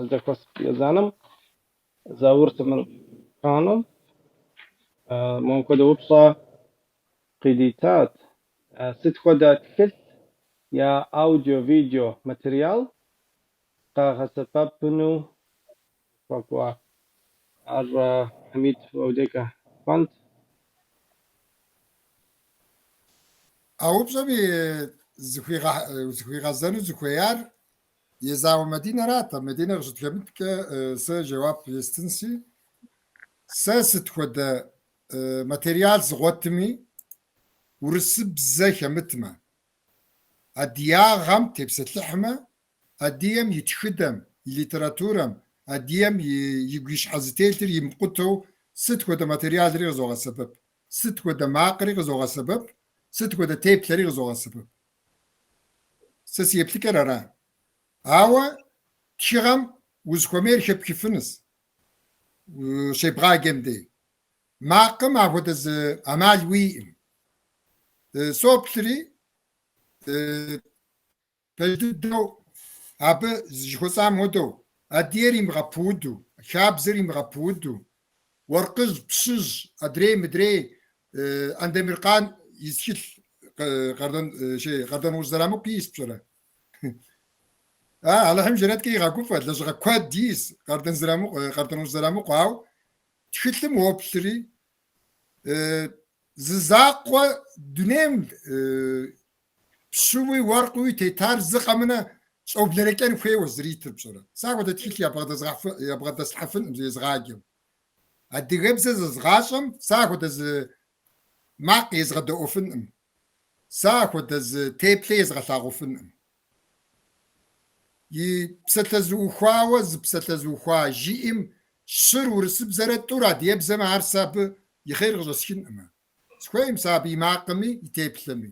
зэхуэс езанэм Заур Темыркъанов мыпхуэдэ упщӏэ къыдитат. Сыт хуэдэ тхылъ е аудио-видео материал къагъэсэбэпыну хуэкӏуа? Ар Хьэмид уэ дежкӏэ кӏуэнт. А упщӏэм зыхуигъэзэну зыхуеяр Езауэ Мадинэрат. А Мадинэ къыщытхэмыткӏэ сэ жэуап естынси, сэ сыт хуэдэ материал згъуэтми, урысыбзэ хэмытмэ, адыгагъэм тепсэлъыхьмэ, адыгэм и тхыдэм, и литературэм, адыгэм игу и щхьэ зытелъыр имыкъутэу сыт хуэдэ материалри къызогъэсэбэп, сыт хуэдэ макъри къызогъэсэбэп, сыт хуэдэ теплъэри къызогъэсэбэп. Сэ си еплъыкӏэр ара. Ауэ тхыгъэм узыхуэмейр хэпхыфынущ, щебгъаджэм дей. Макъым апхуэдэ зы ӏэмал уиӏым. Соплъри, пэж дыдэу абы жыхуэсӏам хуэдэу. Адыгэр имыгъэпыуду, хабзэр имыгъэпыуду, уэркъыжь, пщыжь, адрей мыдрей Андемыркъан и тхылъ Къардэнгъущӏ Зырамыку ис пщӏэрэ? А, Алыхьым жэнэткӏэ игъэгуфӏэ, лэжьыгъэ куэд ис Къардэн Зырамыку, Къардэнгъущӏ Зырамыку, ауэ тхылъым уоплъри, зы закъуэ дунейм пщыуи уэркъыуи тетар зы къэмынэ щӏэублэрэкӏэн хуейуэ зэритыр пщӏэрэ? Сэ апхуэдэ тхылъ ябгъэдэслъхьэфынкъым езгъаджэм. Адыгэбзэ зэзгъащӏэм сэ апхуэдэ зы макъ езгъэдэӏуэфынкъым. Сэ апхуэдэ зы теплъэ езгъэлъагъуфынкъым. И псалъэ зыухуауэ зы псалъэ зыухуа жиӏым щыр урысыбзэрэ тӏур адыгэбзэмэ, ар сэ абы и хъер къыщӏэсхынкъым. Сыхуейкъым сэ абы и макъми и теплъэми.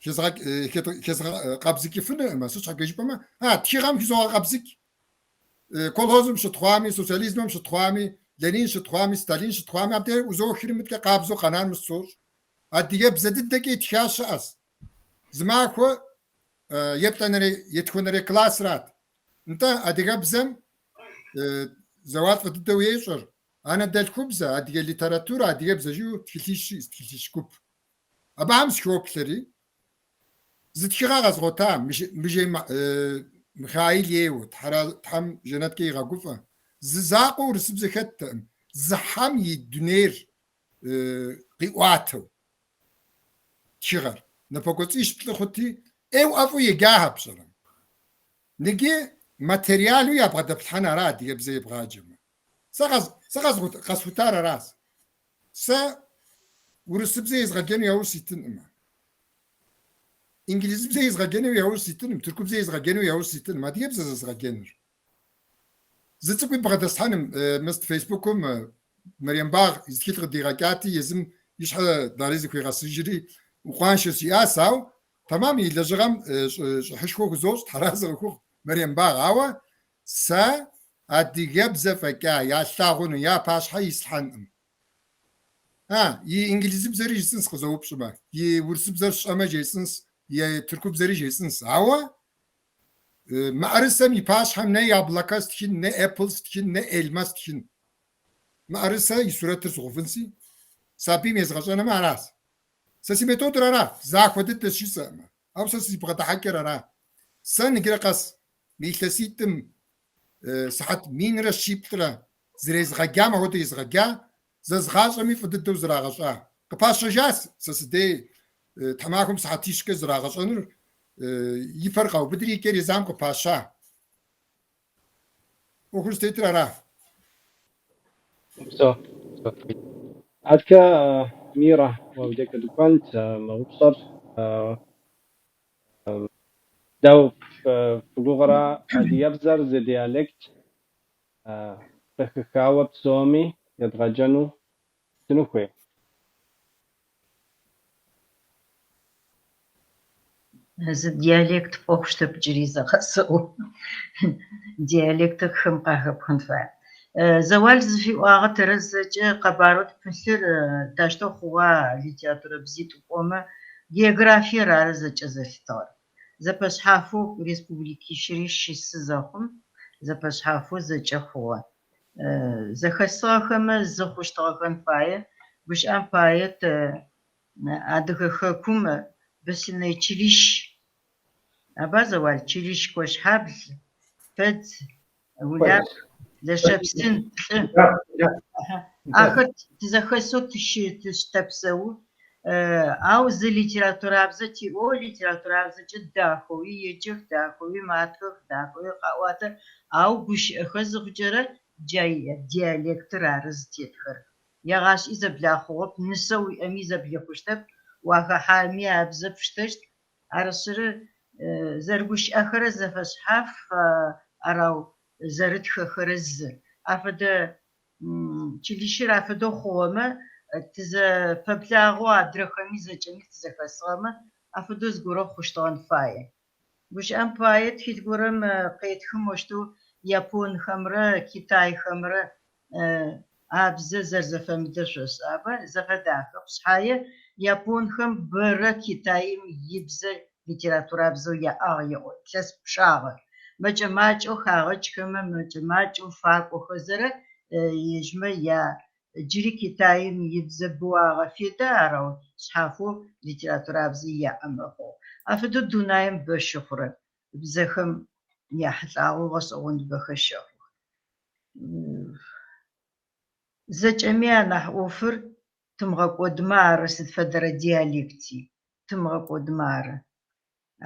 Хэзгъэкъэбзыкӏыфынукъым, сыт щхьэкӏэ жыпӏэмэ, а тхыгъэм хызогъэкъэбзыкӏ. Колхозым щытхъуами, социализмэм щытхъуами, Ленин щытхъуами, Сталин щытхъуами, абдеж ӏузохри мыткӏэ къабзэу къэнар мыс сощӏ. Адыгэбзэ дыдэкӏэ итха щыӏэщ. Зы махуэ еплӏанэрей, етхуанэрей классрат. Нтӏэ, адыгэбзэм Зэуал фӏы дыдэу ещӏэр. Анэдэлъхубзэ, адыгэ литературэ, адыгэбзэ жиӏэу тхылъищ иӏэщ, тхылъищ гуп. Абыхэм сыхоплъэри, зы тхыгъэ къэзгъуэта, Мыжей Михаил ейуэ, Тхьэм жэнэткӏэ игъэгуфӏэ. Зы закъуэ урысыбзэ хэттэкъым, зы хьэм и дунейр къиӏуатэу тхыгъэр. Напэкӏуэцӏищ-плӏы хъути, ӏейуэ ӏэфӏу еджахэ пщӏэрэ. Ныджы материалу ябгъэдэплъхьэн ара адыгэбзэ ебгъаджэмэ. Сэ къэсхутар аращ. Сэ урысыбзэ езгъэджэну яужь ситынкъым. Инглизыбзэ езгъэджэну яужь ситынкъым, тыркубзэ езгъэджэну яужь ситынкъым, адыгэбзэ зэзгъэджэнур. Зы цӏыкӏуи бгъэдэслъхьэнкъым, мыст Фейсбукым Мэрием Багъ и тхылъ къыдигъэкӏати, езым и щхьэ дарий зыхуигъэсыжри, укъуаншэщ жиӏащ, ауэ тэмам и лэжьыгъэм щӏыхьышхуэ хузощӏ, тхьэразэ къыхухъу Мэрием Багъ, ауэ сэ адыгэбзэ фӏэкӏа ялъагъуну я пащхьэ ислъхьэнкъым. А, и инглизыбзэри жысӏынс къызэупщӏмэ, и урысыбзэр сщӏэмэ жесӏынс, и тыркубзэри жесӏынс, ауэ мыӏэрысэм и пащхьэм нэ яблоко стхын, нэ apple стхын, нэ эльма стхын. Мыӏэрысэ и сурэтыр сыхъуфынси, сабийм езгъэщӏэнэмэ аращ. Сэ си методыр ара, захуэ дыдэщ жысӏэкъым, ауэ сэ си бгъэдыхьэкӏэр ара. Сэ ныджырэ къэс мы илъэситӏым сыхьэт минрэ щиплӏрэ зэрезгъэджам апхуэдэ езгъэджа, зэзгъащӏэми фӏы дыдэу зрагъэщӏа. Къыпащэжащ сэ сыдей тхьэмахуэм сыхьэтищкӏэ зрагъэщӏэнур, и пэр къаубыдри и кӏэр езам къыпаща. ӏуэхур зытетыр ара? Упсэу. Аткӏэ, Мирэ, уэ уи дежкӏэ дыкӏуэнт мы упщӏэр. Дауэ фыгугъэрэ адыгэбзэр зы диалект къыхэхауэ псоми едгъэджэну щытыну хуей? Зы диалект пӏо хъущтэп джыри зэ къэсэӏо. Диалектыр хым къахэпхын фае. Зэуал зыфиӏуагъэ тэрэз зэкӏэ къэбарэу тпылъыр тащтэу хъугъа литературэ бзитӏу пӏомэ, географиер ары зэкӏэ зэлъытыгъэр. Зэпэшъхьафэу республикищыри щысы зэхъум, зэпэшъхьафэу зэкӏэ хъугъэ. Зэхэсыгъэхэмэ зы хъущтыгъэхэн фае. Гущыӏэм пае тэ Адыгэ хэкум Бэслъэнэй чылищ, аба Зэуал, чылищ Кощхьабл, Фэдз, Улап, Лэшэпсын, плӏы. Ахэр тызэхэсэу тыщытэпсэу, ау зы литературабзэ тиӏэу, литературабзэкӏэ дахэуи еджэх, дахэуи матхэх, дахэуи къаӏуатэ, ау гущыӏэхэр зыхъукӏэрэ джа диалектыр ары зытетхэр. Егъашӏи зэблахъугъэп, нысэ уиӏэми зэблихъущтэп, уахэхьами абзэ пштэщт. Арышъыры зэрыгущыӏэхэрэ зэфэшъхьаф, арау зэрытхэхэрэ зы. Афэдэ чылищыр афэдэу хъугъэмэ, тызэпэблагъэу адрэхэми зэкӏэми тызэхэсыгъэмэ, афэдэу зыгорэ хъущтыгъэн фае. Гущыӏэм пае тхылъ горэм къетхы мощтэу японхэмрэ китайхэмрэ абзэ зэрзэфэмыдэр шъошӏа, аба? Зэфэдахэп. Шъхьае японхэм бэрэ Китаим ибзэ литературабзэу яӏагъ еӏо илъэс пчъагъэ. Мэкӏэ-макӏэу хагъэкӏхэмэ, мэкӏэ-макӏэу факӏохэзэрэ ежьмэ я джыри Китаим ибзэ бэу агъэфедэ, ар ау шъхьафэу литературабзи яӏэ мэхъу. Афэдэу дунаим бэ щыхъурэр, бзэхэм яхьылӏагъэу гъэшӏэгъоныбэхэр щэхъух. Зэкӏэми анахь ӏофыр тымыгъэкӏодымэ ары сыд фэдэрэ диалекти, тымыгъэкӏодымэ ары.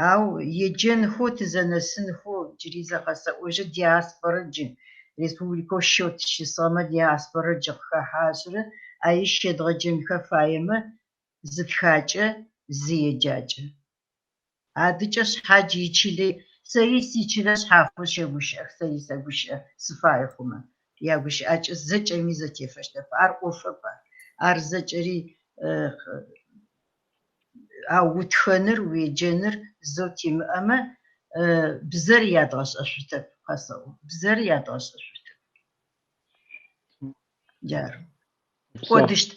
Ау еджэнхэу тызэнэсынхэу джыри зэ къэсэӏожьы диаспорэ джы республикэу щэу тыщысыгъэмэ диаспорэ джы къыхэхьашъырэ аи щедгъэджэнхэ фаемэ зы тхакӏэ, зы еджакӏэ. Адыкӏэ шъхьадж ичылэ, сэри сичылэ шъхьафэу щэгущыӏэх, сэри сэгущыӏэ сыфае хъумэ. Ягущыӏакӏэ зэкӏэми зэтефэщтэп. Ар ӏофэп ар. Ар зэкӏэри ау утхэныр, уеджэныр зэу тимыӏэмэ бзэр ядгъэшӏэшъутэп, къэсэӏо. Бзэр ядгъэшӏэшъутэп. Джары. Кӏодыщт.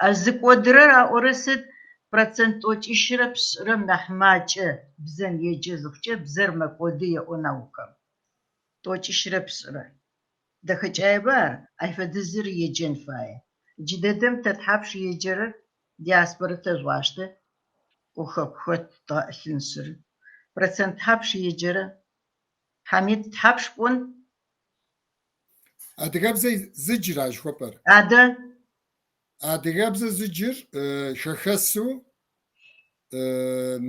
А зыкӏодырэр аӏорэ сыд? Процент тӏокӏищрэ пшӏырэм нахь макӏэ бзэм еджэ зыхъукӏэ бзэр мэкӏоды еӏо наукэм. Тӏокӏищрэ пшӏырэ. Дэхэкӏаеба ар? Ай фэдизыр еджэн фае. Джыдэдэм тэ тхьапш еджэрэр диаспорэ тэжъугъаштэ, кӏо хэку хэт дгъэӏылъыншъыр. Процент тхьапш еджэрэ? Хьамид, тхьапш пӏон? Адыгэбзэ зыджыра жыхуэпӏэр? Адэ? Адыгэбзэ зыджыр хэхэсу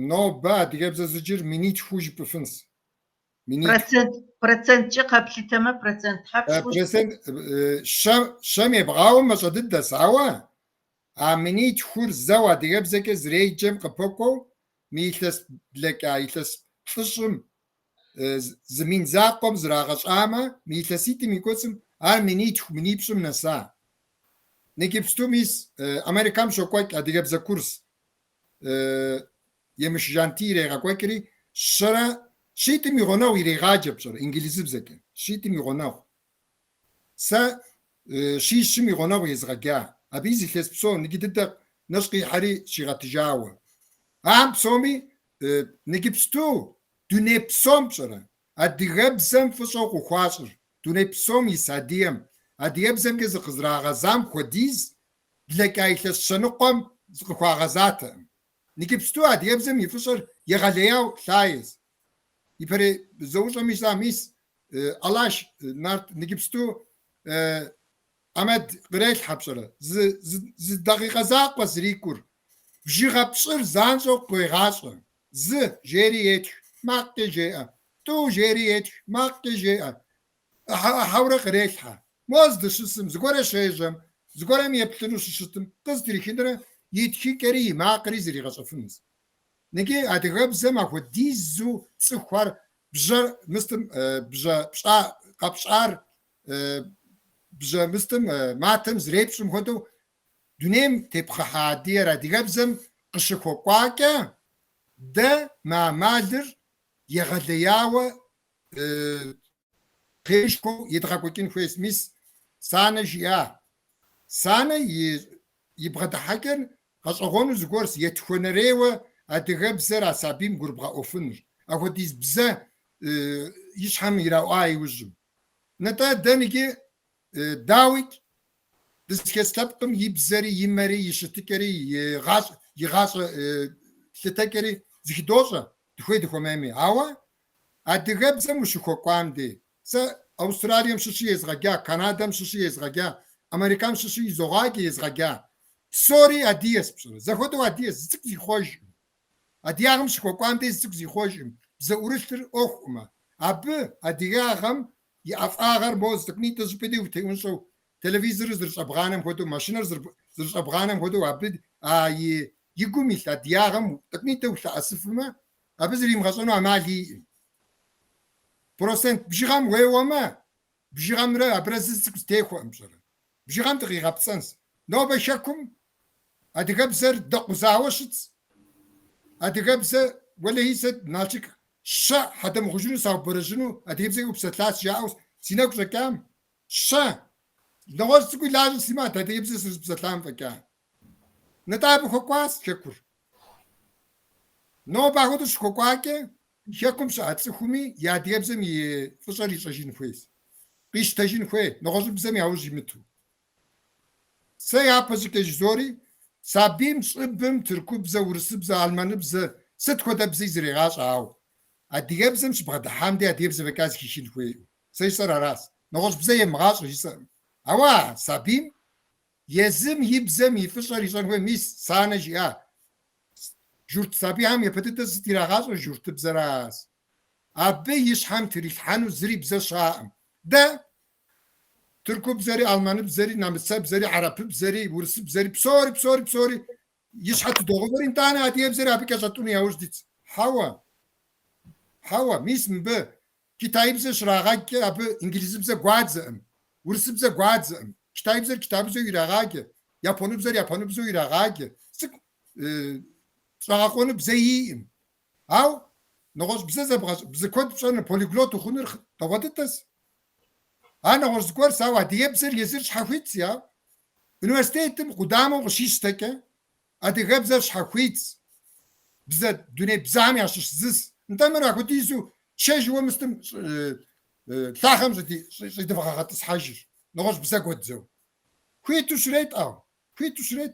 нобэ адыгэбзэ зыджыр минитху жыпӏыфынс. Минитху. Процент, проценткӏэ къэплъытэмэ, процент тхьапш хъущт? Процент щэм ебгъауэм мащӏэ дыдэс, ауэ а минитхур зэу адыгэбзэкӏэ зэреджэм къыпэкӏуэу мы илъэс блэкӏа илъэс плӏыщӏым зы мин закъуэм зрагъэщӏамэ, мы илъэситӏым и кӏуэцӏым ар минитху, минипщӏым нэса. Ныджыпсту мис Америкэм щокӏуэкӏ адыгэбзэ курс Емыш Жантий ирегъэкӏуэкӏри, щэрэ щитӏым и гъунэгъу ирегъаджэ пщӏэрэ, инглызыбзэкӏэ, щитӏым и гъунэгъу. Сэ щищым и гъунэгъу езгъэджа. Абы зы илъэс псо ныджы дыдэ нэщӏ къихьэри щигъэтыжауэ. Ахэм псоми ныджыпсту дуней псом пщӏэрэ, адыгэбзэм фӏыщӏэу къыхуащӏыр, дуней псом ис адыгэм, адыгэбзэмкӏэ зыкъызэрагъэзам хуэдиз блэкӏа илъэс щэныкъуэм зыкъыхуагъэзатэкъым. Ныджыпсту адыгэбзэм и фӏыщӏэр егъэлеяу лъагэс. Ипэрей зэӏущӏэми жысӏа, мис Алаш Нарт ныджыпсту Амед кърелъхьэ пщӏэрэ, зы дакъикъэ закъуэ зрикӏур, бжыгъэ пщӏыр занщӏэу къуегъащӏэ. Зы жери етх, макъкӏэ жеӏэ, тӏу жери етх, макъкӏэ жеӏэ. ӏыхьэ-ӏыхьэурэ кърелъхьэ. Мо здыщысым, зыгуэрэ щежьэм, зыгуэрэм еплъыну щыщытым, къызытрихынрэ и тхыкӏэри и макъри зригъэщӏэфынущ. Ныджы адыгэбзэм ахуэдизу цӏыхухэр бжьэр мыстым бжьэ пщӏа къэпщӏар бжьэ мыстым матэм зэрепщӏым хуэдэу дунейм тепхъыхьа адыгэр адыгэбзэм къыщыхуэкӏуакӏэ, дэ мы ӏэмалыр егъэлеяуэ тегушхуэу едгъэкӏуэкӏын хуейщ. Мис Санэ жиӏа. Санэ и бгъэдыхьэкӏэр гъэщӏэгъуэну зыгуэрщ, етхуэнэрейуэ адыгэбзэр а сабийм гурыбгъэӏуэфыныр, апхуэдиз бзэ и щхьэм ираӏуа иужьым. Нтӏэ, дэ ныджы, дауикӏ, дызыхэс лъэпкъым и бзэри, и мэри, и щытыкӏэри, и гъащӏэ лъытэкӏэри зыхыдощӏэ, дыхуей дыхуэмейми. Ауэ адыгэбзэм ущыхуэкӏуам дей, сэ Аустралием щыщи езгъэджа, Канадэм щыщи езгъэджа, Америкэм щыщи изогъаджэ езгъэджа. Псори адыгэс пщӏэрэ, зэхуэдэу адыгэс, зы цӏыкӏу зихъуэжкъым. Адыгагъэм щыхуэкӏуам дей зы цӏыкӏу зихъуэжкъым, бзэ ӏурылъыр ӏуэхукъымэ. Абы адыгагъэм и ӏэфӏагъэр мо зы цӏыкӏунитӏэ щӏыпӏэ дей утеӏунщӏэу, телевизорыр зэрыщӏэбгъанэм хуэдэу, машинэр зэрыщӏэбгъанэм хуэдэу абы а и гум илъ адыгагъэм тӏэкӏунитӏэ улъэӏэсыфмэ, абы зримыгъэщӏэну ӏэмал иӏым. Процент бжыгъэм уеуэмэ, бжыгъэмрэ абырэ зы цӏыкӏу зэтехуэкъым пщӏэрэ. Бжыгъэм дыкъигъэпцӏэнщ. Нобэ хэкум адыгэбзэр дэкъузауэ щытщ. Адыгэбзэ, уэлэхьи, сэ Налшык щэ хьэдэ мыхъужыну саубэрэжьыну адыгэбзэкӏэ упсэлъащ жаӏэу си нэгу щӏэкӏам, щэ, нэгъуэщӏ цӏыкӏуи лажьэ симыӏэт адыгэбзэ сызэрыпсэлъам фӏэкӏа. Нтӏэ абы хуэкӏуащ хэкур. Нобэ апхуэдэу щыхуэкӏуакӏэ, Хэкум щыӏэ цӏыхуми и адыгэбзэм и фӏыщӏэр ищӏэжын хуейщ. Къищтэжын хуей, нэгъуэщӏыбзэм яужь имыту. Сэ япэ щӏыкӏэ жызори, сабийм щӏыбым тыркубзэ, урысыбзэ, алманыбзэ, сыт хуэдэ бзи зрегъащӏэ, ауэ адыгэбзэм щыбгъэдыхьам дей адыгэбзэ фӏэкӏа зыхихын хуейкъым. Сэ жысӏэр аращ. Нэгъуэщӏ бзэ емыгъащӏэ жысӏэкъым. Ауэ а сабийм езым и бзэм и фӏыщӏэр ищӏэн хуей, мис Санэ жиӏа. Журт сабийхэм япэ дыдэ сыт ирагъащӏэр журтыбзэращ. Абы и щхьэм трилъхьэну зыри бзэ щыӏэкъым. Дэ тыркубзэри, алманыбзэри, нэмыцэбзэри, хьэрыпыбзэри, урысыбзэри, псори, псори, псори и щхьэ тыдогъэувэри, нтӏанэ адыгэбзэри абы кӏэщӏэтӏуну яужь дитщ. Хьэуэ, хьэуэ, мис мыбы китаибзэ щрагъэджкӏэ абы инглизыбзэ гуадзэкъым, урысыбзэ гуадзэкъым. Китаибзэр китаибзэу ирагъаджэ, японыбзэр японыбзэу ирагъаджэ. Цӏыкӏу щӏэгъэкъуэну бзэ иӏым. Ауэ нэгъуэщӏ бзэ зэбгъэщӏ, бзэ куэд пщӏэныр, полиглот ухъуныр дэгъуэ дыдэщ. Ар нэгъуэщӏ зыгуэрщ, ауэ адыгэбзэр езыр щхьэхуитщ, я. Университетым къудамэу къыщищтэкӏэ, адыгэбзэр щхьэхуитщ, бзэ, дуней бзэхэм ящыщ зыщ. Нтӏэ мыр апхуэдизу чэжыуэ мыстым лъахэм щӏидывгъэгъэтӏысхьэжыр, нэгъуэщӏ бзэ гуэдзэу. Хуиту щрет, ӏэу, хуиту щрет,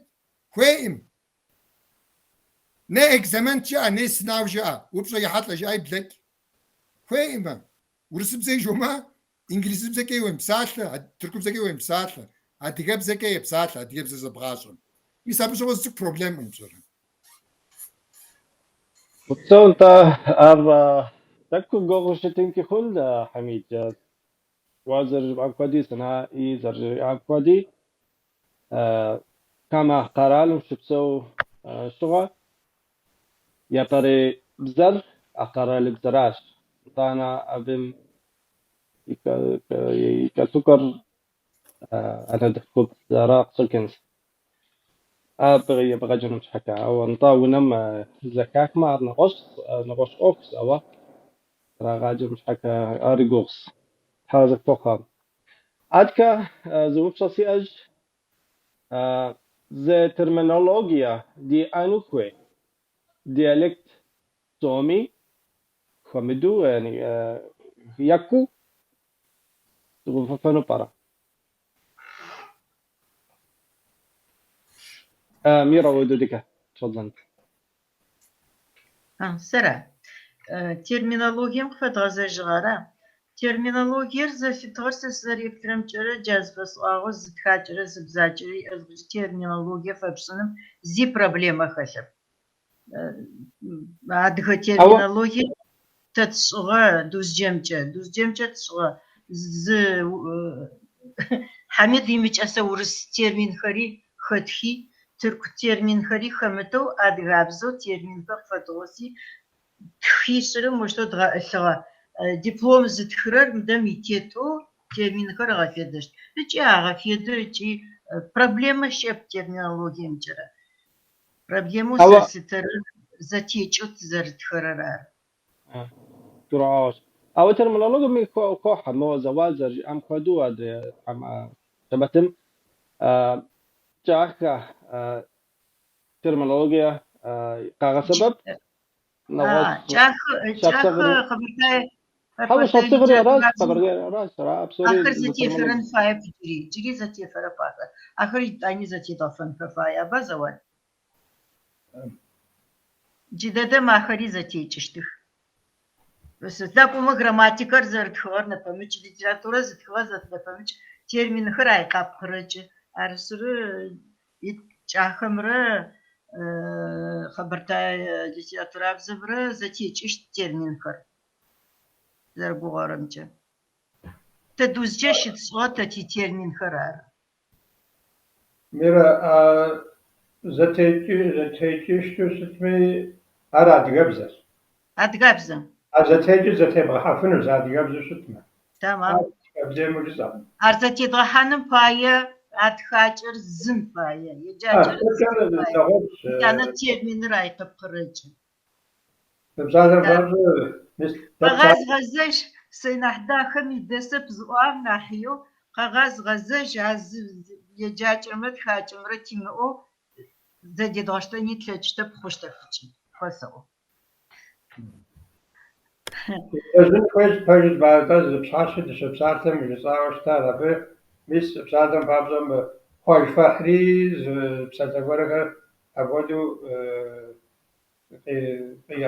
хуейӏым. Не экзамент жыӏэ, не сынав жыӏэ, упщӏэ ехьэлӏэ жыӏэи блэкӏ. Хуейӏымэ, урысыбзэи жомыӏэ, инглизыбзэкӏэ уемыпсалъэ, тыркубзэкӏэ уемыпсалъэ, адыгэбзэкӏэ епсалъэ, адыгэбзэ зэбгъащӏэм. Мис абы щыгъуэ зы цӏыкӏу проблемкъым пщӏэрэ. Упсэу, нтӏэ, ар тӏэкӏу гугъу щытынкӏи хъун, Хьэмид. Уэ зэрыжыпӏам хуэди, Санаи зэрыжиӏам хуэди, хамэ къэралым щыпсэу щыгъуэ, япэрей бзэр а къэралыбзэращ. Итӏанэ абым и кӏэлъыкӏуэр анэдэлъхубзэра къыщӏэкӏынщ. Абы ебгъэджэным щхьэкӏэ. Ауэ нтӏэ унэм зэхахмэ, ар нэгъуэщӏ ӏуэхущ, ауэ ирагъаджэм щхьэкӏэ ари гугъущ. Тхьэ зэхуэхъуам. Адэкӏэ зы упщӏэ сиӏэжщ. Зы терминологие диӏэну хуей? Диалект псоми хуэмыдэу, екӏуу дгъэувыфыну пӏэрэ? Мира Уэдудикэ, щӏэдзэнт. Сэра? Терминологием къыфэдгъэзэжьыгъэра? Терминологиер зэлъытыгъэр сэ сызэреплъырэмкӏэрэ джа зыфэсӏуагъэу зы тхакӏэрэ зы бзакӏэрэ иӏэ зыхъукӏэ терминологие фэпшӏыным зи проблемэ хэлъэп. Адыгэ терминологие тэ тшӏыгъэ Дузджэмкӏэ, Дузджэмкӏэ тшӏыгъэ зы Хьамид имыкӏэсэ урыс терминхэри хэтхи, тырку терминхэри хэмытэу адыгабзэу терминхэр къыфэдгъоси, тхи шъырэ мощтэу дгъэӏылъыгъэ. Диплом зытхырэр мыдэм итетэу терминхэр ыгъэфедэщт. Ыкӏи агъэфедэ ыкӏи проблемэ щыӏэп терминологиемкӏэрэ. Проблемэу Ауэ сэ слъытэрэр зэтекӏэу тызэрытхэрэр ары. Гурыӏуэгъуэщ. Ауэ терминологиеми хохьэ, мо Зэуал зэрыжиӏам хуэдэу адрей щэбэтым кӏахэ терминологие къагъэсэбэп, нэгъуэщӏ Кӏахэ, шапсыгъри. къэбэртай, Хьэуэ, къэбэртай шапсыгъри аращ, литературабзэм къэбэрдейр аращ, ара псори ахэр зы зэтефэрэн терминологие. фаеп джыри, джыри зэтефэрэп ахэр. Ахэр итӏани зэтедгъэфэнхэ фае. Аба, Зэуал? Джыдэдэм ахэри зэтекӏыщтых. Сыда пӏомэ грамматикэр зэрытхыгъэр нэпэмыкӏ, литературэ зытхыгъэр нэпэмыкӏ, терминхэр ай къапкъырэкӏы. Арышъыры кӏахэмрэ къэбэртай литературабзэмрэ зэтекӏыщт терминхэр зэрэгугъэрэмкӏэ. Тэ Дузджэ щытшӏыгъэ тэ титерминхэр ары. Мира, зэтекӏыщту щытми, ар адыгэбзэщ. Адыгэбзэ. А зэтекӏыр зэтебгъэхьэфынущ адыгэбзэу щытмэ. Тэмам. Ар проблемэу жысӏэкъым. Ар зэтедгъэхьэным пае а тхакӏэр зын фае, еджакӏэр Тхакӏэр зын фае. нэгъуэщӏ. Итӏанэ терминыр ай къыпкъырэкӏы. Псалъэм папщӏэ, мис дэ Къэгъаз гъэзэжь, сэ нахь дахэм идэсэп зыӏуагъэм нахьыеу къэгъаз гъэзэжь а зы еджакӏэмрэ тхакӏэмрэ тимыӏэу зэдедгъэштэни тлъэкӏыщтэп хъущтэп икӏи фэсэӏо. Лэжьын хуейщ, пэжыр жыпӏэмэ, зы пщащэ дыщэпсалъэм жысӏауэ щытар абы, мис псалъэм папщӏэ мы Хъуэж Фэхьри зы псалъэ гуэрхэр апхуэдэу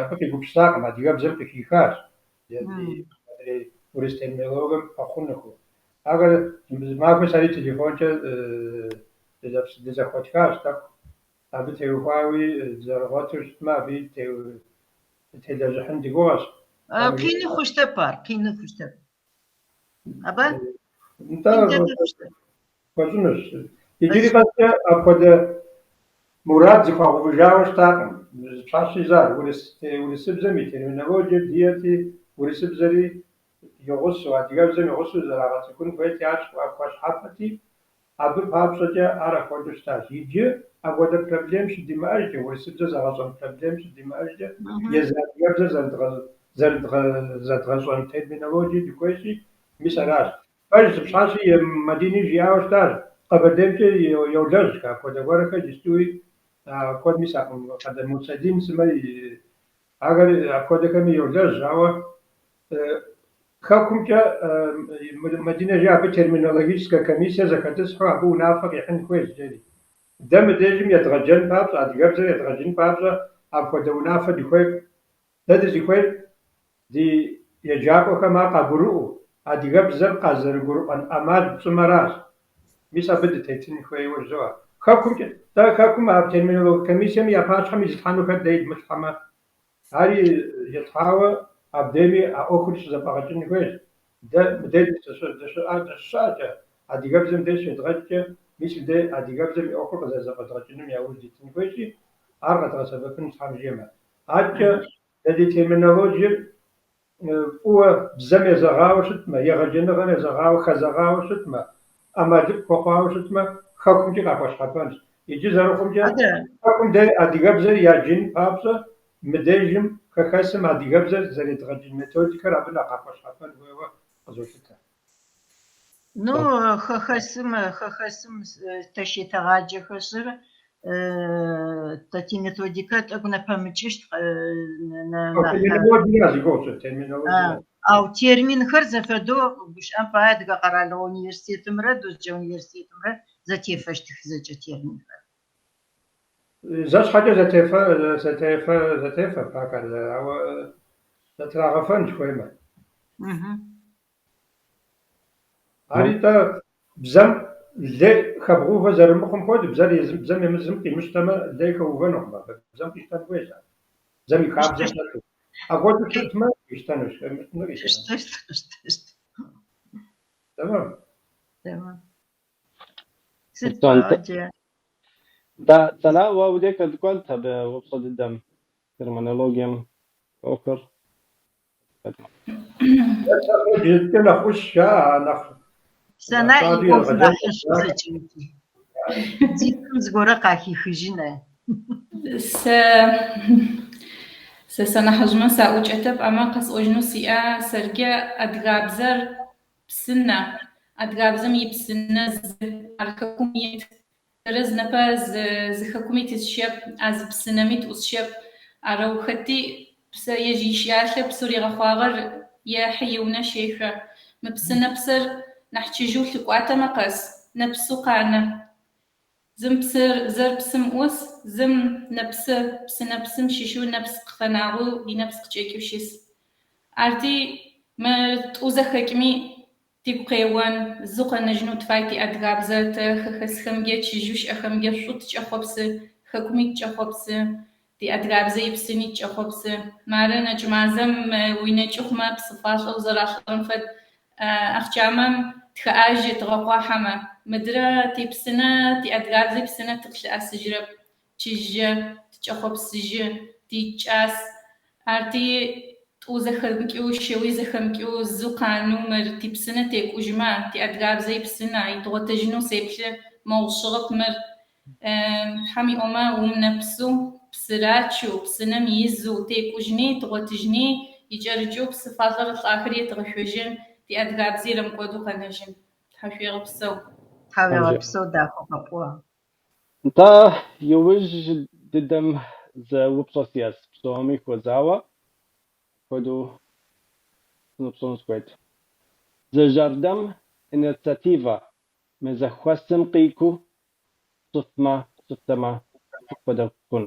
абы къигупсысакъым, адыгэбзэм къыхихащ, адрей урыс терминологием пэхъунухэу. Ахэр зы махуэ сэри телефонкӏэ дызэхуэтхащ тӏэкӏу. Абы теухуауи дызэрыгъуэту щытмэ, абыи дытелэжьыхьын ди гугъэщ. Къины хъущтэп ар, къины хъущтэп. Абы? Нтӏэ, хуэщӏынущ. Иджыри къэскӏэ апхуэдэ мурад зыхуагъэувыжауэ щытакъым. Зы пщащи зар, урысыбзэм и терминологиер диӏэти, урысыбзэри и гъусэу, адыгэбзэм и гъусэу зэрагъэцӏыхун хуейти, ар хуэщхьэпэти, Абы папщӏэкӏэ ар апхуэдэу щытащ. Иджы апхуэдэ проблем щыдимыӏэжкӏэ, урысыбзэ зэгъэщӏэн проблем щыдимыӏэжкӏэ, езы адыгэбзэр зэдгъэщӏэн терминологие дыхуейщи, мис аращ. Пэж зы пщащи Мадини жиӏауэ щытащ, Къэбэрдеймкӏэ йолэжьхэ, апхуэдэ гуэрхэр иджыстуи куэд мис а Къардэн Мусэдин сымэ ахэр апхуэдэхэми йолэжь, ауэ Хэкумкӏэ Мадинэ жеӏэ, абы терминологическэ комиссие зэхэтӏысхьэу абы унафэ къихьын хуейщ, жери. Дэ мыдежым едгъэджэн папщӏэ, адыгэбзэр едгъэджын папщӏэ апхуэдэ унафэ дыхуейкъым. Дэ дызыхуейр ди еджакӏуэхэм ар къагурыӏуэу, адыгэбзэр къазэрыгурыӏуэн ӏэмал тщӏымэращ. Мис абы дытетын хуейуэ жызоӏэ. Хэкумкӏэ, дэ хэкум а терминологие комиссиеми я пащхьэм изылъхьэнухэр дэ идмылъхьэмэ, Ари илъхьауэ абдейми а ӏуэхур щызэфӏэгъэкӏын хуейщ. Дэ мыдей дыщыщыӏэкӏэ, адыгэбзэм дей щедгъэджкӏэ, мис мыдей адыгэбзэм и ӏуэхур къызэрызэфӏэдгъэкӏыным яужь дитын хуейщи, ар къэдгъэсэбэпын Тхьэм жиӏэмэ. Адэкӏэ дэ ди терминологиер фӏыуэ бзэм езэгъауэ щытмэ, егъэджэныгъэм езэгъауэ, хэзэгъауэ щытмэ, ӏэмалыфӏ хуэхъуауэ щытмэ, хэкумкӏи къахуэщхьэпэнщ. Иджы зэрыхъумкӏэ, хэкум дей адыгэбзэр яджын папщӏэ, мыдежым хэхэсым адыгэбзэр зэредгъэджын методикэр абы нэхъ къахуэщхьэпэн хуейуэ къызолъытэ. Ну, хэхэсым, хэхэсым тэ щетэгъаджэхэшъыр, тэ тиметодикэ тӏэкӏу нэпэмыкӏыщт. Терминология зи гугъу сщӏыр, терминология. Ау терминхэр зэфэдэу гущыӏэм пае Адыгэ къэралыгъо университетымрэ Дузджэ университетымрэ зэтефэщтых зэкӏэ терминхэр. Зэ щхьэкӏэ зэтефэ, зэтефэ, зэтефэп ахэр, ауэ зэтрагъэфэнщ хуеймэ. Ари-тӏэ бзэм лей хэбгъэувэ зэрымыхъум хуэдэу, бзэр езым, бзэм езым къимыщтэмэ, лей хэувэнукъым абы. Бзэм къищтэн хуейщ ар. Бзэм и хабзэм хэту. Апхуэдэу щытмэ, къищтэнущ, къимыщтэмэ, къищтэнукъым. Къищтэщт, къищтэщт. Тэмэм. Тэмэм. Сыт Нтӏэ. пӏэкӏэ? Нтӏэ, Сэна, уэ уи дей къэдкӏуэнт абы упщӏэ дыдэм, терминологием ӏуэхур. Джыдкӏэ нэхъ ӏущ жаӏэ, нэхъ Сэна и щӏалэу ӏуэху егъэджэн нахьышӏу зэкӏэмкӏи. Дзитӏым зыгорэ къахихыжьын. Сэ сэ санахьыжъмэ саӏукӏэтэп, амэ къэсӏожьынэу сиӏэ сэркӏэ адыгабзэр псынэ. Адыгабзэм ипсынэ зы, ар хэкум ит. Тэрэз непэ зы зы хэкуми тисщэп, а зы псынэми тыӏусщэп. Арэу хэти псэ ежь ищалъэ псэу ригъэхъуагъэр ехьы иунэ щешъо. Мы псынэпсэр нахь чыжьэу лъыкӏуатэмэ къэс нэпсэу къанэ. Зым псыр зэр псым ӏус, зым нэпсы псынэпсым щыщэу нэпс къыхэнагъэу инэпс къыкӏэкӏэу щыс. Арти мы тӏу зэхэкӏми тигу къеуэн, зы къэнэжьынэу тыфай тиадыгабзэ тэ хэхэсхэмкӏэ, чыжьэу щыӏэхэмкӏэ шӏу тыкӏэхъопсы, хэкуми тыкӏэхъопсы, тиадыгабзэ ипсыни тыкӏэхъопсы. Мары нэкӏмазэм уинэкӏы хъумэ псы фалӏэ узэралӏэрэм фэд ахъчамэм тхэӏажьы тыгъэкъуахьэмэ. Мыдрэ типсынэ, тиадыгабзэ ипсынэ тыкъылъыӏэсыжьырэп. Чыжьэ, тыкӏэхъопсыжьы, тикӏас. Арти тӏу зэхэмыкӏыу, щэуи зэхэмыкӏыу, зы къанэу мыр типсынэ текӏужьымэ, тиадыгабзэ ипсынэ, итгъотэжьынэу сеплъы, мэгъушъыгъэп мыр. Тхьэм иӏомэ умынэпсэу, псырачэу, псынэм изэу, текӏужьыни, тгъотыжьыни, икӏэрыкӏэу псы фалӏэр лӏахэр етгъэшъожьын, тиадыгабзи рэмыкӏодэу къэнэжьын. Тхьэшъуегъэпсэу. Тхьауегъэпсэу дахэу къэпӏуагъ. Нтӏэ, иужь дыдэм зы упщӏэ сиӏэщ, псоми хуэзауэ, апхуэдэу. сыноупщӏыну сыхуейт. Зы жэрдэм, инициативэ мы зэхуэсым къикӏыу пщӏыфмэ, пщӏыфтэмэ, сыт хуэдэ хъун?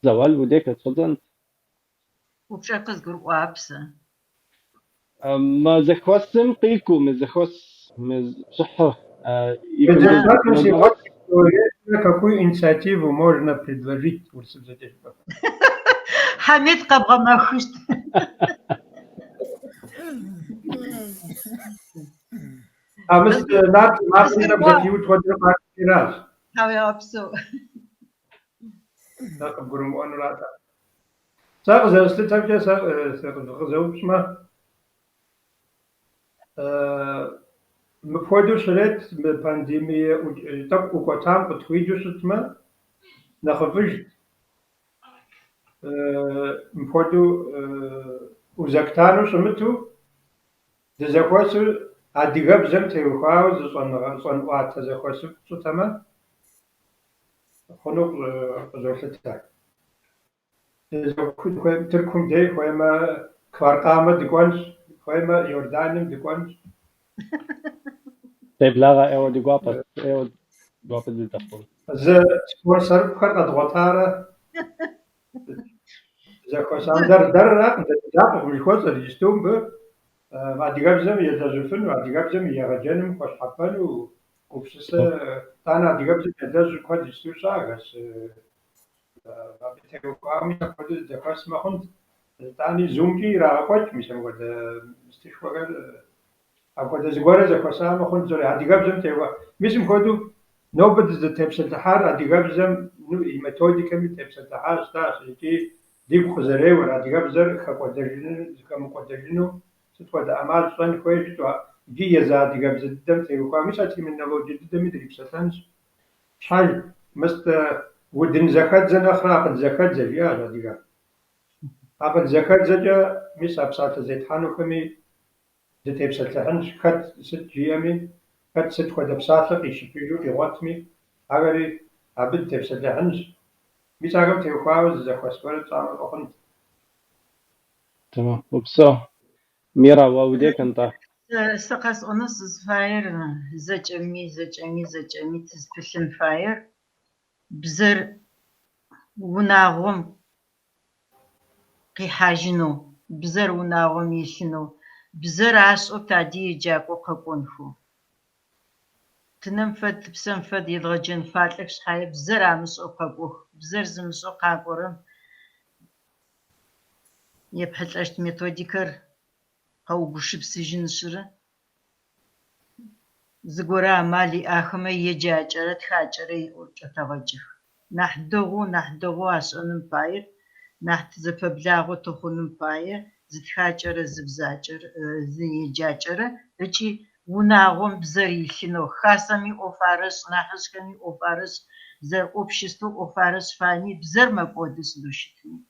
Зэуал уи дей къыщӏэддзэнт. Упщӏэр къызгурыӏуап сэ. Мы зэхуэсым къикӏыу, мы зэхуэс, мы пшыхьыр и Результатом сегодняшнего вечера какую инициативу можно предложить урысыбзэкӏэ жыпӏэ? Хьэмид къэбгъэмэхыщт. А мыс нарт макъым тӏэкӏу зэпиуд хуэдэу къакӏуэращ. Тхьэуегъэпсэу. Сэ къыбгурымыӏуэнурат. Сэ къызэрыслъытэмкӏэ, сэ къызэупщӏмэ, мыпхуэдэу щрет, мы пандемие тӏэкӏу ӏукӏуэтам къытхуидэу щытмэ, нэхъыфӏыжт. Мыпхуэдэу узэктану щымыту, дызэхуэсу адыгэбзэм теухуауэ зы щӏэныгъэ, щӏэнӏуатэ зэхуэсыфӏ тщӏытэмэ, хъуну къызолъытэ. Тыркум дей хуеймэ, Кфар-Камэ дыкӏуэнщ, хуеймэ, Иорданием дыкӏуэнщ. Феблагъэ, ӏейуэ ди гуапэщ, ӏейуэ гуапэ дыдэ хъун. Зы спонсорыфӏхэр къэдгъуэтарэ зэхуэсам. Дэрыракъым, дэ ди закъуэкъым жыхуэсӏэр иджысту мыбы адыгэбзэм елэжьыфыну, адыгэбзэм и егъэджэным хуэщхьэпэну гупсысэ. Итӏанэ адыгэбзэм елэжьыр куэд иджысту щыӏэхэщ. Абы теухуауэ мис апхуэдэу дызэхуэсмэ хъунт. Итӏани зумкӏи ирагъэкӏуэкӏ мис апхуэдэ мыстышхуэхэр. Апхуэдэ зыгуэрэ зэхуэсамэ хъунт зэры адыгэбзэм теухуа. Мис мыпхуэдэу нобэ дызытепсэлъыхьар адыгэбзэм и методикэми тепсэлъыхьащ щытащ икӏи дигу къызэреуэр адыгэбзэр хэкӏуэдэжыну, хэмыкӏуэдэжыну сыт хуэдэ ӏэмал щӏэн хуей жытӏэу иджы езы адыгэбзэ дыдэм теухуа. Мис а терминологие дыдэми дрипсэлъэнщ. Щхьэж мыст удын зэхэдзэ нэхърэ акъыл зэхэдзэ, жиӏащ адыгэм. Акъыл зэхэдзэкӏэ мис а псалъэ зетхьэнухэми дытепсэлъыхьынщ, хэт сыт жиӏэми, хэт сыт хуэдэ псалъэ къищыпыжу къигъуэтми, ахэри абы дытепсэлъыхьынщ. Мис ахэм теухуауэ зы зэхуэс гуэрэ тщӏамэ фӏы хъунт. Тэмэм, упсэу. Мира, уэ уи дей нтӏэ. Сэ къэсӏонэу сызыфаер зэкӏэми, зэкӏэми, зэкӏэми тызпылъын фаер бзэр унагъом къихьажьынэу, бзэр унагъом илъынэу, бзэр ашӏэу тади еджакӏо къэкӏонхэу. Тынэм фэд, тыпсэм фэд едгъэджэн фалӏэх шъхьае бзэр амышӏэу къэкӏох. Бзэр зымышӏэу къакӏорэм епхьылӏэщт методикэр къэугупшысыжьынышъыры зыгорэ амал иӏахэмэ еджакӏэрэ тхакӏэрэ иӏэу чӏэтэгъэкӏых. Нахь дэгъоу, нахь дэгъоу ашӏэным пае, нахь тызэпэблагъэу тыхъуным пае зы тхакӏэрэ зы бзакӏэрэ зы еджакӏэрэ ыкӏи унагъом бзэр илъынэу, хасэми ӏоф арэшӏ, нахьыжъхэми ӏоф арэшӏ, зэрыобществэу ӏоф арэшӏ фаеми бзэр мэкӏоды сыдэу щытми.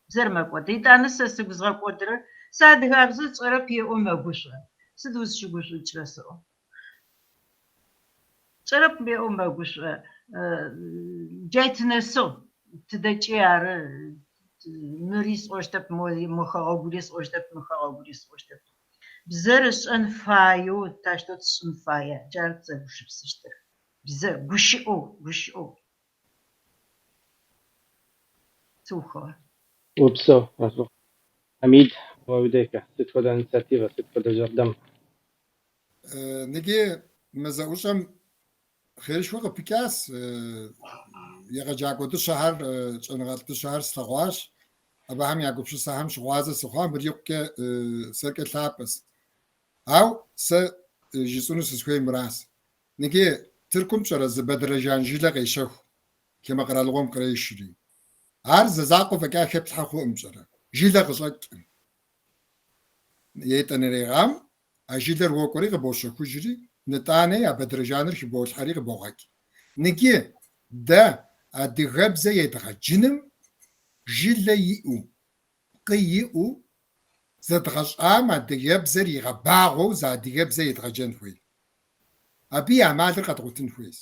Бзэр мэкӏоды. Итӏанэ сэ сыгу згъэкӏодырэр сэ адыгабзэ сшӏэрэп еӏо мэгушӏо. Сыд узщыгушӏукӏрэ сэӏо. Сшӏэрэп еӏо мэгушӏо. Джай тынэсыгъ, тыдэкӏи ары мыри сӏощтэп, мо хэгъэгури сӏощтэп, мы хэгъэгури сӏощтэп. Бзэр ышӏэн фаеу тащтэу тшӏын фае, джары тызэгупшысыщтыр. Бзэр гущыӏэу, гущыӏэу. Сыухыгъэ. Упсэу, Хьэмид, уэ уи дейкӏэ, сыт хуэдэ инициативэ, сыт хуэдэ жэрдэм? Ныджы мы зэӏущӏэм хъерышхуэ къыпыкӏащ, егъэджакӏуэ дыщэхэр, щӏэныгъэлӏ дыщэхэр слъэгъуащ, абыхэм я гупсысэхэм щыгъуазэ сыхъуа, мыр икъукӏэ сэркӏэ лъапӏэщ. Ауэ сэ жысӏэну сызыхуейр мыращ. Ныджы Тыркум пщӏэрэ зы бэдрэжан жылэ къещэху, хамэ къэралыгъуэм кърешри. Ар зэ закъуэ фӏэкӏа хэплъхьэ хъуӏым пщӏэрэ, жылэ къыщӏэкӏкъым. Етӏанэрей гъэм а жылэр уокӏуэри къыбощэхужри, нытӏанэ а бэдрэжаныр хыболъхьэри къыбогъэкӏ. Ныджы дэ адыгэбзэ едгъэджыным жылэ иӏэу, пкъы иӏэу зэдгъэщӏам адыгэбзэр игъэбагъуэу зы адыгэбзэ едгъэджэн хуей. Абы и амалыр къэдгъуэтын хуейщ.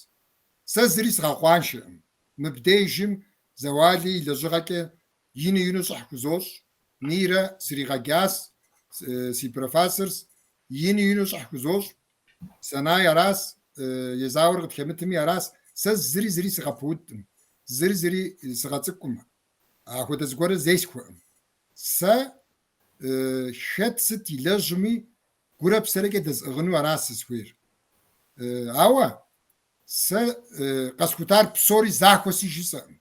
Сэ зыри сгъэкъуаншэкъым. Мыбдежым Зэуали и лэжьыгъэкӏэ ину-ину щӏыхь хузощӏ. Нирэ сригъэджащ, си профессорщ, ину-ину щӏыхь хузощӏ. Сэнай аращ, Езауэр къытхэмытми аращ. Сэ зыри зыри сыгъэпудкъым, зыри зыри сыгъэцӏыкӏукъым, ахуэдэ зыгуэрыр зесхуэкъым. Сэ хэт сыт илэжьми гурэ псэрэкӏэ дэзӏыгъыну аращ сызыхуейр. Ауэ сэ къэсхутар псори захуэси жысӏэкъым.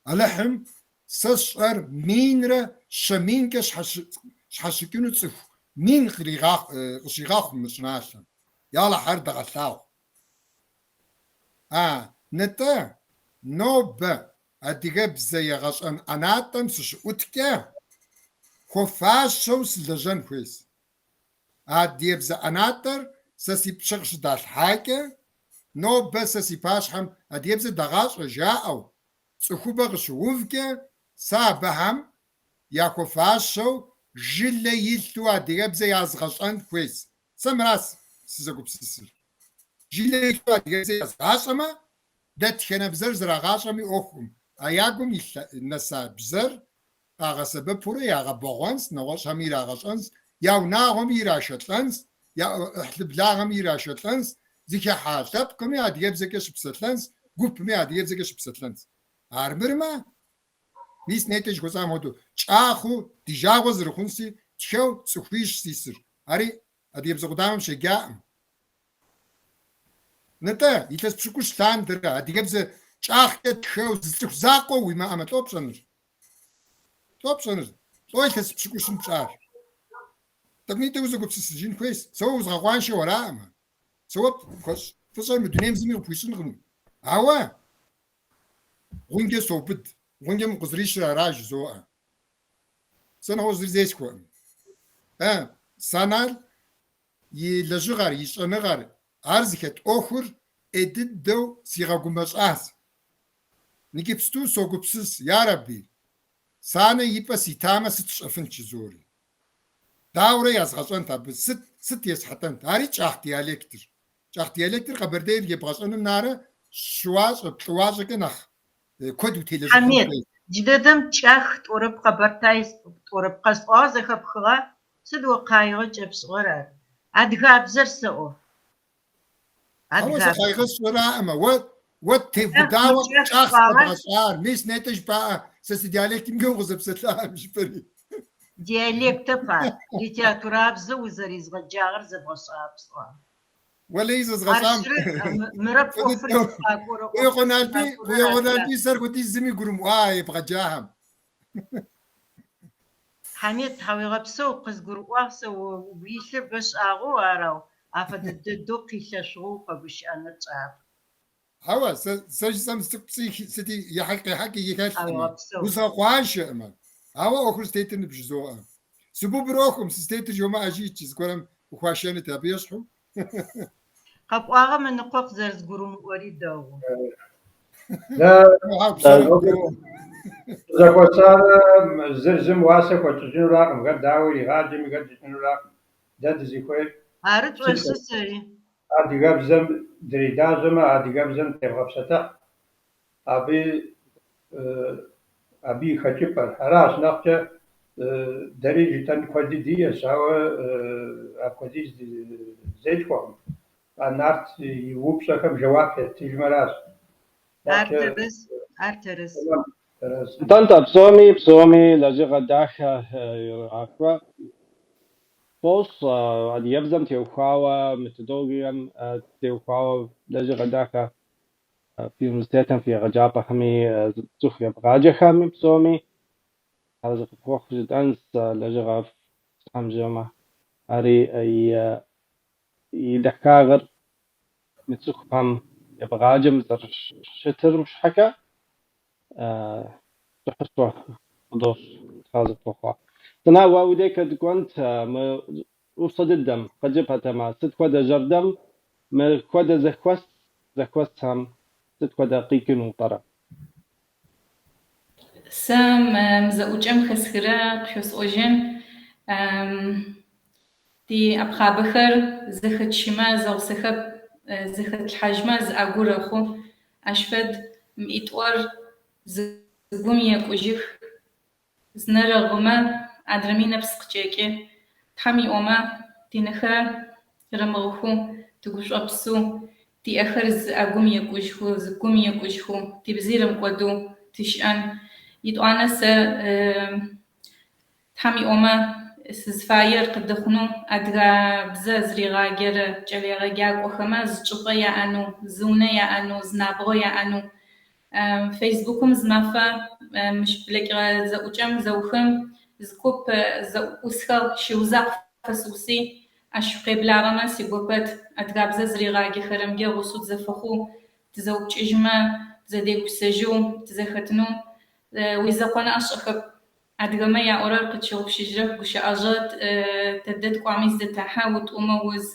Алыхьым сэ сщӏэр минрэ щэ минкӏэ щхьэщыкӏыну цӏыху мин къыщигъэхъу мы щӏыналъэм. Ялыхь, ар дыгъэлъагъу. А, нтӏэ, нобэ адыгэбзэ егъэщӏэн ӏэнатӏэм сыщыӏуткӏэ, хуэфащэу сылэжьэн хуейщ. Адыгэбзэ ӏэнатӏэр сэ си пщэ къыщыдалъхьакӏэ, нобэ сэ си пащхьэм адыгэбзэ дэгъащӏэ жаӏэу, цӏыхубэ къыщыувкӏэ, сэ абыхэм яхуэфащэу жылэ илъу адыгэбзэ язгъэщӏэн хуейщ. Сэ мыращ сызэгупсысыр. Жылэ илъу адыгэбзэ язгъащӏэмэ, дэтхэнэ бзэр зэрагъащӏэми ӏуэхукъым, а я гум илъ нэса бзэр къагъэсэбэпурэ ягъэбэгъуэнщ, нэгъуэщӏхэми ирагъэщӏэнщ, я унагъуэми ирашэлӏэнщ, я ӏыхьлы благъэми ирашэлӏэнщ, зыхыхьа лъэпкъми адыгэбзэкӏэ щыпсэлъэнщ, гупми адыгэбзэкӏэ щыпсэлъэнщ. Армырмэ, мис нетӏэ жыхуэсӏам хуэдэу, кӏахыу ди жагъуэ зэрыхъунси, тхэу цӏыхуищ зисыр. Ари адыгэбзэ къудамэм щеджаӏым. Нтӏэ, илъэс пщыкӏущ лъандэрэ адыгэбзэ кӏахкӏэ тхэу зы цӏыху закъуэ уимыӏэмэ, лӏо пщӏэныр? Лӏо пщӏэныр? Лӏо илъэс пщыкӏущым пщӏар? Тӏэкӏунитӏэ узэгупсысыжын хуейщ. Сэ уэ узгъэкъуаншэу араӏымэ. Сэ уэ пхуэсщӏ фӏыщӏэр мы дунейм зыми къыпхуищӏынкъым. Ауэ гъунджэ соубыд, гъунджэм укъызэрищыр ара жызоӏэ. Сэ нэгъуэщӏ зыри зесхуэкъым. Санал и лэжьыгъэр, и щӏэныгъэр, ар зыхэт ӏуэхур ӏей дыдэу сигъэгумэщӏащ. Иджыпсту согупсыс, ярэби, Санэ и пӏэ ситамэ сыт сщӏэфынт жызори. Дауэрэ язгъэщӏэнт абы, сыт, сыт есхьэлӏэнт? Ари кӏах диалектыр. Кӏах диалектыр къэбэрдейр ебгъэщӏэным нарэ щыуащӏэ, плӏыуащӏэкӏэ нэхъ куэд утелэжьыхьын Хьэмед, хуейщ. джыдэдэм кӏах тӏорэп, къэбэртай тӏорэп, къэсӏуагъэр зэхэпхыгъа? Сыд о къаигъэ кӏэпшӏыгъэр ар? Адыгабзэр сэӏо. Ауэ сэ Адыгабзэр. къайгъэ сщӏыраӏымэ, уэ, уэ Кӏах, тевбыдауэ кӏах кӏах сӏуагъа? сыкъэбгъэщӏар. Мис нетӏэ жыпӏаӏэ, сэ си диалектымкӏэ укъызэпсэлъаӏым жыпӏэри. Диалектэп ар, литературабзэ узэрезгъэджагъэр зэбгъэшӏагъэп сӏуагъэ. Уэлэхьи Ар зэзгъэщӏам. щырэ, мырэп Фӏы ӏофыр дыдэу. зыфакӏорэ Къуекъуэ ӏофыр Налбий, зыфакӏорэр Къуекъуэ адыгабз. Налбий сэр хуэдиз зыми гурымыӏуа ебгъэджахэм. Хьамед, тхьауегъэпсэу, къызгурыӏуагъ сэ о угу илъыр бэшӏагъэу ар, ау афэдэ дэдэу къилъэшъугъэу укъэгущыӏэныр чӏап. Хьэуэ, сэ, сэ жысӏэм зы цӏыкӏу пцӏы сыти ехьэкӏ-къехьэкӏи хэлъкъымэ, Тхьауегъэпсэу. узгъэкъуаншэкъымэ. Ауэ ӏуэхур зытетыр ныбжызоӏэ. Сыбубыр ӏуэхум, сызытетыр жомыӏэ жиӏэкӏэ зыгуэрым къыхуашэнут абы ещхьу. Къэпӏуагъэм ыныкъо къызэрэзгурымыӏори дэгъу. Дэ Хьэуэ, псори нобэ къыбгуроӏуэ. дызэхуэсар зыр зым уасэ хуэтщӏыжынуракъым, хэт дауэ иригъаджэми, хэт жытӏэнуракъым. Дэ дызыхуейр Ары сыт тшӏошӏы сэри. адыгэбзэм дрилажьэмэ, адыгэбзэм тевгъэпсэлъыхь. Абы абы и хэкӏыпӏэр. Аращ нэхъкӏэ дэри жытӏэн куэди диӏэщ, ауэ апхуэдиз зетхуэкъым. А Нарт и упщӏэхэм жэуап еттыжмэращ. Ар Нэхъкӏэ тэрэз, ар тэрэз. тэмэм, тэрэз. Нтӏэ-нтӏэ, псоми, псоми лэжьыгъэ дахэ ирагъэкӏуэ. Фощӏ адыгэбзэм теухуауэ, методологием теухуауэ лэжьыгъэ дахэ фи университетым, фи егъэджапӏэхэми, цӏыху ебгъаджэхэми псоми арэзы къыфхуэхъу жытӏэнщ лэжьыгъэфӏ Тхьэм жиӏэмэ. Ари и дахагъэр мы цӏыхухэм ебгъаджэм зэрыщытым щхьэкӏэ щӏыхьышхуэ къыдощӏ Тхьэ зыхуэхъуа. Сэ уэ уи дей дыкӏуэнт мы упщӏэ дыдэм, къыджепӏэтэмэ, сыт хуэдэ жэрдэм мы хуэдэ зэхуэс зэхуэсхэм сыт хуэдэ къикӏыну пӏэрэ? Сэ мы зэӏукӏэм хэсхырэ къышъосӏожьын. Ди ӏэпхъабэхэр зэхэтщымэ, зэгъусэхэп, зэхэтлъхьажьмэ зы ӏэгу рэхъу. Ащ фэд. Мыӏитӏор зы гум екӏужьых. Зы нэр гъымэ, адрэми нэпс къыкӏэкӏы. Тхьэм иӏомэ, тинэхэ рымыгъыхэу, тыгушӏопсэу, тиӏэхэр зы ӏэгум екӏужьхэу, зы гум екӏужьхэу, тибзи рымыкӏодэу тыщыӏэн. Итӏуанэ сэ Тхьэм иӏомэ, сызфаер къыдэхъунэу адыгабзэ зригъаджэрэ кӏэлэегъэджакӏохэмэ зы чӏыпӏэ яӏэнэу, зы унэ яӏэнэу, зы набгъо яӏэнэу. Фейсбукым зы мафэ мыщ блэкӏыгъэ зэӏукӏэм зэухым зы куп зэӏусхыгъ, шыу закъу фэсыуси, ащ шъукъеблагъэмэ сигопэт, адыгабзэ зригъаджэхэрэмкӏэ гъусэу тызэфэхъоу, тызэупчӏыжьымэ, тызэдегупшысэжьэу тызэхэтынэу. Уизэкъонэ ӏэшӏэхэп. Адыгэмэ яӏорэр къытщыгъупшэжьырэп, гущыӏэжъэ тэдэ ткӏуами зыдэтэхьэ, утӏумэ уз,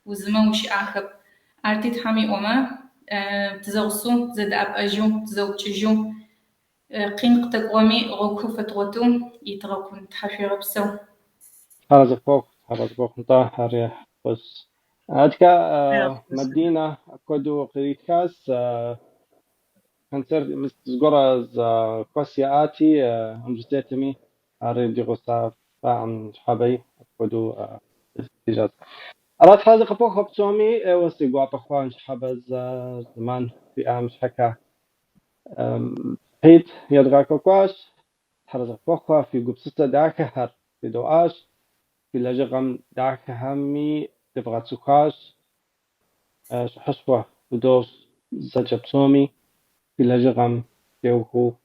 узымэ ущыӏахэп. Арти Тхьэм иӏомэ, тызэгъусэу, тызэдэӏэпӏэжьэу, тызэупчӏыжьэу, къин къытэкӏугъэми гъогухэр фэтгъотэу итыгъэкъун. Тхьашъуегъэпсэу. Тхьаразэ пхуэхъу, тхьаразэ пхуэхъу, нтӏэ, ари фӏыщ. Атхэ Мадинэ апхуэдэу къритхащ концерт зыгуэрэ зэхуэс яӏати университетми, ари ди гъусафакъым ныщхьэбэи апхуэдэу дежьащ. Ара тхьэразэ къыпхуэхъу псоми, ӏейуэ си гуапэ хъуа ныщхьэбэ зэман фиӏам щхьэкӏэ. Хьид едгъэкӏуэкӏуащ, тхьэразэ къыпхуэхъу, фи гупсысэ дахэхэр федоӏуащ, фи лэжьыгъэм дахэхэми девгъэцӏыхуащ. Щӏыхьышхуэ фыдощӏ зэкӏэ псоми фи лэжьыгъэм теухуэу.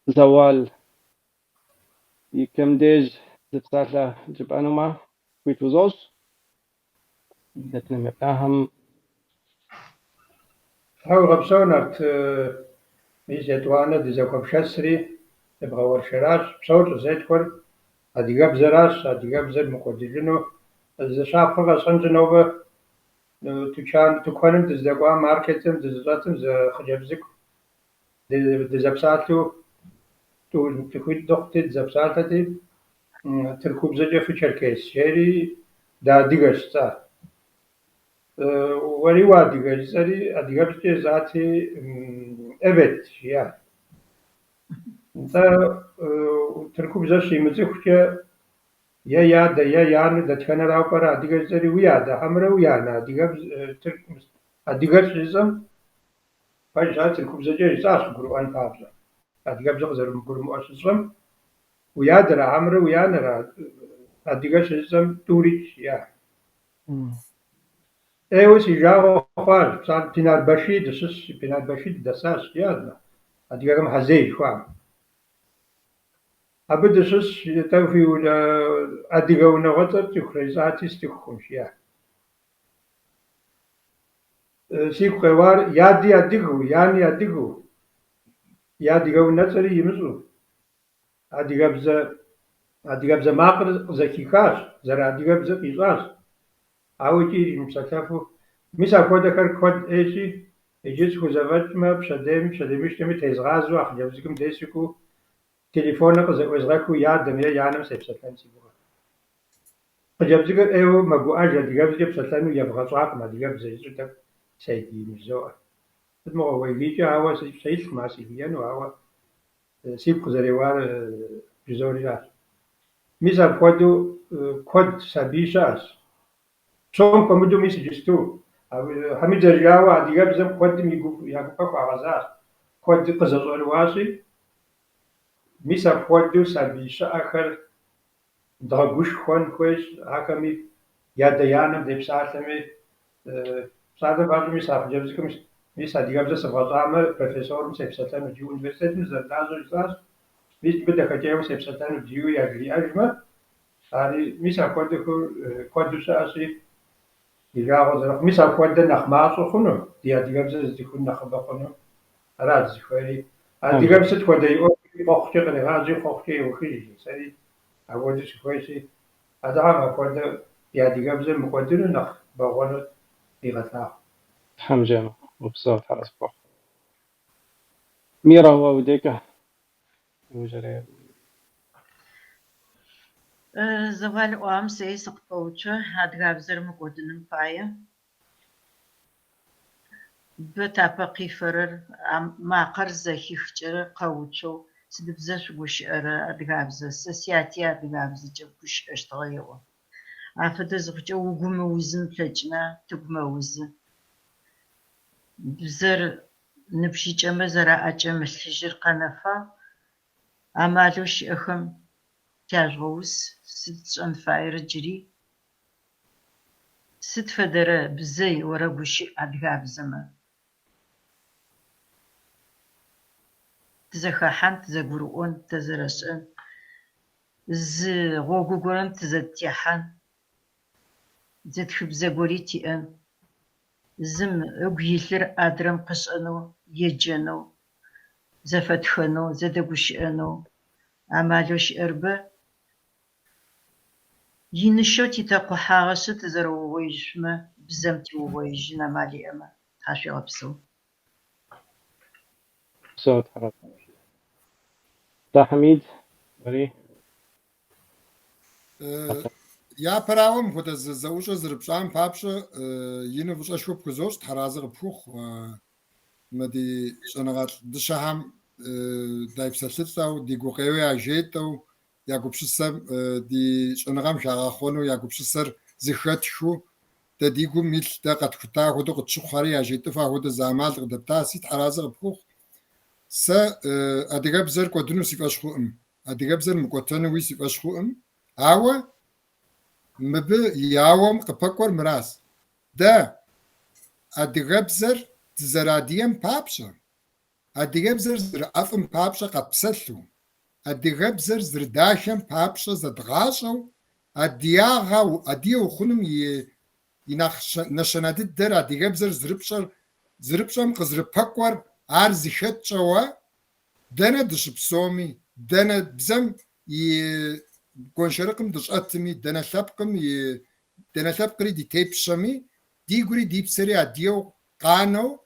Зэуал икӏэм деж зы псалъэ жыпӏэнумэ, хуит узощӏ. Дэтхэм еплъахэм. Тхьэ уигъэпсэу, Нарт, мис етӏуанэ дызэхуэпшэсри, дыбгъэуэршэращ. Псор щӏызетхуэр адыгэбзэращ, адыгэбзэр мыкӏуэдыжыну. Зы щапхъэ къэсхьынщи, нобэ тучан тыкуэным дыздэкӏуам, маркетым дызыщӏэтым зы хъыджэбз цӏыкӏу дызэпсалъэу цӏыхуитӏ дыхъути, дызэпсалъэти, тыркубзэкӏэ фычеркес жери, дыадыгэщ жысӏа. Уэри уадыгэ жысӏэри, адыгэбзэкӏэ жысӏати, evet жиӏа. Нтӏэ, тыркубзэ щимыцӏыхукӏэ, е и адэ, е и анэ дэтхэнэрауэ пӏэрэ адыгэ жысӏэри, уи адэ хьэмэрэ уи анэ адыгэлӏ жысӏэм, пэжщ, ар тыркубзэкӏэ жысӏащ къыгурыӏуэн папщӏэ. Адыгэбзэ къызэрымыгурымыӏуэр щысщӏэм, уи адэра хьэмэрэ уи анэра адыгэ щыжысӏэм, тӏурикӏ жиӏа. Ӏейуэ си жагъуэ хъуащ, псалъэм Пынарбаши дыщыщ, Пынарбаши дыдэсащ, жиӏащ, адыгэхэм Хьэзей жыхуаӏэм. Абы дыщыщ, тӏэ фи адыгэ унагъуэцӏэр пцӏыхурэ жысӏати, сцӏыхукъым, жиӏа. Сигу къеуар и ади адыгэу, и ани адыгэу, и адыгэ унэцӏэри имыщӏэу, адыгэбзэ макъыр къызэхихащ, зэрыадыгэбзэр къищӏащ, ауэ икӏи иримыпсэлъэфу. Мис апхуэдэхэр куэд ӏейщи, иджы схузэфӏэкӏмэ, пщэдейми пщэдеймыщкӏэми тезгъазэу а хъыджэбз цӏыкӏум дей сыкӏуэу, телефоныр къызэӏуезгъэхыу и адэм е и анэм сепсэлъэн си гугъэ. Хъыджэбз цӏыкӏур ӏейуэ мэгуӏэж адыгэбзэкӏэ псэлъэну евгъэщӏакъым адыгэбзэ жысӏэу тӏэкӏу сегиин жызоӏэ. Сыт мыгъуэ уегийкӏэ, ауэ си пщэ илъкъым ар сегиену, ауэ сигу къызэреуар жызоӏэращ. Мис апхуэдэу куэд сабий щыӏэщ. Псом хуэмыдэу мис иджысту. Хьэмид зэрыжиӏауэ, адыгэбзэм куэдым я гупэ хуагъэзащ, куэд къызэщӏэрыуащи, мис апхуэдэу сабий щыӏэхэр дгъэгушхуэн хуейщ, ахэми я адэ-анэм депсалъэми, псалъэм папщӏэ, мис а хъыджэбз цӏыкӏум мис адыгэбзэ сывгъэщӏамэ, профессорым сепсэлъэнут жиӏэу университетым зэрылажьэр жысӏащ, мис мыбы дахэкӏейуэ сепсэлъэнут жиӏэу яжриӏэжмэ, ари мис апхуэдэхэр куэду щыӏэщи, ди жагъуэ зэрыхъу. Мис апхуэдэ нэхъ мащӏэ хъуну, ди адыгэбзэр зыцӏыхун нэхъыбэ хъуну, аращ зыхуейри. Адыгэм сыт хуэдэ и ӏуэхури хъуэхъукӏэ кърегъажьи, хъуэхъукӏэ еухыж, сэри апхуэдэу сыхуейщи, Алыхьым апхуэдэ ди адыгэбзэр мыкӏуэдыну нэхъ бэгъуэну дигъэлъагъу. Тхьэм жиӏэмэ, упсэу, Тхьэразэ пхуэхъу. Мирэ, уэ удекӏэ иужьрей. Зэуал ыӏуагъэм сэри сыкъыпэуцу адыгабзэр мыкӏуэдыным пае. Бэ тапэ къифэрэр а макъэр зэхихкӏэрэ къэуцоу сыд бзэ шъугущыӏэрэ адыгабзэ, сэ сяти адыгабзэкӏэ гущыӏэщтыгъэ еӏо. Афэдэ зыхъукӏэ угу мыузын плъэкӏына, тыгу мэузы. Бзэр ныбжьыкӏэмэ зэраӏэкӏэмылъыжьыр къэнэфагъ. Амалэу щыӏэхэм тяжъугъэус, сыд тшӏэн фаер джыри? Сыд фэдэрэ бзэ орэгущыӏ адыгабзэмэ? Тызэхэхьан, тызэгурыӏон, тэзэрэшӏэн, зы гъогу горэм тызэдытехьан, зы тхыбзэ гори тиӏэн, зым ыгу илъыр адрэм къышӏэнэу, еджэнэу, зэфэтхэнэу, зэдэгущыӏэнэу амалэу щыӏэр бэ. Иныщэу титэкъухьагъэшъы тызэрэугъоижьышъумэ, бзэм тиугъоижьын амал иӏэмэ, тхьашъуегъэпсэу. Упсэу, Тхьэразэ. Нтӏэ, Хьэмид, уэри? Япэрауэ, мыпхуэдэ зы зэӏущӏэ зэрыпщӏам папщӏэ ину фӏыщӏэшхуэ пхузощӏ, Тхьэразэ къыпхухъу. Мы ди щӏэныгъэлӏ дыщэхэм дайпсэлъылӏэу, ди гукъеуэ яжетӏэу, я гупсысэм ди щӏэныгъэм хагъэхъуэну, я гупсысэр зыхэтхыу, дэ ди гум илъ, дэ къэтхута хуэдэу къытщыхъухэри яжетӏыфа хуэдэ зы ӏэмал къыдэптаси, Тхьэразэ къыпхухъу. Сэ адыгэбзэр кӏуэдыну си фӏэщ хъуӏым, адыгэбзэр мыкӏуэтэнуи си фӏэщ хъуӏым, ауэ мыбы и ауэм къыпэкӏуэр мыращ. Дэ адыгэбзэр дызэрадыгэм папщӏэ, адыгэбзэр зэрыӏэфӏым папщӏэ къэтпсэлъу, адыгэбзэр зэрыдахэм папщӏэ зэдгъащӏэу, адыягъэ, адыгэ ухъуным и и нэхъ нэщэнэ дыдэр адыгэбзэр зэрыпщӏэр, зэрыпщӏэм къызэрыпэкӏуэр ар зыхэтщӏэуэ, дэнэ дыщыпсэуми, дэнэ бзэм и гуэншэрыкъым дыщӏэтми, дэнэ лъэпкъым и дэнэ лъэпкъри ди тепщэми, ди гури ди псэри адыгэу къанэу,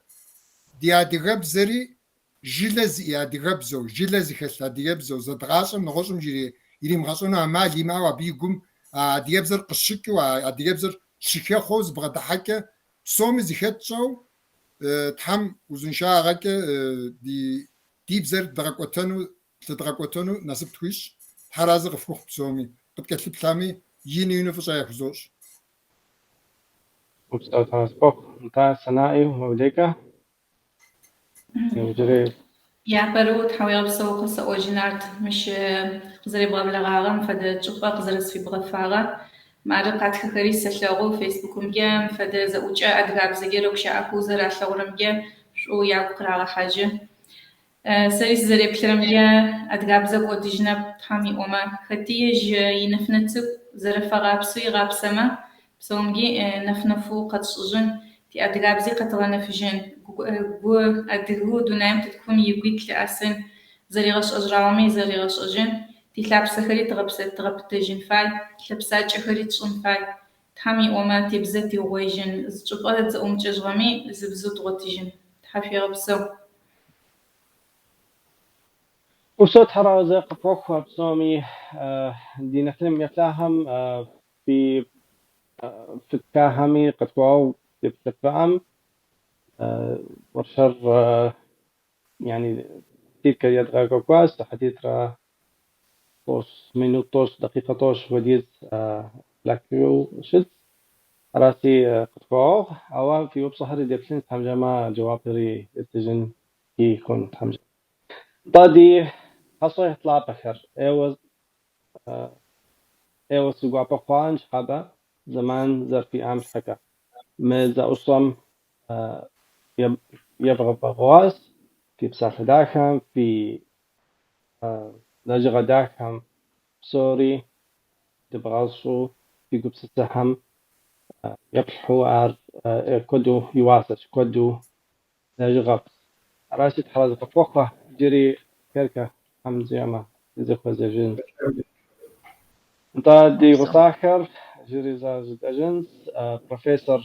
ди адыгэбзэри жылэ зиӏэ адыгэбзэу, жылэ зыхэлъ адыгэбзэу, зэдгъащӏэм нэгъуэщӏым иримыгъэщӏэну ӏэмал имыӏэу абы и гум а адыгэбзэр къыщыкӏыу, а адыгэбзэр щыхэхъуэу зы бгъэдыхьэкӏэ псоми зыхэтщӏэу, Тхьэм узыншагъэкӏэ ди бзэр дгъэкӏуэтэну, лъыдгъэкӏуэтэну насып тхуищӏ. Тхьэразэ къыфхухъу псоми, къыткӏэлъыплъами ину ину фӏыщӏэ яхузощӏ. Упсэу, Тхьэразэ къыпхухъу. Нтӏэ, Санаи, уаулейкӏэ. Иужьрей. Япэрэу тхьауегъэпсэу къэсэӏожьы, Нарт, мыщ къызэребгъэблэгъагъэм фэдэ чӏыпӏэ къызэрэсфибгъэфагъэ. Мары къатхыхэри сэлъэгъу Фейсбукымкӏэ мыфэдэ зэӏукӏэ адыгабзэкӏэ рэгущыӏэхэу зэралъэгъурэмкӏэ шӏу ягу къырагъэхьажьы. Сэри сызэреплъырэмкӏэ адыгабзэ кӏодыжьынэп, Тхьэм иӏомэ. Хэти ежь инэфынэ цӏыкӏу зэрэфэгъапсэу игъапсэмэ, псэумкӏи нэф-нэфэу къэтшӏыжьын, тиадыгабзи къэтыгъэнэфыжьын, гу адыгэу дунаим тетхым игуи тлъыӏэсын, зэригъэшӏэжьрагъэми зэригъэшӏэжьын, тилъапсэхэри тыгъэпытэжьын фай, лъэпсакӏэхэри тшӏын фай. Тхьэм иӏомэ, тибзэ тиугъоижьын, зы чӏыпӏэ тызэӏумыкӏэжьыгъэми зы бзэу дгъотыжьын. Тхьашъуегъэпсэу. Упсэу, Тхьэразэ къыпхухъу а псоми ди нэтыным еплъахэм фи фытхахэми къытхуэгъэгъу деплъыфаӏым. Уэршэр yani сыхьэтитӏкӏэ едгъэкӏуэкӏуащ, сыхьэтитӏрэ тӏощӏ минут тӏощӏ, дакъикъэ тӏощӏ хуэдиз блэкӏыу щытщ. Араси къытхуэгъэгъу, ауэ фи упщӏэхэри деплъын Тхьэм жиӏэмэ, жэуапри еттыжын хъун Тхьэм жиӏэмэ. Нтӏэ, ди хьэщӏэ лъапӏэхэр ӏейуэ си гуапэ хъуа ныщхьэбэ зэман зэрыфиӏам щхьэкӏэ. Мы зэӏущӏэм евгъэфӏэгъуащ фи псалъэ дахэм, фи лэжьыгъэ дахэм псори дыбгъэщӏу фи гупсысэхэм еплъхьу ар куэду и уасэщ, куэду лэжьыгъэфӏщ. Аращи, Тхьэразэ къыфхухъу, иджыри хъеркӏэ Тхьэм жиӏэмэ, дызэхуэзэжын. Нтӏэ, ди гъусахэр иджыри зэ жытӏэжынщ, профессор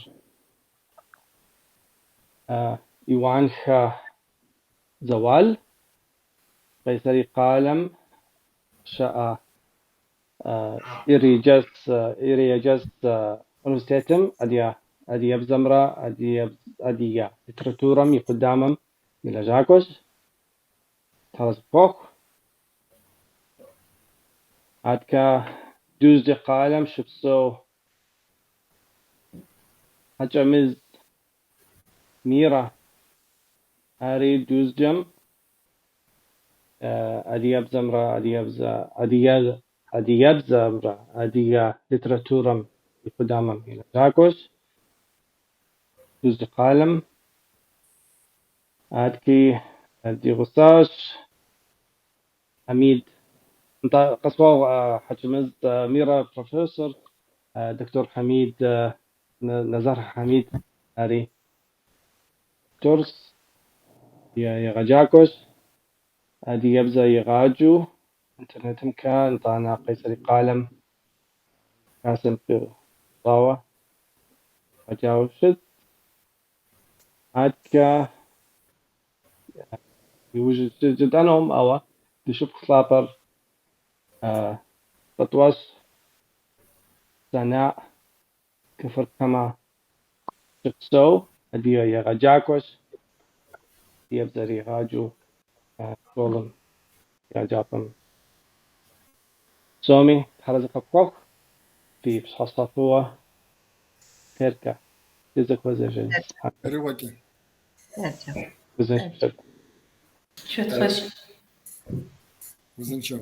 Иуанхэ Зэуал, Къайсэри къалэм щыӏэ Ириджэс университетым адыгэбзэмрэ адыгэ литературэм и къудамэм и лэжьакӏуэщ. Тхьэразэ къыпхуэхъу. Адэкӏэ Дузджэ къалэм щыпсэу Хьэкӏэмыз Мирэ, ари Дузджэм адыгэбзэмрэ адыгэбзэ адыгэбзэмрэ адыгэ литературэм и къудамэм и лэжьакӏуэщ. Дузджэ къалэм. Адэкӏи ди гъусащ Хьэмид. Нтӏэ, къысхуэгъэгъу Хьэкӏэмыз Мирэ профессор, доктор Хьэмид, Нэзэр Хьэмид ари докторщ, егъэджакӏуэщ, адыгэбзэ игъаджэу интернетымкӏэ, нтӏанэ Къайсэри къалэм хасэм пыщӏауэ егъэджауэ щыт. Адэкӏэ иужь жытӏэнукъым, ауэ ди шыпхъу лъапӏэр Пӏэтӏуэщ Санаӏ Кфар-Камэ щыпсэу адыгэ егъэджакӏуэщ, адыгэбзэр игъаджэу школым, еджапӏэм. Псоми тхьэразэ къыфхуэхъу, фи пщыхьэщхьэ фӏыуэ, хъеркӏэ дызэхуэзэжын. Хъерыгъуэкӏэ. Узыншэу. Шъотхъэжь. Узыншэу.